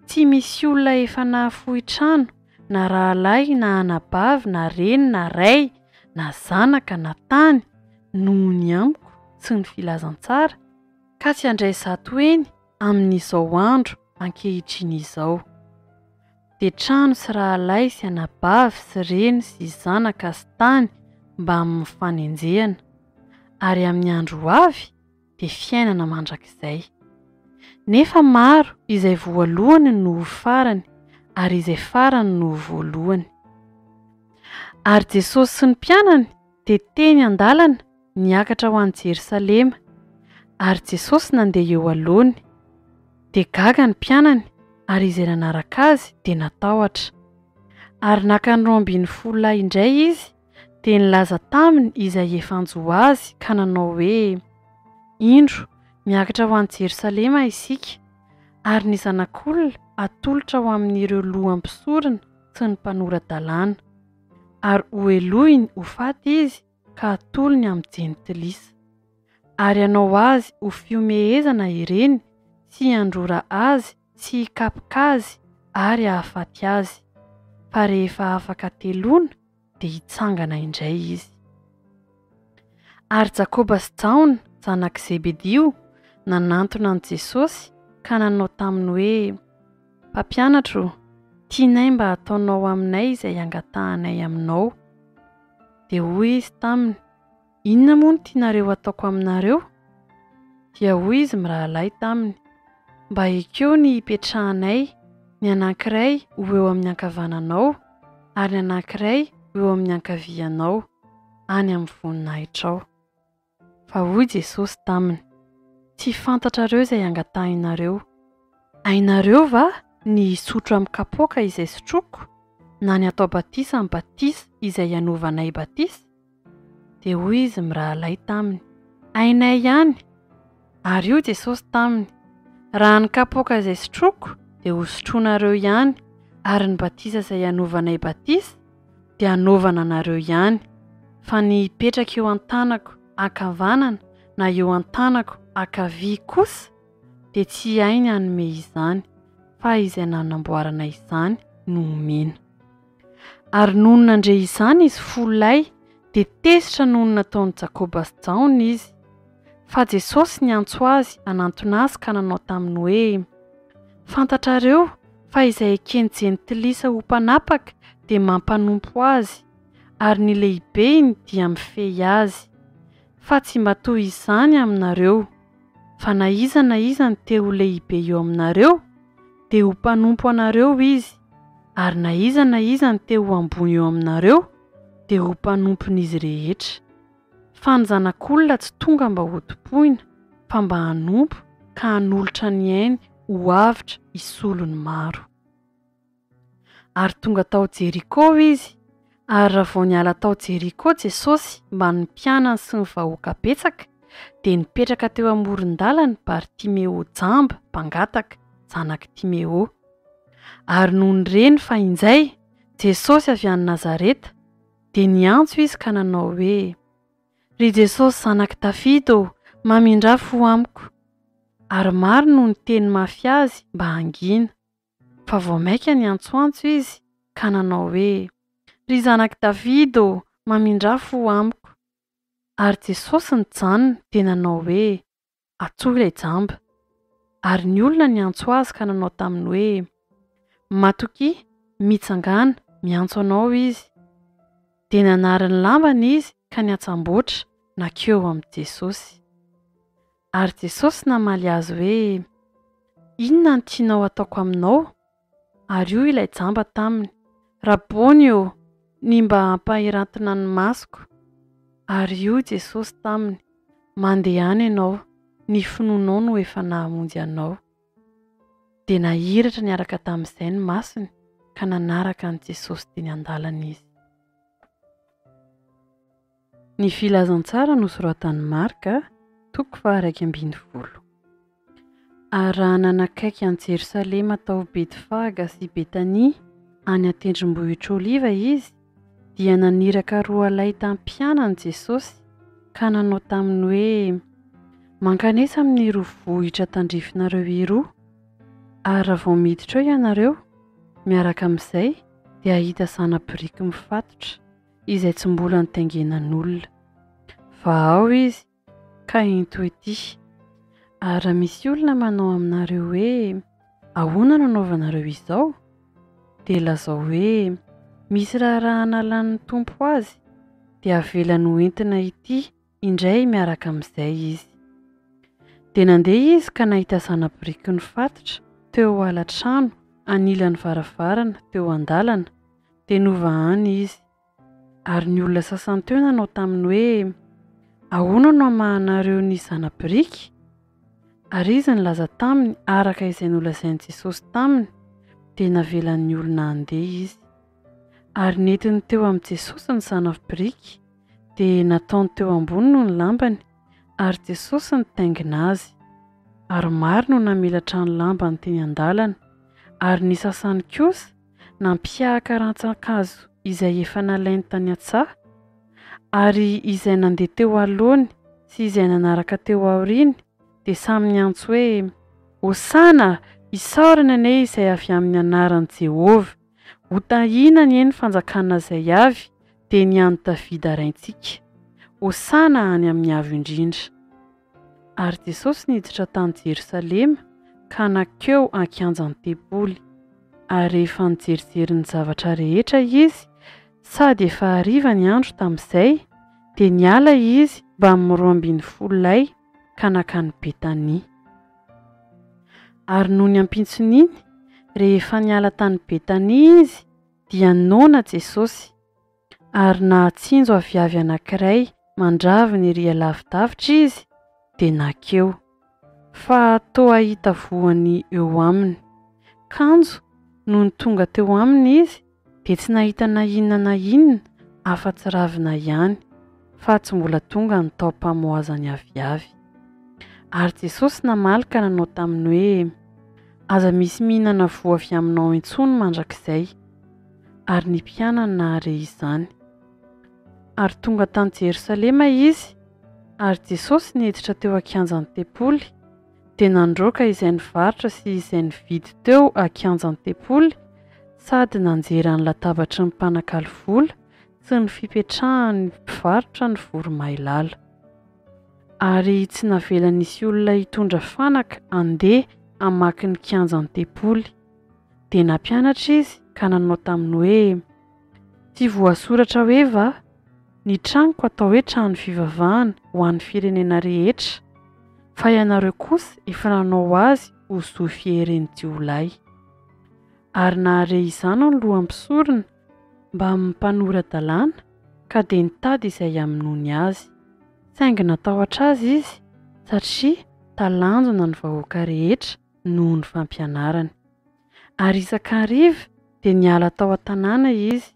tsy misy olona efa nahafoy trano, na rahalahy na anabavy na reny na ray, na zanaka na tany, noho ny amiko sy ny filazantsara, ka tsy handray 100 heny amin'izao andro ankehitriny izao. Dia trano sy rahalahy sy anabavy sy reny sy zanaka sy tany mbamin'ny fanenjehana, ary amin'ny andro ho avy dia fiainana mandrakizay. Nefa maro izay voalohany no ho farany, ary izay farany no ho voalohany. Ary Jesosy sy ny mpianany dia teny an-dalana niakatra ho any Jerosalema, ary Jesosy nandeha eo alohany. Dia gaga ny mpianany, ary izay nanaraka azy dia natahotra. Ary naka ny 12 lahy indray izy, dia nilaza taminy izay efa hanjo azy ka nanao hoe, Indro, miakatra ho any Jerosalema isika, ary ny Zanak'olona hatolotra ho amin'ireo loham-pisorona sy ny mpanora-dalàna, ary hohelohiny ho faty izy ka hatolony amin'ny jentilisa. Ary hanao azy ho fihomehezana ireny sy handrora azy sy hikapoka azy ary hahafaty azy, fa rehefa afaka hateloana dia hitsangana indray izy. Ary Jakoba sy Jaona, zanak'i Zebedio, nanantona an'i Jesosy ka nanao taminy hoe, Mpampianatra ô, tianay mba hataonao aminay izay angatahanay aminao. Dia hoy izy taminy, Inona moa no tianareo hataoko aminareo? Dia hoy izy mirahalahy taminy, Mba ekeo ny hipetrahanay, ny anankiray ho eo amin'ny ankavananao, ary ny anankiray ho eo amin'ny ankavianao, any amin'ny voninahitrao. Fa hoy Jesosy taminy, Tsy fantatrareo izay angatahinareo. Hainareo va ny hisotro amin'ny kapoaka izay sotroiko, na ny hatao batisa amin'ny batisa izay hanaovanay batisa? Dia hoy izy mirahalahy taminy, Hainay ihany. Ary hoy Jesosy taminy, Raha ny kapoaka izay sotroiko dia hosotroinareo ihany, ary ny batisa izay hanaovanay batisa dia hanaovana anareo ihany, fa ny hipetraka eo an-tanako ankavanana na eo an-tanako ankavia kosa dia tsy hainy hanome izany, fa izay nanamboarana izany no omena. Ary nony nandre izany izy folo lahy, dia tezitra noho ny nataon'i Jakoba sy Jaona izy. Fa Jesosy niantso azy hanantona azy ka nanao taminy hoe, Fantatrareo fa izay eken'ny jentilisa ho mpanapaka dia mampanompo azy, ary ny lehibeny dia mifehy azy. Fa tsy mba toy izany aminareo. Fa na iza na iza no te ho lehibe eo aminareo, dia ho mpanompo anareo izy, ary na iza na iza no te ho ambony eo aminareo, dia ho mpanompon'izy rehetra. Fa ny Zanak'olona tsy tonga mba hotompoina, fa mba hanompo ka hanolotra ny ainy ho avotra hisolo ny maro. Ary tonga tao Jeriko izy, ary raha vao niala tao Jeriko Jesosy mbamin'ny mpianany sy ny vahoaka betsaka, dia nipetraka teo amoron-dalana Bartimeo jamba mpangataka, zanak'i Timeo. Ary nony reny fa injay Jesosy avy any Nazareta, dia niantso izy ka nanao hoe, Ry Jesosy Zanak'i Davida ô, mamindrà fo amiko! Ary maro no niteny mafy azy mba hangina. Fa vao mainka niantsoantso izy ka nanao hoe, Ry Zanak'i Davida ô, mamindrà fo amiko! Ary Jesosy nijanona dia nanao hoe, Antsoy ilay jamba. Ary ny olona niantso azy ka nanao taminy hoe, Matokia, mitsangàna, miantso anao izy. Dia nanary ny lambany izy ka niatsamboatra nankeo amin'i Jesosy. Ary Jesosy namaly azy hoe, Inona no tianao hataoko aminao? Ary hoy ilay jamba taminy, Rabôny ô, ny mba hampahirantina ny masoko. Ary hoy Jesosy taminy, Mandehana ianao, ny finoanao no efa nahamonjy anao. Dia nahiratra niaraka tamin'izay ny masony ka nanaraka an'i Jesosy teny an-dalana izy. Ny Filazantsara nosoratan'i Marka, toko faha-11. Ary raha nanakaiky an'i Jerosalema tao Betfaga sy Betania any an-tendrombohitr'Oliva izy, dia naniraka roalahy tamin'ny mpianany Jesosy ka nanao taminy hoe, Mankanesa amin'iroa vohitra tandrifinareo iroa, ary raha vao miditra eo ianareo, miaraka amin'izay dia hahita zana-biriky mifatotra, izay tsy mbola nitaingenan'olona. Vahao izy, ka ento ety. Ary raha misy olona manao aminareo hoe, Ahoana no anaovanareo izao? Dia lazao hoe, Misy raharaha analan'ny Tompo azy, dia avelany ho entina ety indray miaraka amin'izay izy. Dia nandeha izy ka nahita zana-biriky nifatotra teo ala-trano anilan'ny varavarana teo an-dalana, dia novahany izy. Ary ny olona sasany teo nanao taminy hoe, Ahoana no hamahanareo ny zana-biriky? Ary izy nilaza taminy araka izay nolazain'i Jesosy taminy, dia navelan'ny olona handeha izy. Ary nentiny teo amin'i Jesosy ny zana-biriky, dia nataony teo amboniny ny lambany, ary Jesosy nitaingina azy. Ary maro no namelatra ny lambany teny an-dalana, ary ny sasany kosa nampiahaka rantsan-kazo izay efa nalainy tany an-tsaha, ary izay nandeha teo alohany sy izay nanaraka teo aoriany dia samy niantso hoe, Hosana! Isaorana anie izay avy amin'ny anaran'i Jehovah! Hotahiana anie ny fanjakana izay avy, dia ny an'i Davida raintsika! Hosana any amin'ny avo indrindra! Ary Jesosy niditra tany Jerosalema ka nankeo an-kianjan'ny tempoly. Ary rehefa nijerijery ny zavatra rehetra izy, sady efa hariva ny andro tamin'izay, dia niala izy mbamin'ny 12 lahy ka nankany Betania. Ary nony ampitson'iny, rehefa niala tany Betania izy, dia noana Jesosy. Ary nahatsinjo aviavy anankiray mandravina ery alavidavitra izy, dia nankeo, fa toa hahita voany eo aminy. Kanjo nony tonga teo aminy izy, dia tsy nahita na inona na inona afa-tsy ravina ihany, fa tsy mbola tonga ny taom-pamoazany aviavy. Ary Jesosy namaly ka nanao taminy hoe, Aza misy mihinana voa avy aminao intsony mandrakizay. Ary ny mpianany nahare izany. Ary tonga tany Jerosalema izy, ary Jesosy niditra teo an-kianjan'ny tempoly, dia nandroaka izay nivarotra sy izay nividy teo an-kianjan'ny tempoly, sady nanjera ny latabatry ny mpanakalo vola sy ny fipetrahan'ny mpivarotra ny voromailala. Ary tsy navela nisy olona hitondra fanaka handeha hamaky ny kianjan'ny tempoly. Dia nampianatra izy ka nanao taminy hoe, Tsy voasoratra hoe va, Ny tranoko atao hoe trano fivavahana ho an'ny firenena rehetra, fa ianareo kosa efa nanao azy ho zohy fieren'ny jiolahy. Ary nahare izany ny lohan'ny mpisorona mbamin'ny mpanora-dalàna ka dia nitady izay hamonoany azy. Saingy natahotra azy izy, satria talanjona ny vahoaka rehetra noho ny fampianarany. Ary isan-kariva dia niala tao an-tanàna izy,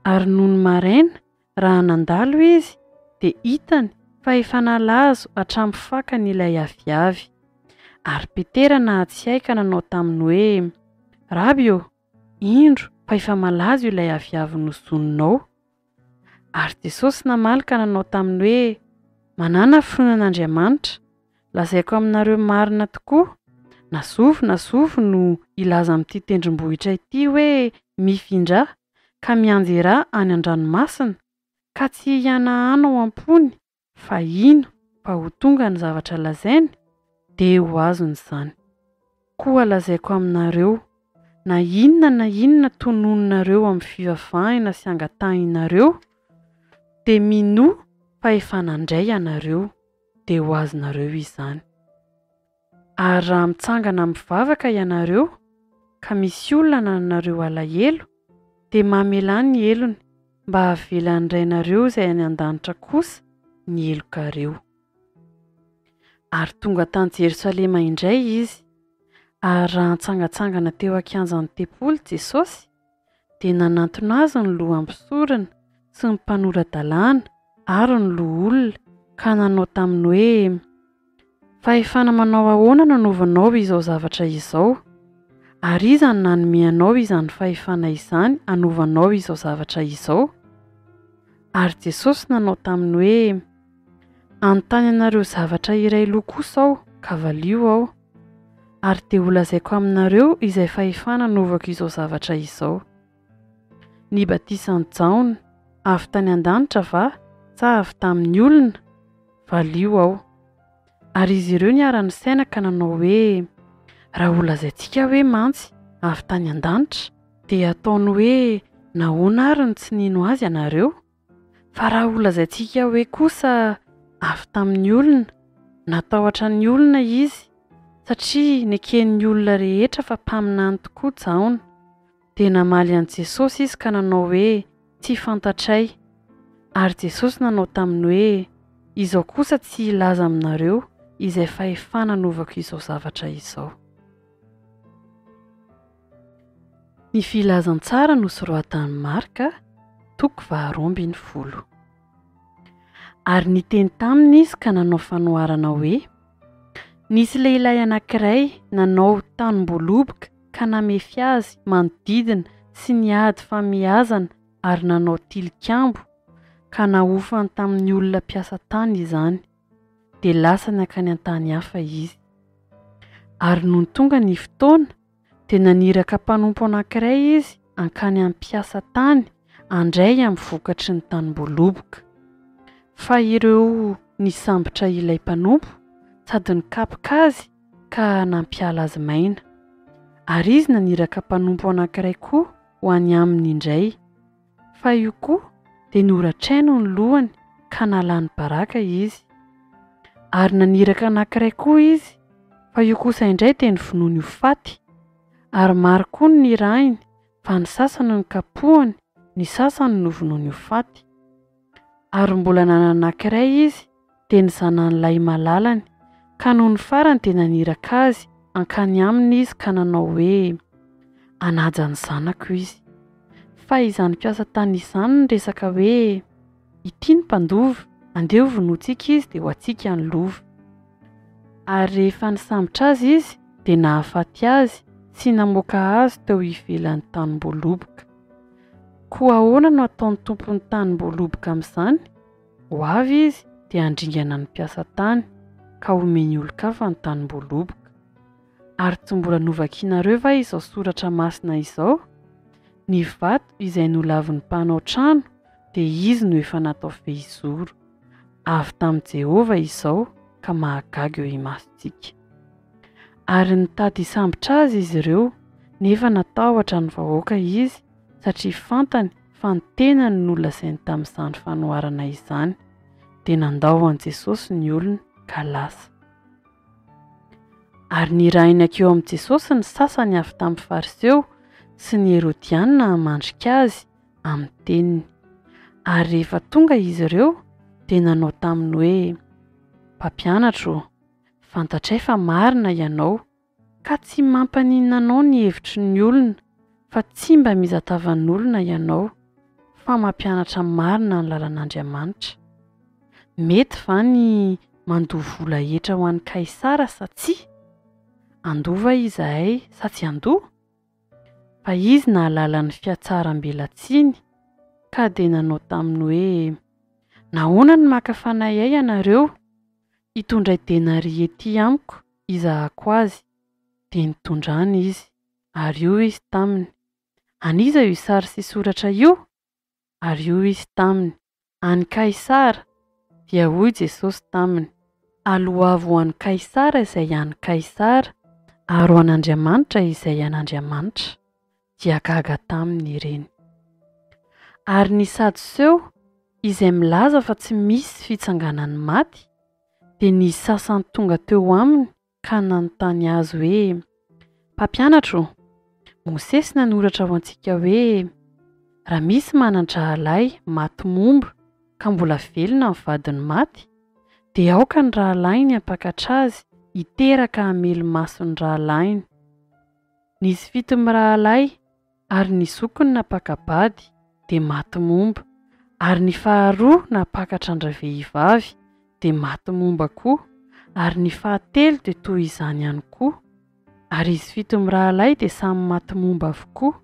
ary nony maraina, raha nandalo izy, dia hitany fa efa nalazo hatramin'ny fakany ilay aviavy. Ary Petera nahatsiahy ka nanao taminy hoe, Raby ô, indro fa efa malazo ilay aviavy nozoninao. Ary Jesosy namaly ka nanao taminy hoe, Manàna finoana an'Andriamanitra. Lazaiko aminareo marina tokoa, na zovy na zovy no hilaza amin'ity tendrombohitra ity hoe, Mifindrà, ka mianjerà any an-dranomasina, ka tsy hihanahana ao am-pony, fa hino fa ho tonga ny zavatra lazainy, dia ho azony izany. Koa lazaiko aminareo, na inona na inona tononinareo amin'ny fivavahina sy angatahinareo, dia minoa fa efa nandray ianareo, dia ho azonareo izany. Ary raha mitsangana mivavaka ianareo, ka misy olona anananareo alahelo, dia mamelà ny helony, mba havelan'ny Rainareo izay any an-danitra kosa ny helokareo. Ary tonga tany Jerosalema indray izy. Ary raha nitsangantsangana teo an-kianjan'ny tempoly Jesosy, dia nanantona azy ny lohan'ny mpisorona sy ny mpanora-dalàna. ary ny loholona ka nanao taminy hoe, Fahefana manao ahoana no anaovanao izao zavatra izao? Ary iza no nanome anao izany fahefana izany hanaovanao izao zavatra izao? Ary Jesosy nanao taminy hoe, Hanontany anareo zavatra iray loha kosa aho, ka valio aho. Ary dia holazaiko aminareo izay fahefana anaovako izao zavatra izao. Ny batisan'i Jaona, avy tany an-danitra va, sa avy tamin'ny olona? Valio aho. Ary izy ireo niara-nisaina ka nanao hoe, Raha holazaintsika hoe mantsy, avy tany an-danitra, dia hataony hoe, Nahoana àry no tsy nino azy ianareo? Fa raha holazaintsika hoe kosa, Avy tamin'ny olona, natahotra ny olona izy, satria neken'ny olona rehetra fa mpaminany tokoa Jaona. Dia namaly an'i Jesosy izy ka nanao hoe, Tsy fantatray. Ary Jesosy nanao taminy hoe, Izaho kosa tsy hilaza aminareo izay fahefana anaovako izao zavatra izao. Ny Filazantsara nosoratan'i Marka, toko faharoa ambin'ny folo. Ary niteny taminy izy ka nanao fanoharana hoe, Nisy lehilahy anankiray nanao tanim-boaloboka ka namefy azy manodidina sy niady famiazana ary nanao tilikambo, ka nahofany tamin'ny olona mpiasa tany izany. Dia lasa nankany an-tany hafa izy. Ary nony tonga ny fotoana, dia naniraka mpanompo anankiray izy hankany amin'ny mpiasa tany handray amin'ny vokatry ny tanimboaloboka. Fa ireo nisambotra ilay mpanompo sady nikapoka azy ka nampiala azy maina. Ary izy naniraka mpanompo anankiray koa ho any aminy indray. Fa io koa dia noratrainy ny lohany ka nalany baraka izy. Ary naniraka anankiray koa izy, fa io kosa indray dia novonoiny ho faty. Ary maro koa ny nirahiny, fa ny sasany nokapohany, ny sasany novonoiny ho faty. Ary mbola nanana anankiray izy, dia ny zanany lahy malalany, ka nony farany dia naniraka azy hankany aminy izy ka nanao hoe, Hanaja ny zanako izy. Fa izany mpiasa tany izany niresaka hoe, Ity ny mpandova, andeha hovonointsika izy dia ho antsika ny lova. Ary rehefa nisambotra azy izy dia nahafaty azy sy namoaka azy teo ivelan'ny tanimboaloboka. Koa ahoana no hataon'ny tompon'ny tanimboaloboka amin'izany? Ho avy izy dia handringana ny mpiasa tany, ka homeny olon-kafa ny tanimboaloboka. Ary tsy mbola novakinareo va izao soratra masina izao? Ny vato izay nolavin'ny mpanao trano dia izy no efa natao fehizoro. Avy tamin'i Jehovah izao ka mahagaga eo imasontsika. Ary nitady hisambotra azy izy ireo, nefa natahotra ny vahoaka izy, satria fantany fa ny tenany no nolazainy tamin'izany fanoharana izany. Dia nandao an'i Jesosy ny olona ka lasa. Ary nirahiny hankeo amin'i Jesosy ny sasany avy tamin'ny Fariseo sy ny Herodiana hamandrika azy amin'ny teniny. Ary rehefa tonga izy ireo, dia nanao taminy hoe, Mpampianatra ô, fantatray fa marina ianao, ka tsy mampaninona anao ny hevitry ny olona, fa tsy mba miza tavan'olona ianao, fa mampianatra marina ny lalan'Andriamanitra. Mety va ny mandoa vola hetra ho an'i Kaisara sa tsia? Handoa va izahay sa tsy handoa? Fa izy nahalala ny fihatsarambelatsiny, ka dia nanao taminy hoe, Nahoana no maka fanahy ahy ianareo? Hitondray denaria ety amiko hizahako azy. Dia nitondrany izy, ary hoy izy taminy, An'iza io sary sy soratra io? Ary hoy izy taminy, An'i Kaisara. Dia hoy Jesosy taminy, Aloavy ho an'i Kaisara izay an'i Kaisara, ary ho an'Andriamanitra izay an'Andriamanitra. Dia gaga taminy ireny. Ary ny Sadoseo, izay milaza fa tsy misy fitsanganan'ny maty, dia nisy sasany tonga teo aminy ka nanontany azy hoe, Mpampianatra ô, Mosesy nanoratra ho antsika hoe, Raha misy manan-drahalahy maty momba ka mbola velona ny vadiny maty, dia aoka ny rahalahiny hampakatra azy hiteraka hamely maso ny rahalahiny. Nisy fito mirahalahy ary ny zokiny nampaka-bady dia maty momba. Ary ny faharoa nampakatra an-dravehivavy, dia maty momba koa, ary ny fahatelo dia toy izany ihany koa. Ary izy fito mirahalahy dia samy maty momba avokoa.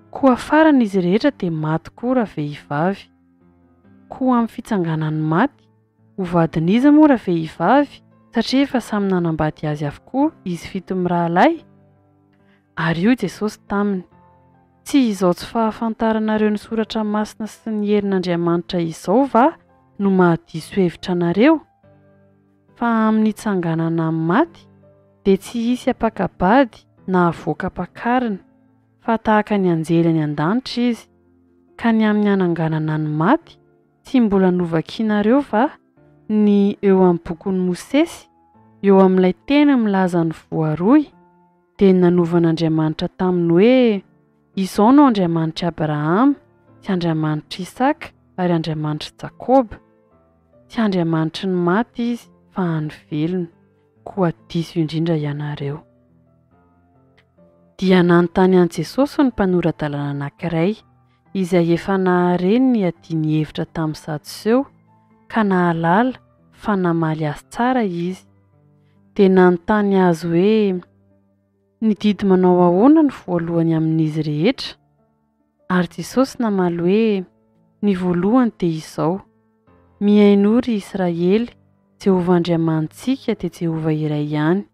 Koa farany izy rehetra dia maty koa ravehivavy. Koa amin'ny fitsanganan'ny maty, ho vadin'iza moa ravehivavy, satria efa samy nanambady azy avokoa izy fito mirahalahy? Ary hoy Jesosy taminy, Tsy izao tsy fahafantaranareo ny Soratra Masina sy ny herin'Andriamanitra izao va no mahadiso hevitra anareo? Fa amin'ny hitsanganana amin'ny maty, dia tsy hisy hampaka-bady na havoaka hampakarina, fa tahaka ny anjely any an-danitra izy. Ka ny amin'ny hananganana ny maty, tsy mbola novakinareo va ny eo amin'ny bokin'i Mosesy, eo amin'ilay teny milaza ny voaroy? Dia ny nanovan'Andriamanitra taminy hoe, Izao no Andriamanitr'i Abrahama, sy Andriamanitr'Isaka ary Andriamanitr'i Jakoba. Tsy Andriamanitry ny maty Izy, fa an'ny velona. Koa diso indrindra ianareo. Dia nanontany an'i Jesosy ny mpanora-dalàna anankiray, izay efa nahare ny niadiany hevitra tamin'ny Sadoseo, ka nahalala fa namaly azy tsara izy. Dia nanontany azy hoe, Ny didy manao ahoana no voalohany amin'izy rehetra? Ary Jesosy namaly hoe, Ny voalohany dia izao, Mihainoa, ry Israely, Jehovah Andriamanitsika dia Jehovah iray ihany.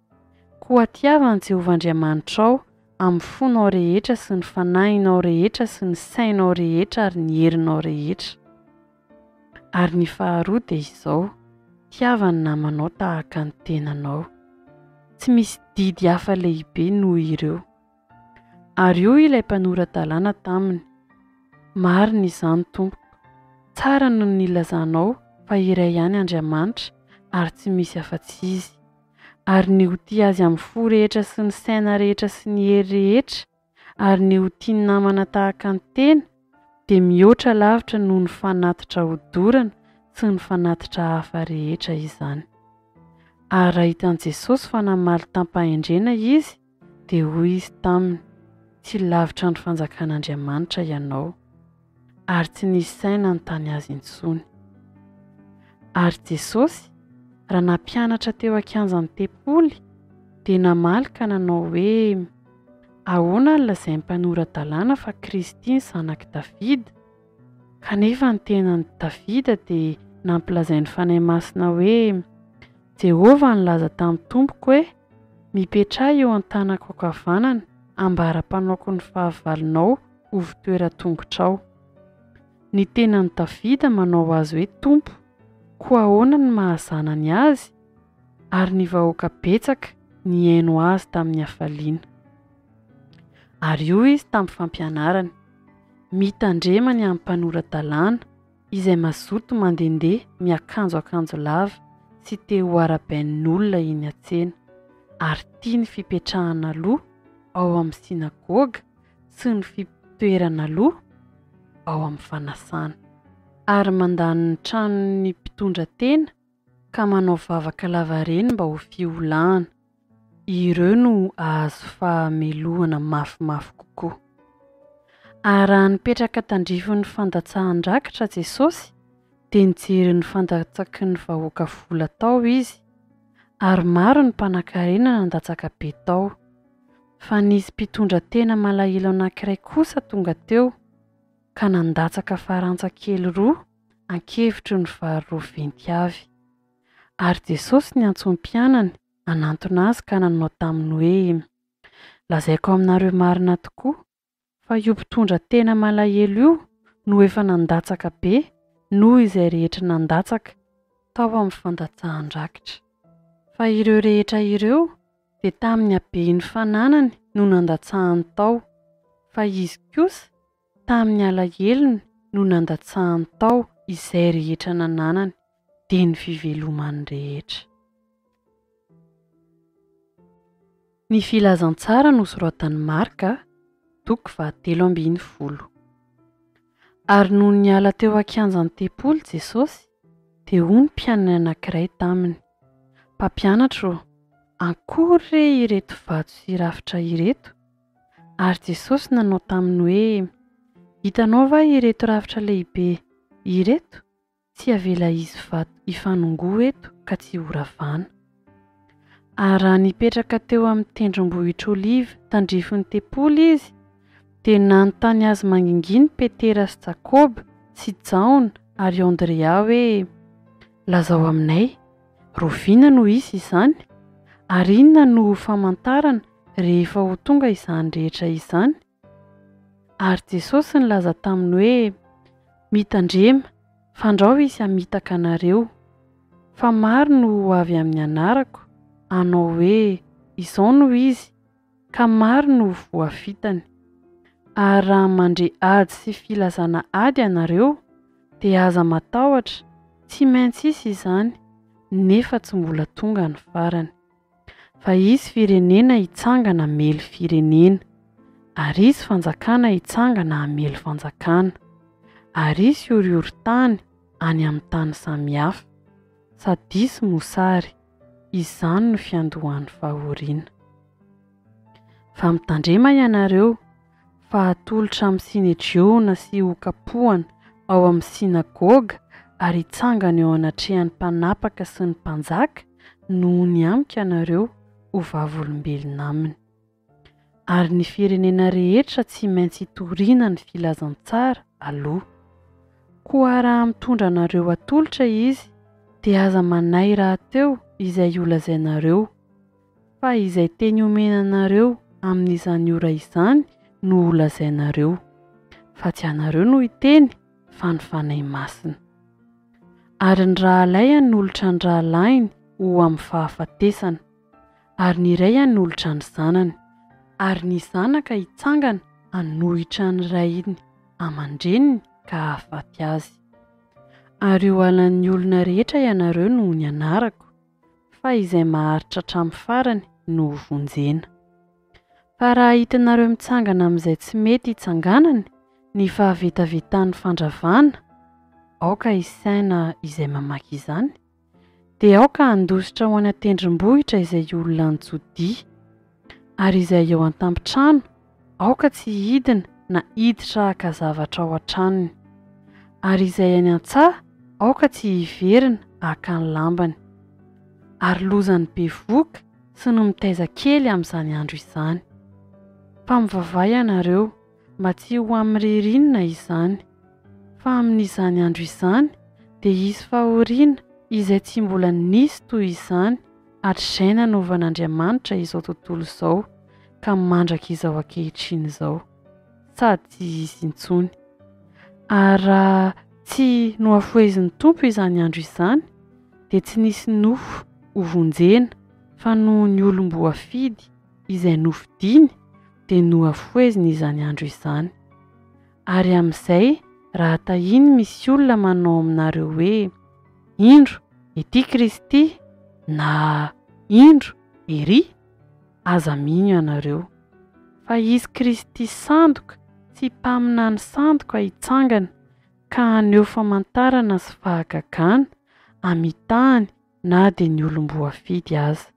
Koa tiava an'i Jehovah Andriamanitrao amin'ny fonao rehetra sy ny fanahinao rehetra sy ny sainao rehetra ary ny herinao rehetra. Ary ny faharoa dia izao, tiava ny namanao tahaka ny tenanao. Tsy misy didy hafa lehibe noho ireo. Ary hoy ilay mpanora-dalàna taminy, Marina izany, Tompoko. Tsara no nilazanao fa iray ihany Andriamanitra ary tsy misy afa-tsy Izy. Ary ny ho tia Azy amin'ny fo rehetra sy ny saina rehetra sy ny hery rehetra ary ny ho tia ny namana tahaka ny tena dia mihoatra lavitra noho ny fanatitra hodorana sy ny fanatitra hafa rehetra izany. Ary raha hitan'i Jesosy fa namaly tam-pahendrena izy, dia hoy izy taminy, Tsy lavitra ny fanjakan'Andriamanitra ianao. Ary tsy nisy sahy nanontany azy intsony. Ary Jesosy, raha nampianatra teo an-kianjan'ny tempoly, dia namaly ka nanao hoe, Ahoana no lazain'ny mpanora-dalàna fa Kristy ny zanak'i Davida? Kanefa ny tenan'i Davida dia nampilazain'ny Fanahy Masina hoe, Jehovah nilaza tamin'ny Tompoko hoe, Mipetraha eo an-tanako ankavanana, ambara-panaoko ny fahavalonao ho fitoeran-tongotrao. Ny tenan'i Davida manao azy hoe Tompo, koa ahoana no maha-zanany azy? Ary ny vahoaka betsaka nihaino azy tamin'ny hafaliana. Ary hoy izy tamin'ny fampianarany, Mitandrema ny amin'ny mpanora-dalàna, izay mazoto mandehandeha miakanjo akanjo lava sy te ho arabain'olona eny an-tsena, ary tia ny fipetrahana aloha ao amin'ny synagoga sy ny fitoerana aloha ao amin'ny fanasana. Ary mandany ny tranon'ny mpitondra tena ka manao vavaka lavareny mba ho fiolahana. Ireo no hahazo fahamelohana mafimafy kokoa. Ary raha nipetraka tandrifin'ny fandatsahan-drakitra Jesosy, dia nijery ny fandatsaky ny vahoaka vola tao Izy, ary maro ny mpanankarena nandatsaka be tao. Fa nisy mpitondra tena malahelo anankiray kosa tonga teo, ka nandatsaka farantsa kely roa ankevitry ny vary roaventy avy. Ary Jesosy niantso ny mpianany hanantona azy ka nanao taminy hoe, Lazaiko aminareo marina tokoa, fa io mpitondra tena malahelo io no efa nandatsaka be noho izay rehetra nandatsaka tao amin'ny fandatsahan-drakitra. Fa ireo rehetra ireo dia tamin'ny haben'ny fananany no nandatsahany tao, fa izy kosa tamin'ny alahelony no nandatsahany tao izay rehetra nananany, dia ny fivelomany rehetra. Ny Filazantsara nosoratan'i Marka, toko fahatelo ambin'ny folo. Ary nony niala teo an-kianjan'ny tempoly Jesosy, dia hoy ny mpianany anankiray taminy, Mpampianatra ô, ankory re ireto vato sy rafitra ireto? Ary Jesosy nanao taminy hoe, Hitanao va ireto rafitra lehibe Ireto tsy avela hisy vato hifanongoa eto ka tsy horavana. Ary raha nipetraka teo amin'ny tendrombohitr'Oliva tandrifin'ny tempoly izy, dia nanontany azy mangingina Petera sy Jakoba sy Jaona ary Andrea hoe, Lazao aminay, roviana no hisy izany? Ary inona no ho famantarana rehefa ho tonga izany rehetra izany? Ary Jesosy nilaza taminy hoe, Mitandrema, fandrao hisy hamitaka anareo. Fa maro no ho avy amin'ny anarako, hanao hoe, Izao no izy, ka maro no ho voafitany. Ary raha mandre ady sy filazana ady ianareo, dia aza matahotra, tsy maintsy hisy izany, nefa tsy mbola tonga ny farany. Fa hisy firenena hitsangana hamely firenena, ary hisy fanjakana hitsangana hamely fanjakana, ary hisy horohoron-tany any amin'ny tany samihafa, sady hisy mosary, izany no fiandohan'ny fahoriana. Fa mitandrema ianareo, fa hatolotra amin'ny Synedriona sy hokapohana ao amin'ny synagoga ary hitsangana eo anatrehan'ny mpanapaka sy ny mpanjaka noho ny amiko ianareo ho vavolombelona aminy. Ary ny firenena rehetra tsy maintsy hitoriana ny filazantsara aloha. Koa raha mitondra anareo hatolotra izy, dia aza manahy rahateo izay holazainareo, Fa izay teny omena anareo amin'izany ora izany no holazainareo, fa tsy anareo no hiteny fa ny Fanahy Masina. Ary ny rahalahy hanolotra ny rahalahiny ho amin'ny fahafatesana, ary ny ray hanolotra ny zanany, ary ny zanaka hitsangana hanohitra ny rainy aman-dreniny ka hahafaty azy. Ary ho halan'ny olona rehetra ianareo noho ny anarako. fa izay maharitra hatramin'ny farany no ho vonjena. Fa raha hitanareo mitsangana amin'izay tsy mety hitsanganany ny fahavetavetan'ny fandravana, aoka hisaina izay mamaky izany, dia aoka handositra ho any an-tendrombohitra izay olona any Jodia, ary izay eo an-tampon-trano Aoka tsy hidina na hiditra haka zavatra ao an-tranony. Ary izay any an-tsaha, aoka tsy hiverina haka ny lambany. Ary lozan'ny bevohoka sy ny mitaiza kely amin'izany andro izany. Fa mivavaha ianareo, mba tsy ho amin'ny ririnina izany. Fa amin'izany andro izany dia hisy fahoriana izay tsy mbola nisy toy izany hatrizay nanovan'Andriamanitra izao tontolo izao ka mandraka izao ankehitriny izao, sady tsy hisy intsony. Ary raha tsy nohafohezin'ny Tompo izany andro izany, dia tsy nisy nofo hovonjena, fa noho ny olom-boafidy izay nofidiny, dia nohafoheziny izany andro izany. Ary amin'izay raha tahiny misy olona manao aminareo hoe, Indro, ety Kristy, na Indro, ery, aza mino ianareo. Fa hisy Kristy sandoka sy mpaminany sandoka hitsangana ka haneho famantarana sy fahagagana hamitahany na dia ny olom-boafidy aza,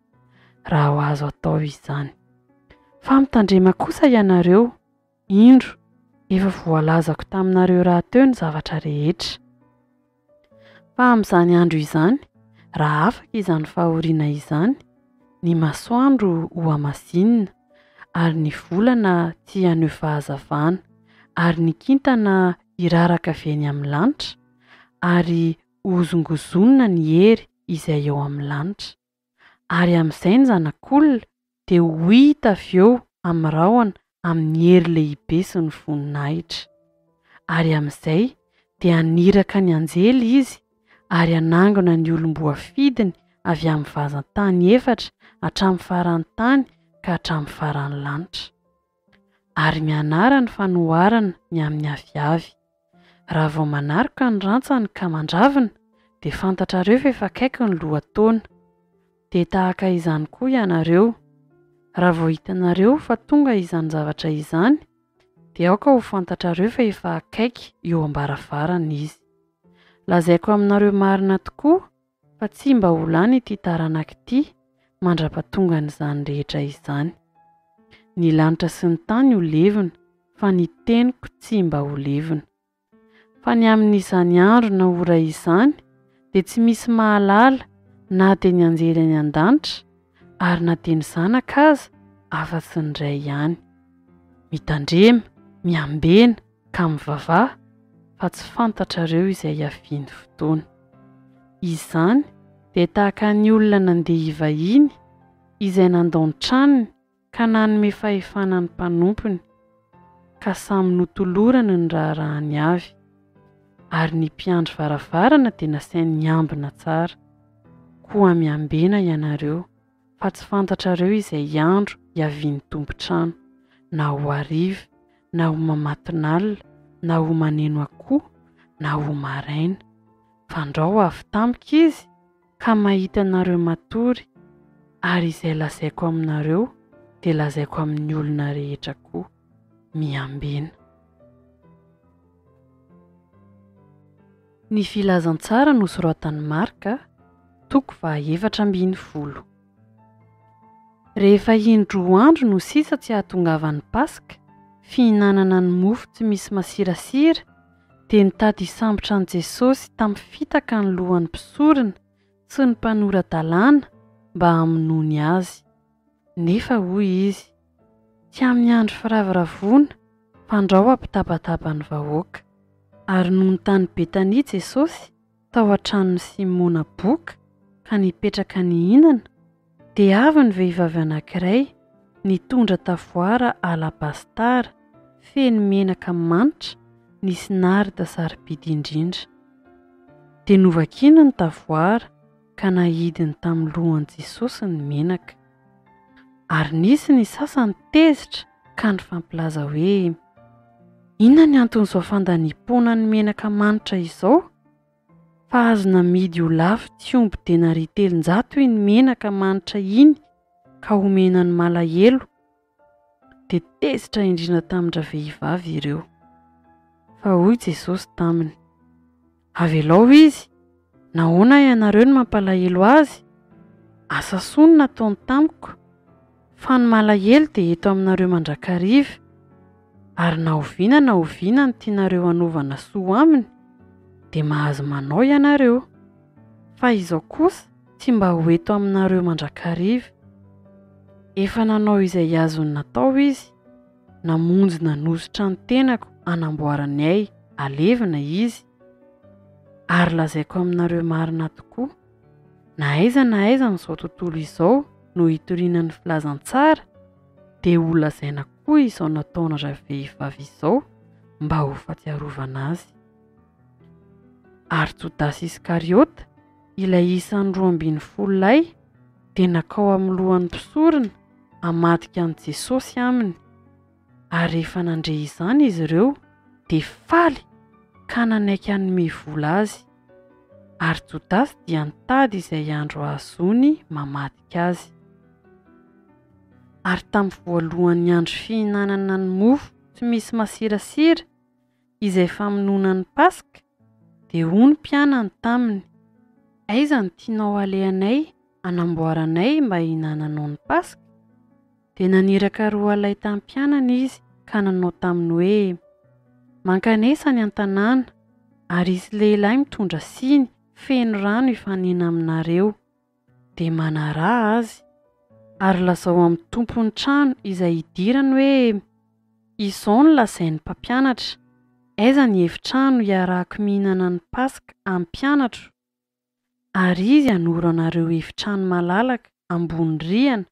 raha ho azo atao izany. Fa mitandrema kosa ianareo, Indro, efa voalazako taminareo rahateo ny zavatra rehetra. Fa amin'izany andro izany, raha afaka izany fahoriana izany, ny masoandro hohamasinina, ary ny volana tsy haneho fahazavana, ary ny kintana hiraraka avy eny amin'ny lanitra, ary hohozongozonina ny hery izay eo amin'ny lanitra. Ary amin'izay ny Zanak'olona dia ho hita avy eo amin'ny rahona amin'ny hery lehibe sy ny voninahitra. Ary amin'izay dia haniraka ny anjely izy ary hanangona ny olom-boafidiny avy amin'ny vazan-tany efatra hatramin'ny faran'ny tany ka hatramin'ny faran'ny lanitra. Ary mianara ny fanoharana ny amin'ny aviavy. Raha vao manaroka ny rantsany ka mandravina, dia fantatrareo fa efa akaiky ny lohataona. Dia tahaka izany koa ianareo, raha vao hitanareo fa tonga izany zavatra izany, dia aoka ho fantatrareo fa efa akaiky eo am-baravarana izy. Lazaiko aminareo marina tokoa fa tsy mba ho lany ity taranaka ity mandra-pahatongan'izany rehetra izany. Ny lanitra sy ny tany ho levona, fa ny teniko tsy mba ho levona. Fa ny amin'izany andro na ora izany dia tsy misy mahalala na dia ny anjely any an-danitra ary na dia ny Zanaka aza afa-tsy ny Ray ihany. Mitandrema, miambena, ka mivavaha, fa tsy fantatrareo izay hiavian'ny fotoana. Izany dia tahaka ny olona nandeha hivahiny, izay nandao ny tranony ka nanome fahefana ny mpanompony, ka samy notolorany ny raharahany avy. Ary ny mpiandry varavarana dia nasainy niambina tsara. Koa miambena ianareo, fa tsy fantatrareo izay andro hiavian'ny tompon-trano, na ho hariva, na ho mamatonalina, na ho maneno akoho, na ho maraina. Fandrao avy tampoka izy, ka mahita anareo matory, ary izay lazaiko aminareo dia lazaiko amin'ny olona rehetra koa, miambena. Ny Filazantsara nosoratan'i Marka, toko faha-14. Rehefa indroa andro no sisa tsy hahatongavan'ny Paska, fihinanana ny mofo tsy misy masirasira, dia nitady hisambotra an'i Jesosy tamin'ny fitaka ny lohan'ny mpisorona sy ny mpanora-dalàna mba hamonoany azy. Nefa hoy izy, Tsy amin'ny andro firavoravoana, fandrao hampitabataba ny vahoaka. Ary nony tany Betania Jesosy, tao an-tranon'i Simona boka, ka nipetraka nihinana, Dia avy ny vehivavy anankiray nitondra tavoara alabastara feno menaka manitra nisy narda sarobidy indrindra. Dia novakiny ny tavoara ka nahidiny tamin'ny lohan'i Jesosy ny menaka. Ary nisy ny sasany tezitra ka nifampilaza hoe, Inona ny anton'izao fandaniam-poana ny menaka manitra izao? Fa azo namidy ho lafo tsy omby denaria 300 iny menaka manitra iny ka homena ny malahelo, dia tezitra indrindra tamin-dravehivavy ireo. Fa hoy Jesosy taminy, Avelao izy, nahoana ianareo no mampalahelo azy? Asa soa no nataony tamiko. Fa ny malahelo dia eto aminareo mandrakariva, ary na oviana na oviana no tianareo hanaovana soa aminy, dia mahazo manao ianareo. Fa izao kosa tsy mba ho eto aminareo mandrakariva. Efa nanao izay azony natao izy, namonjy nanosotra ny tenako hanamboarany ahy halevina izy. Ary lazaiko aminareo marina tokoa, Na aiza na aiza amin'izao tontolo izao no hitoriana ny filazantsara, dia holazaina koa izao nataon-dravehivavy izao mba ho fahatsiarovana azy. Ary Jodasy Iskariota, ilay isan'ny 12 lahy, dia nankao amin'ny lohan'ny mpisorona hamadika an'i Jesosy aminy. Ary rehefa nandre izany izy ireo, dia faly ka nanaiky hanome vola azy. Ary Jodasy dia nitady izay andro hahazoany mamadika azy. Ary tamin'ny voalohan'ny andro fihinanana ny mofo tsy misy masirasira, izay famonoana ny Paska, dia hoy ny mpianany taminy, Aiza no tianao halehanay hanamboaranay mba hihinananao ny Paska? Dia naniraka roalahy tamin'ny mpianany izy ka nanao taminy hoe, Mankanesa any an-tanàna, ary hisy lehilahy mitondra siny feno rano hifanena aminareo. Dia manaraha azy, ary lazao amin'ny tompon'ny trano izay hidirany hoe, Izao no lazain'ny mpampianatra, Aiza ny efitrano hiarahako mihinana ny Paska amin'ny mpianatro? Ary izy hanoro anareo efitrano malalaka ambony rihana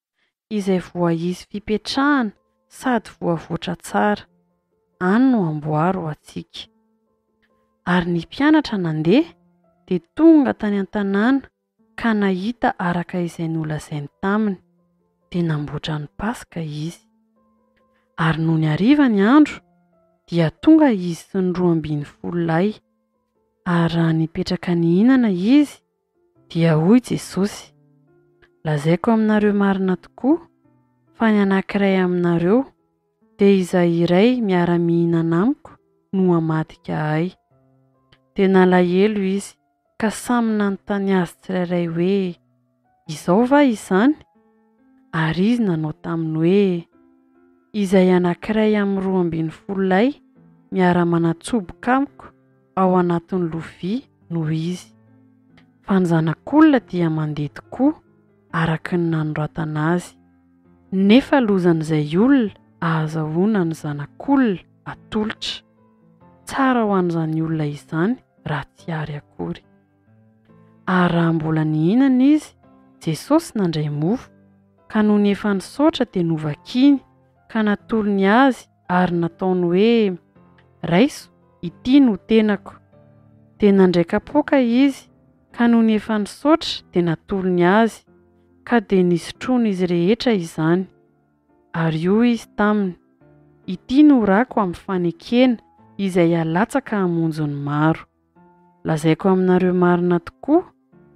izay voahisy fipetrahana sady voavoatra tsara. Any no amboary ho antsika. Ary ny mpianatra nandeha, dia tonga tany an-tanàna ka nahita araka izay nolazainy taminy, dia namboatra ny Paska izy. Ary nony hariva ny andro, dia tonga izy sy ny 12 lahy. Ary raha nipetraka nihinana izy, dia hoy Jesosy, Lazaiko aminareo marina tokoa, fa ny anankiray aminareo, dia izay iray miara-mihinana amiko no hamadika ahy. Dia nalahelo izy, ka samy nanontany azy tsirairay hoe, Izao va izany? Ary izy nanao taminy hoe, Izay anankiray amin'ny 12 lahy miara-manatsoboka amiko. ao anatin'ny lovia no izy. Fa ny Zanak'olona dia mandeha tokoa araka ny nanoratana azy. Nefa lozan'izay olona ahazahoana ny Zanak'olona atolotra. Tsara ho an'izany olona izany raha tsy ary akory. Ary raha mbola nihinana izy, Jesosy nandray mofo, ka nony efa nisaotra dia novakiny ka natolony azy ary nataony hoe, Raiso, ity no tenako. Dia nandray kapoaka izy, ka nony efa nisaotra dia natolony azy, ka dia nisotroan'izy rehetra izany. Ary hoy izy taminy, Ity no rako amin'ny fanekena, izay halatsaka hamonjy ny maro. Lazaiko aminareo marina tokoa,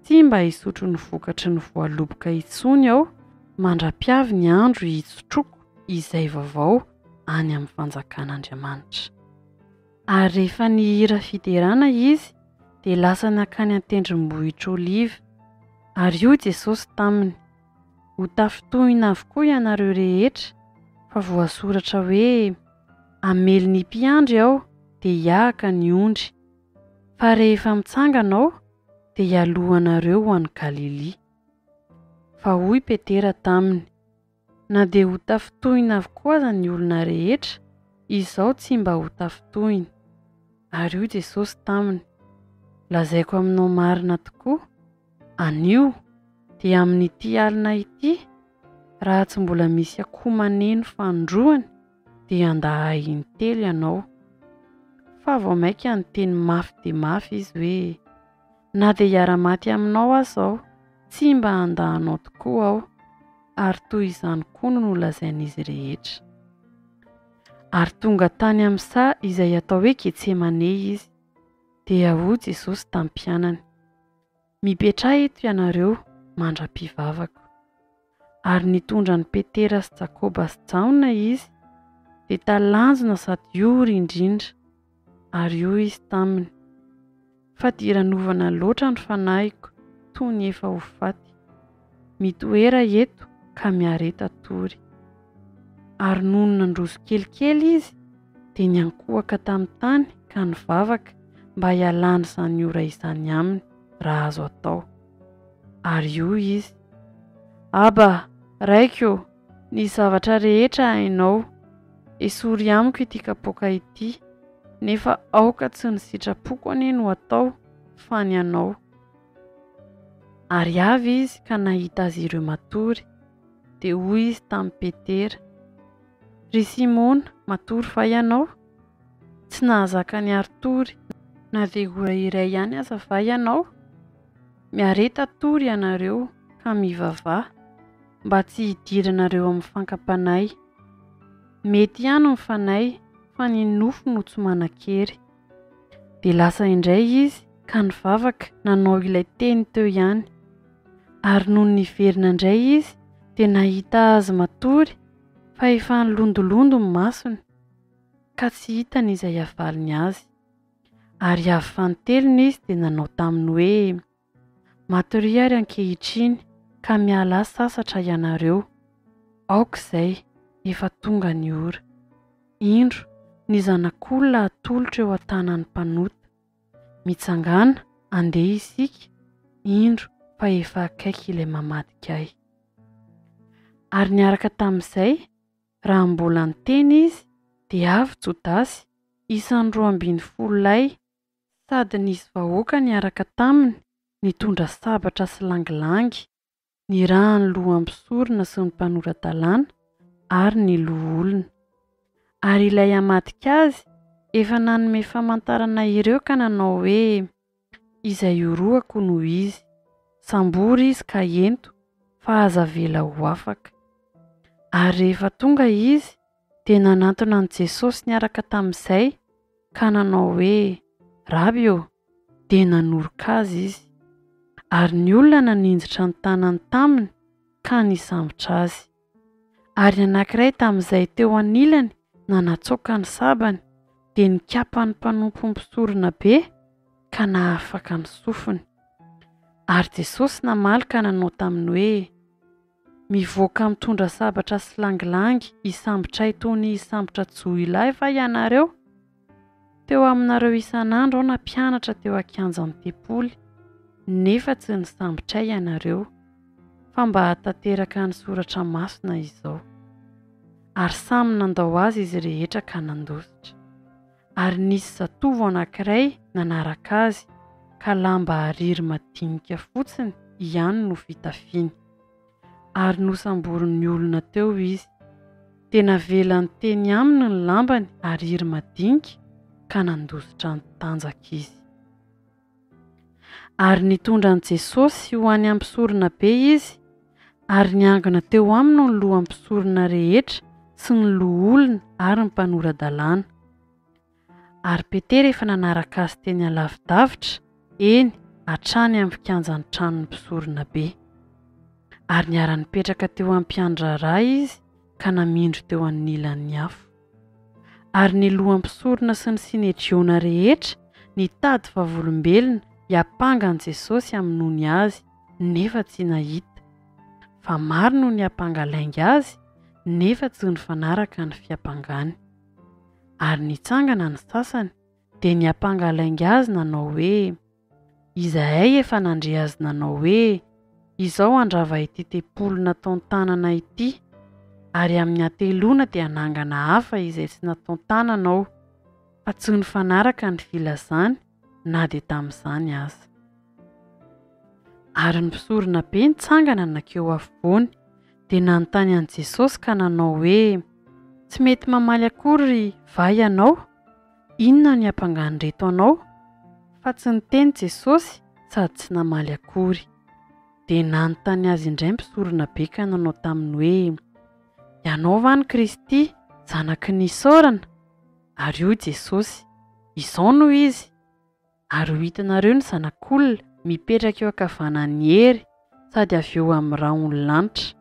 tsy mba hisotro ny vokatry ny voaloboka intsony aho mandra-piavy ny andro hisotroako izay vaovao any amin'ny fanjakan'Andriamanitra. Ary rehefa nihira fiderana izy, dia lasa nankany an-tendrombohitr'Oliva. Ary hoy Jesosy taminy, Ho tafintohina avokoa ianareo rehetra, fa voasoratra hoe, Hamely ny mpiandry aho, dia hiahaka ny ondry. Fa rehefa mitsangana aho, dia hialoha anareo ho any Galilia. Fa hoy Petera taminy, Na dia ho tafintohina avokoa aza ny olona rehetra, izaho tsy mba ho tafintohina. Ary hoy Jesosy taminy, Lazaiko aminao marina tokoa, anio, dia amin'ity alina ity, raha tsy mbola misy akoho maneno fanindroany, dia handà ahy intelo ianao. Fa vao mainka niteny mafy dia mafy izy hoe, Na dia hiara-maty aminao aza aho, tsy mba handà anao tokoa aho. Ary toy izany koa no nolazain'izy rehetra. Ary tonga tany amin'ny saha izay atao hoe Getsemane izy. Dia hoy Jesosy tamin'ny mpianany, Mipetraha eto ianareo mandra-pivavako. Ary nitondra an'i Petera sy Jakoba sy Jaona izy, dia talanjona sady ory indrindra. Ary hoy izy taminy, Fadiranovana loatra ny fanahiko, toy ny efa ho faty. Mitoera eto ka miareta tory. Ary nony nandroso kelikely izy, dia niankohoka tamin'ny tany ka nivavaka mba hialan'izany ora izany aminy, raha azo atao. Ary hoy izy, Aba, Raiko ô, ny zavatra rehetra hainao. Esory amiko ity kapoaka ity, nefa aoka tsy ny sitrapoko anie no atao, fa ny anao. Ary avy izy ka nahita azy ireo matory, dia hoy izy tamin'i Petera, Ry Simona, matory va ianao? Tsy nahazaka niari-tory na dia ora iray ihany aza va ianao? Miareta tory ianareo ka mivavaha, mba tsy hidiranareo amin'ny fankam-panahy. Mety ihany ny fanahy, fa ny nofo no tsy manan-kery. Dia lasa indray izy ka nivavaka nanao ilay teny teo ihany. Ary nony niverina indray izy dia nahita azy matory fa efa nilondolondo ny masony, ka tsy hitany izay havaliny azy. Ary avy fanintelony izy dia nanao taminy hoe, Matoria ary ankehitriny, ka mialà sasatra ianareo. Aoka izay, efa tonga ny ora. Indro, ny Zanak'olona hatolotra eo an-tanan'ny mpanota. Mitsangàna, andeha isika, indro fa efa akaiky ilay mamadika ahy. Ary niaraka tamin'izay, raha mbola niteny izy, dia avy Jodasy, isan'ny 12 lahy, sady nisy vahoaka niaraka taminy nitondra sabatra sy langilangy, nirahan'ny loham-pisorona sy ny mpanora-dalàna ary ny loholona. Ary ilay hamadika azy efa nanome famantarana ireo ka nanao hoe, Izay orohako no izy, sambory izy ka ento, fa aza avela ho afaka. Ary rehefa tonga izy, dia nanantona an'i Jesosy niaraka tamin'izay ka nanao hoe, Raby ô! Dia nanoroka azy izy. Ary ny olona naninjitra ny tanany taminy ka nisambotra azy. Ary ny anankiray tamin'izay teo anilany nanatsoaka ny sabany, dia nikapa ny mpanompon'ny mpisoronabe ka nahafaka ny sofiny. Ary Jesosy namaly ka nanao taminy hoe, Mivoaka mitondra sabatra sy langilangy hisambotra ahy toy ny hisambotra jiolahy va ianareo? Teo aminareo isan'andro aho nampianatra teo an-kianjan'ny tempoly, nefa tsy nisambotra ahy ianareo, fa mba hahatanteraka ny soratra masina izao. Ary samy nandao azy izy rehetra ka nandositra. Ary nisy zatovo anankiray nanaraka azy, ka lamba hariry madinika fotsiny ihany no fitafiny. Ary nosamborin'ny olona teo izy. Dia navelany teny aminy ny lambany hariry madinika, ka nandositra nitanjaka izy. Ary nitondra an'i Jesosy ho any amin'ny mpisoronabe izy, ary niangona teo aminy ny lohan'ny mpisorona rehetra sy ny loholona ary ny mpanora-dalàna. Ary Petera efa nanaraka azy teny alavidavitra, eny, hatrany amin'ny kianjan'ny tranon'ny mpisoronabe. Ary niara-nipetraka teo am-piandraharaha izy ka namindro teo anilan'ny afo. Ary ny lohan'ny mpisorona sy ny Synedriona rehetra nitady vavolombelona hiampanga an'i Jesosy hamonoany azy, nefa tsy nahita. Fa maro no niampanga lainga azy, nefa tsy nifanaraka ny fiampangany. Ary nitsangana ny sasany, dia niampanga lainga azy nanao hoe, Izahay efa nandre azy nanao hoe, Izao handrava ity tempoly nataon-tanana ity, ary amin'ny hateloana dia hanangana hafa izay tsy nataon-tanana aho. Fa tsy nifanaraka ny filazany na dia tamin'izany aza. Ary ny mpisoronabe nitsangana nankeo afovoany, dia nanontany an'i Jesosy ka nanao hoe, Tsy mety mamaly akory va ianao? Inona no iampangan'ireto anao? Fa tsy niteny Jesosy sady tsy namaly akory. Dia nanontany azy indray ny mpisoronabe ka nanao taminy hoe, Ianao va no Kristy, Zanaky ny Isaorana? Ary hoy Jesosy, Izao no Izy. Ary ho hitanareo ny Zanak'olona mipetraka eo ankavanan'ny hery sady avy eo amin'ny rahon'ny lanitra.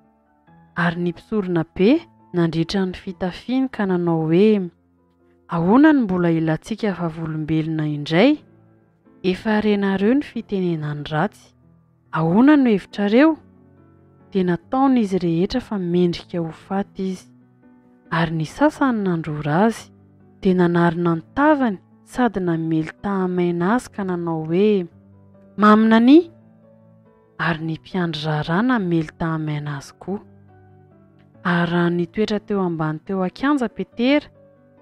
Ary ny mpisoronabe nandritra ny fitafiany ka nanao hoe, Ahoana no mbola ilantsika vavolombelona indray? Efa renareo ny fitenenany ratsy. Ahoana no hevitrareo? Dia nataon'izy rehetra fa mendrika ho faty izy. Ary ny sasany nandrora azy, dia nanarona ny tavany sady namely tahamaina azy ka nanao hoe, Maminania! Ary ny mpiandry raharaha namely tahamaina azy koa. Ary raha nitoetra teo ambany teo an-kianja Petera,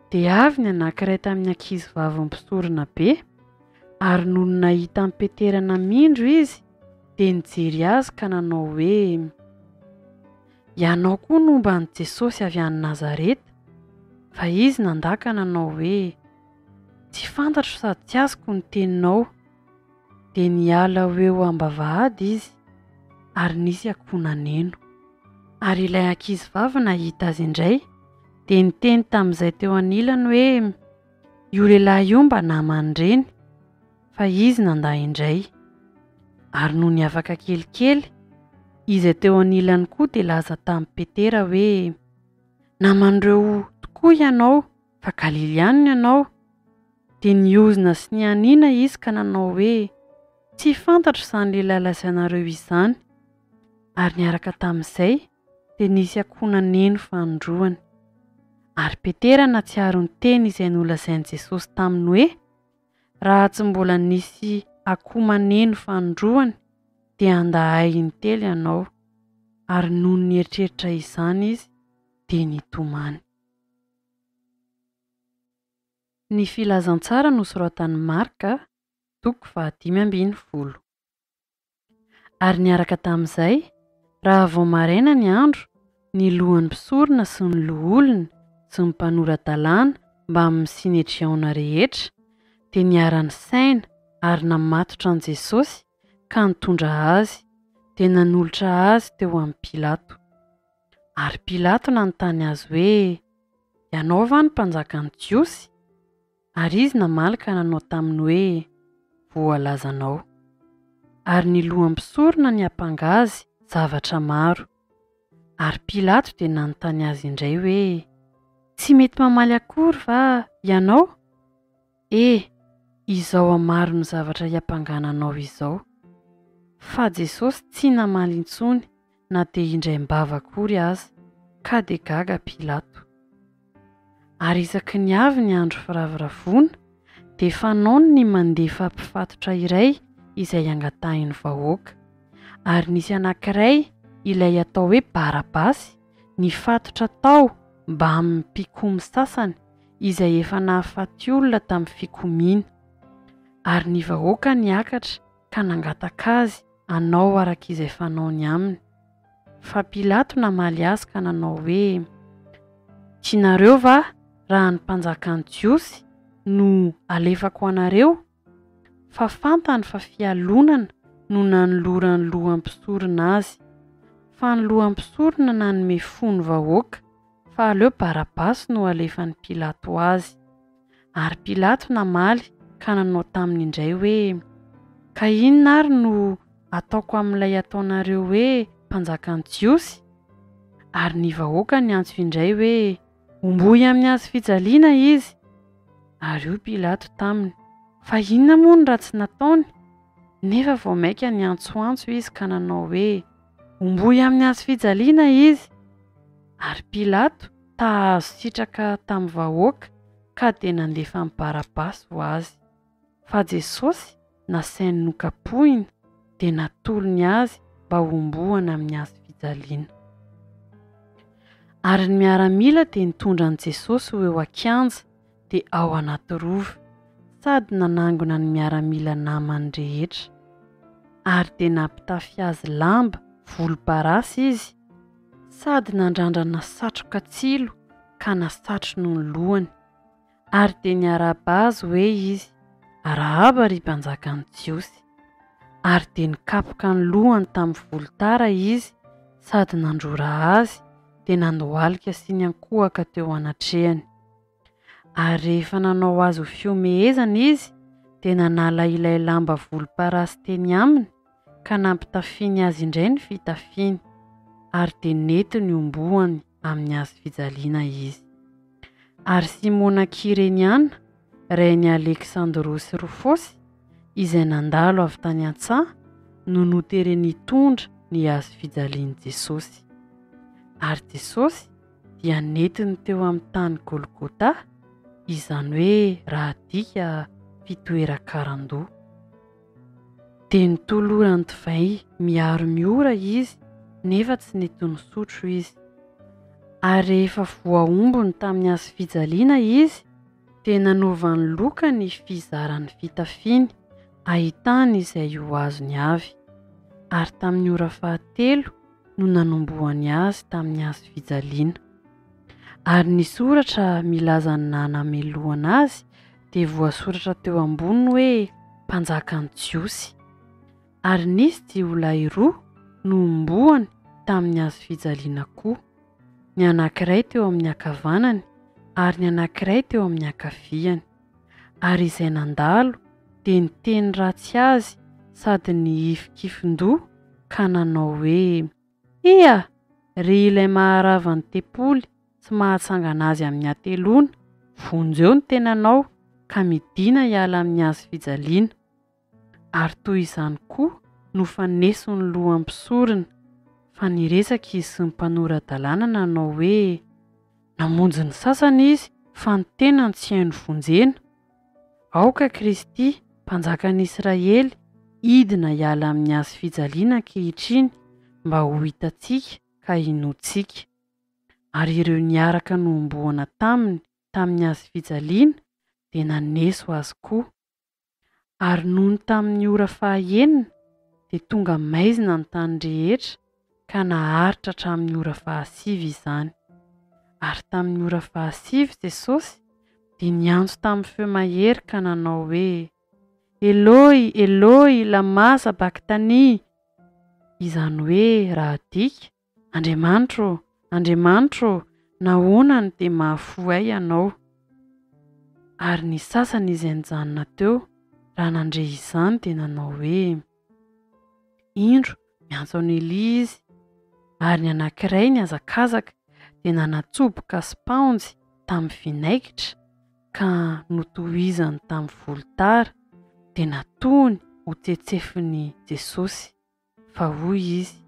dia avy ny anankiray tamin'ny ankizivavin'ny mpisoronabe, Ary nony nahita an'i Petera namindro izy, dia nijery azy ka nanao hoe, Ianao koa nomba an'i Jesosy avy any Nazareta. Fa izy nandà ka nanao hoe, Tsy fantatro sady tsy azoko ny teninao. Dia niala ho eo am-bavahady izy, ary nisy akoho naneno. Ary ilay ankizivavy nahita azy indray, dia niteny tamin'izay teo anilany hoe, Io lehilahy io mba naman'ireny, fa izy nandà indray. Ary nony afaka kelikely, izay teo anilany koa dia laza tamin'i Petera hoe, Naman'ireo tokoa ianao, fa Galilianina ianao. Dia niozona sy nianiana izy ka nanao hoe, Tsy fantatro izany lehilahy lazainareo izany. Ary niaraka tamin'izay, dia nisy akoho naneno fanindroany. Ary Petera nahatsiaro ny teny izay nolazain'i Jesosy taminy hoe, Raha tsy mbola nisy akoho maneno fanindroany, dia handà Ahy intelo ianao. Ary nony nieritreritra izany izy, dia nitomany. Ny Filazantsara nosoratan'i Marka, toko fahadimy ambin'ny folo. Ary niaraka tamin'izay, raha vao maraina ny andro, ny lohan'ny mpisorona sy ny loholona sy ny mpanora-dalàna mbamin'ny Synedriona rehetra dia niara-nisaina ary namatotra an'i Jesosy ka nitondra azy, dia nanolotra azy teo amin'i Pilato. Ary Pilato nanontany azy hoe, Ianao va no mpanjakan'ny Jiosy? Ary izy namaly ka nanao taminy hoe, Voalazanao. Ary ny loham-pisorona niampanga azy zavatra maro. Ary Pilato dia nanontany azy indray hoe, Tsy mety mamaly akory va ianao? E, izao hamaron'ny zavatra iampangana anao izao. Fa Jesosy tsy namaly intsony na dia indraim-bava akory aza, ka dia gaga Pilato. Ary isaky ny avy ny andro firavoravoana, Dia fanaony ny mandefa mpifatotra iray izay angatahin'ny vahoaka. Ary nisy anankiray, ilay atao hoe Barabasy, nifatotra tao mbamin'ny mpikomy sasany izay efa nahafaty olona tamin'ny fikomiana. Ary ny vahoaka niakatra ka nangataka azy hanao araka izay fanaony aminy. Fa Pilato namaly azy ka nanao hoe, Tianareo va raha ny mpanjakan'ny Jiosy no alefako ho anareo? Fa fantany fa fialonana no nanoloran'ny loham-pisorona azy. Fa ny loham-pisorona nanome fo ny vahoaka, fa aleo Barabasy no alefan'i Pilato azy. Ary Pilato namaly ka nanao taminy indray hoe, Ka inona ary no ataoko amin'ilay ataonareo hoe mpanjakan'ny Jiosy? Ary ny vahoaka niantso indray hoe, Homboy amin'ny hazo fijaliana izy! Ary hoy Pilato taminy, Fa inona moa no ratsy nataony? Nefa vao mainka niantsoantso izy ka nanao hoe, Homboy amin'ny hazo fijaliana izy! Ary Pilato ta hahazo sitraka tamin'ny vahoaka ka dia nandefa an'i Barabasy ho azy. Fa Jesosy nasainy nokapohina dia natolony azy mba hombohana amin'ny hazo fijaliana. Ary ny miaramila dia nitondra an'i Jesosy ho eo an-kianja dia ao anaty rova, sady nanangona ny miaramila namany rehetra. Ary dia nampitafy azy lamba volomparasy izy, sady nandrandrana satroka tsilo ka nasatrony ny lohany. Ary dia niarahaba azy hoe izy, Arahaba, ry mpanjakan'ny Jiosy! Ary dia nikapoka ny lohany tamin'ny volotara izy sady nandrora azy, dia nandohalika sy niankohoka teo anatrehany. Ary rehefa nanao azy ho fihomehezana izy, dia nanala ilay lamba volomparasy teny aminy ka nampitafiany azy indray ny fitafiany, ary dia nentiny hombohany amin'ny hazo fijaliana izy. Ary Simona Kyreniana, rain'i Aleksandro sy Rofosy, izay nandalo avy tany an-tsaha, no notereny hitondra ny hazo fijalian'i Jesosy. Ary Jesosy dia nentiny teo amin'ny tany Golgota, izany hoe raha adika fitoeran-karandoha. Dia notolorany divay miharo miora izy, nefa tsy nety nisotro izy. Ary rehefa voahombony tamin'ny hazo fijaliana izy, dia nanaovany loka ny fizaran'ny fitafiany, ahitany izay ho azony avy. Ary tamin'ny ora fahatelo no nanombohany azy tamin'ny hazo fijaliana. Ary ny soratra milaza ny nanamelohana azy dia voasoratra teo amboniny hoe Mpanjakan'ny Jiosy. Ary nisy jiolahy roa nohomboany tamin'ny hazo fijaliana koa, ny anankiray teo amin'ny ankavanany ary ny anankiray teo amin'ny ankaviany. Ary izay nandalo dia niteny ratsy azy sady nihifinkifin-doha ka nanao hoe, Hia! Ry ilay maharava ny tempoly sy mahatsangana azy amin'ny hateloana, vonjeo ny tenanao ka midìna hiala amin'ny hazo fijaliana. Ary toy izany koa no faneson'ny lohan'ny mpisorona, fa niresaka izy sy ny mpanora-dalàna nanao hoe, Namonjy ny sasany izy, fa ny tenany tsy hainy vonjena. Aoka Kristy, Mpanjakan'i Israely, hidina hiala amin'ny hazo fijaliana ankehitriny, mba ho hitantsika ka hinoantsika. Ary ireo niaraka nohomboana taminy tamin'ny hazo fijaliana dia naneso azy koa. Ary nony tamin'ny ora fahaenina dia tonga maizina ny tany rehetra ka naharitra hatramin'ny ora fahasivy izany. Ary tamin'ny ora fahasivy Jesosy dia niantso tamin'ny feo mahery ka nanao hoe, Eloi, Eloi, lama sabaktani? Izany hoe, raha adika, Andriamanitro ô, Andriamanitro ô, nahoana no dia mahafoy ahy Ianao? Ary ny sasany izay nijanona teo, raha nandre izany, dia nanao hoe, Indro, miantso an'i Elia izy. Ary ny anankiray nihazakazaka, dia nanatsoboka spaonjy tamin'ny vinaigitra, ka notohizany tamin'ny volotara, dia natohony ho tsetsefin'i Jesosy. Fa hoy izy,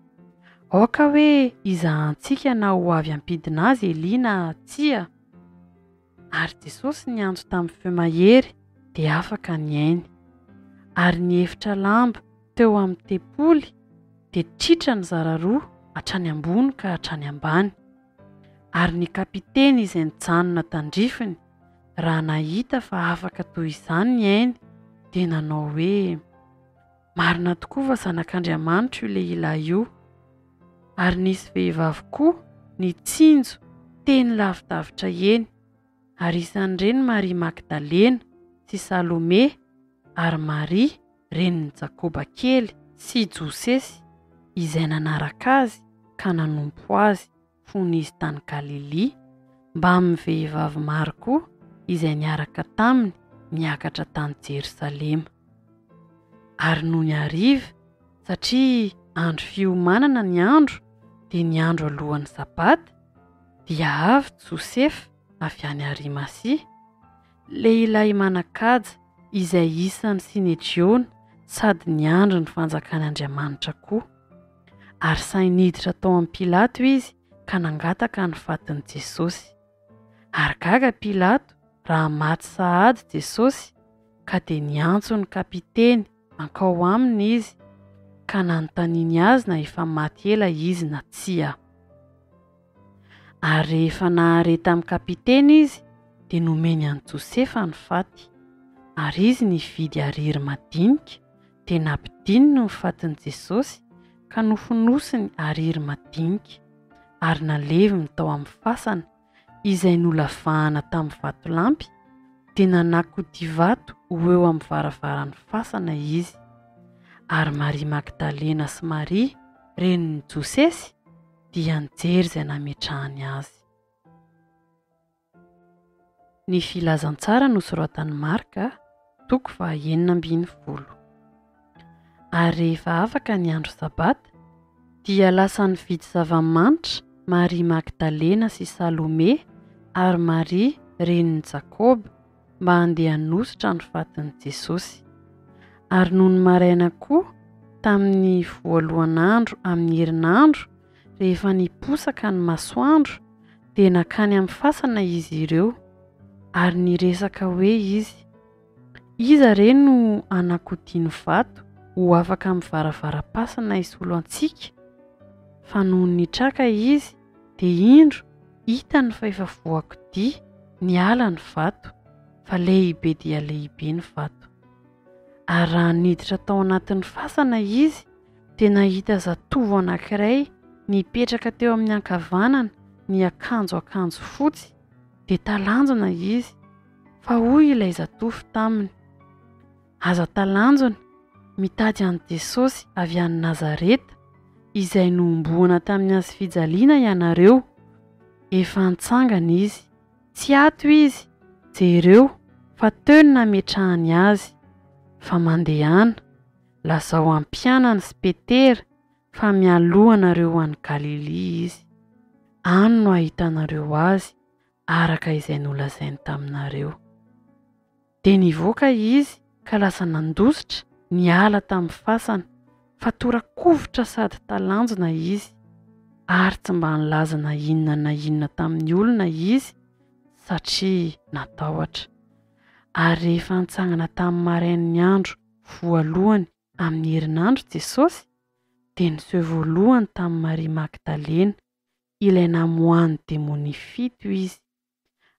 Aoka hoe hizahantsika na ho avy hampidina azy Elia na tsia. Ary Jesosy niantso tamin'ny feo mahery, dia afaka ny ainy. Ary ny efitra lamba teo amin'ny tempoly dia tritra nizara roa hatrany ambony ka hatrany ambany. Ary ny kapiteny izay nijanona tandrifiny, raha nahita fa afaka toy izany ny ainy, dia nanao hoe, Marina tokoa fa Zanak'Andriamanitra io lehilahy io. Ary nisy vehivavy koa nitsinjo teny lavidavitra eny, ary isan'ireny Maria Magdalena sy Salome ary Maria renin'i Jakoba kely sy Josesy, izay nanaraka azy ka nanompo azy fony izy tany Galilia, mbamin'ny vehivavy maro koa izay niaraka taminy niakatra tany Jerosalema. Ary nony hariva, satria andro fiomanana ny andro, dia ny andro alohan'ny Sabata, dia avy Josefa avy any Arimasia, lehilahy manan-kaja izay isan'ny Synedriona sady niandry ny fanjakan'Andriamanitra koa. Ary sahy niditra tao amin'i Pilato izy ka nangataka ny fatin'i Jesosy. Ary gaga Pilato raha maty sahady Jesosy ka dia niantso ny kapiteny hankao aminy izy ka nanontaniany azy na efa maty ela izy na tsia. Ary rehefa nahare tamin'ny kapiteny izy dia nomeny an'i Josefa ny faty. Ary izy nividy hariry madinika dia nampidininy ny fatin'i Jesosy ka nofonosiny hariry madinika ary naleviny tao amin'ny fasana izay nolavahana tamin'ny vatolampy, dia nanakodia vato ho eo amin'ny varavaran'ny fasana izy. Ary Maria Magdalena sy Maria, renin'i Josesy, dia nijery izay nametrahany azy. Ny Filazantsara nosoratan'i Marka, toko faha 16. Ary rehefa afaka ny andro Sabata, dia lasa nividy zava-manitra Maria Magdalena sy Salome ary Maria renin'i Jakoba mba handeha hanosotra ny fatin'i Jesosy. Ary nony maraina koa, tamin'ny voalohan'andro amin'ny herinandro, rehefa niposaka ny masoandro, dia nankany amin'ny fasana izy ireo, ary niresaka hoe izy, Iza re no hanakodia ny vato ho afaka amin'ny varavaram-pasana hisolo antsika? Fa nony nitraka izy, dia indro, hitany fa efa voakodia niala ny vato, fa lehibe dia lehibe ny vato. Ary raha niditra tao anatin'ny fasana izy, dia nahita zatovo anankiray nipetraka teo amin'ny ankavanana niakanjo akanjo fotsy, dia talanjona izy. Fa hoy ilay zatovo taminy, Aza talanjona, mitady an'i Jesosy avy any Nazareta, izay nohomboana tamin'ny hazofijaliana ianareo. Efa nitsangana izy. Tsy ato izy, jereo, fa teo no nametrahany azy. Fa mandehana. Lazao amin'ny mpianany sy Petera fa mialoha anareo ho any Galilia izy. Any no hahitanareo azy, araka izay nolazainy taminareo. Dia nivoaka izy ka lasa nandositra niala tamin'ny fasana, fa tora-kovitra sady talanjona izy, ary tsy mba nilaza na inona na inona tamin'ny olona izy, satria natahotra. Ary rehefa nitsangana tamin'ny marain'ny andro voalohany amin'ny herinandro Jesosy, dia niseho voalohany tamin'i Maria Magdalena, ilay namoahan'ny demonia fito izy.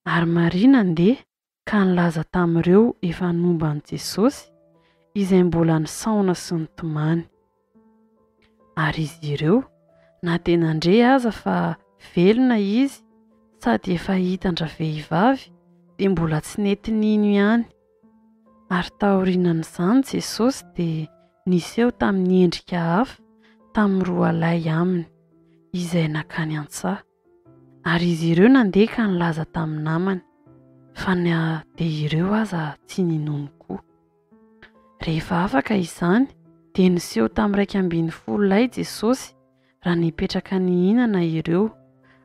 Ary Maria nandeha ka nilaza tamin'ireo efa nomba an'i Jesosy, izay mbola nisaona sy nitomany. Ary izy ireo, na dia nandre aza fa velona izy sady efa hitan-dravehivavy, dia mbola tsy nety nino ihany. Ary taorianan'izany Jesosy dia niseho tamin'ny endrika hafa tamin'ny roalahy aminy, izay nankany an-tsaha. Ary izy ireo nandeha ka nilaza tamin'ny namany, fa na dia ireo aza tsy ninoany koa. Rehefa afaka izany, dia niseho tamin'ny 11 lahy Jesosy raha nipetraka nihinana ireo,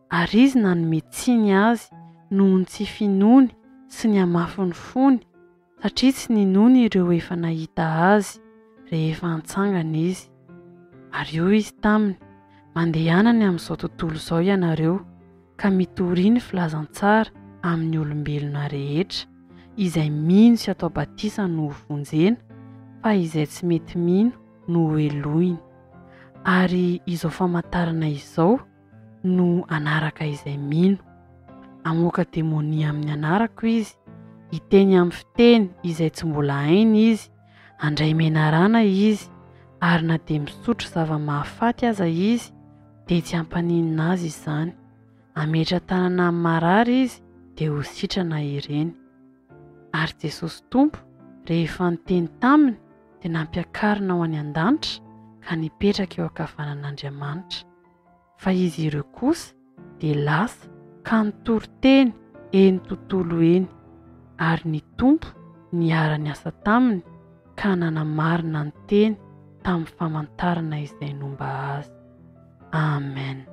ary izy nanome tsiny azy noho ny tsy finoany sy ny hamafin'ny fony, satria tsy ninoany ireo efa nahita azy rehefa nitsangana izy. Ary hoy izy taminy, Mandehana any amin'izao tontolo izao ianareo, ka mitoria ny filazantsara amin'ny olombelona rehetra. Izay mino sy atao batisa no hovonjena, fa izay tsy mety mino no hohelohina. Ary izao famantarana izao no hanaraka izay mino, Hamoaka demonia amin'ny anarako izy, hiteny amin'ny fiteny izay tsy mbola hainy izy, handray menarana izy, ary na dia misotro zava-mahafaty aza izy, dia tsy hampaninona azy izany. Hametra-tanana amin'ny marary izy, dia ho sitrana ireny. Ary Jesosy Tompo, rehefa niteny taminy, dia nampiakarina ho any an-danitra ka nipetraka eo ankavanan'Andriamanitra. Fa izy ireo kosa dia lasa ka nitory teny eny tontolo eny, ary ny Tompo niara-niasa taminy ka nanamarina ny teny tamin'ny famantarana izay nomba azy. Amen.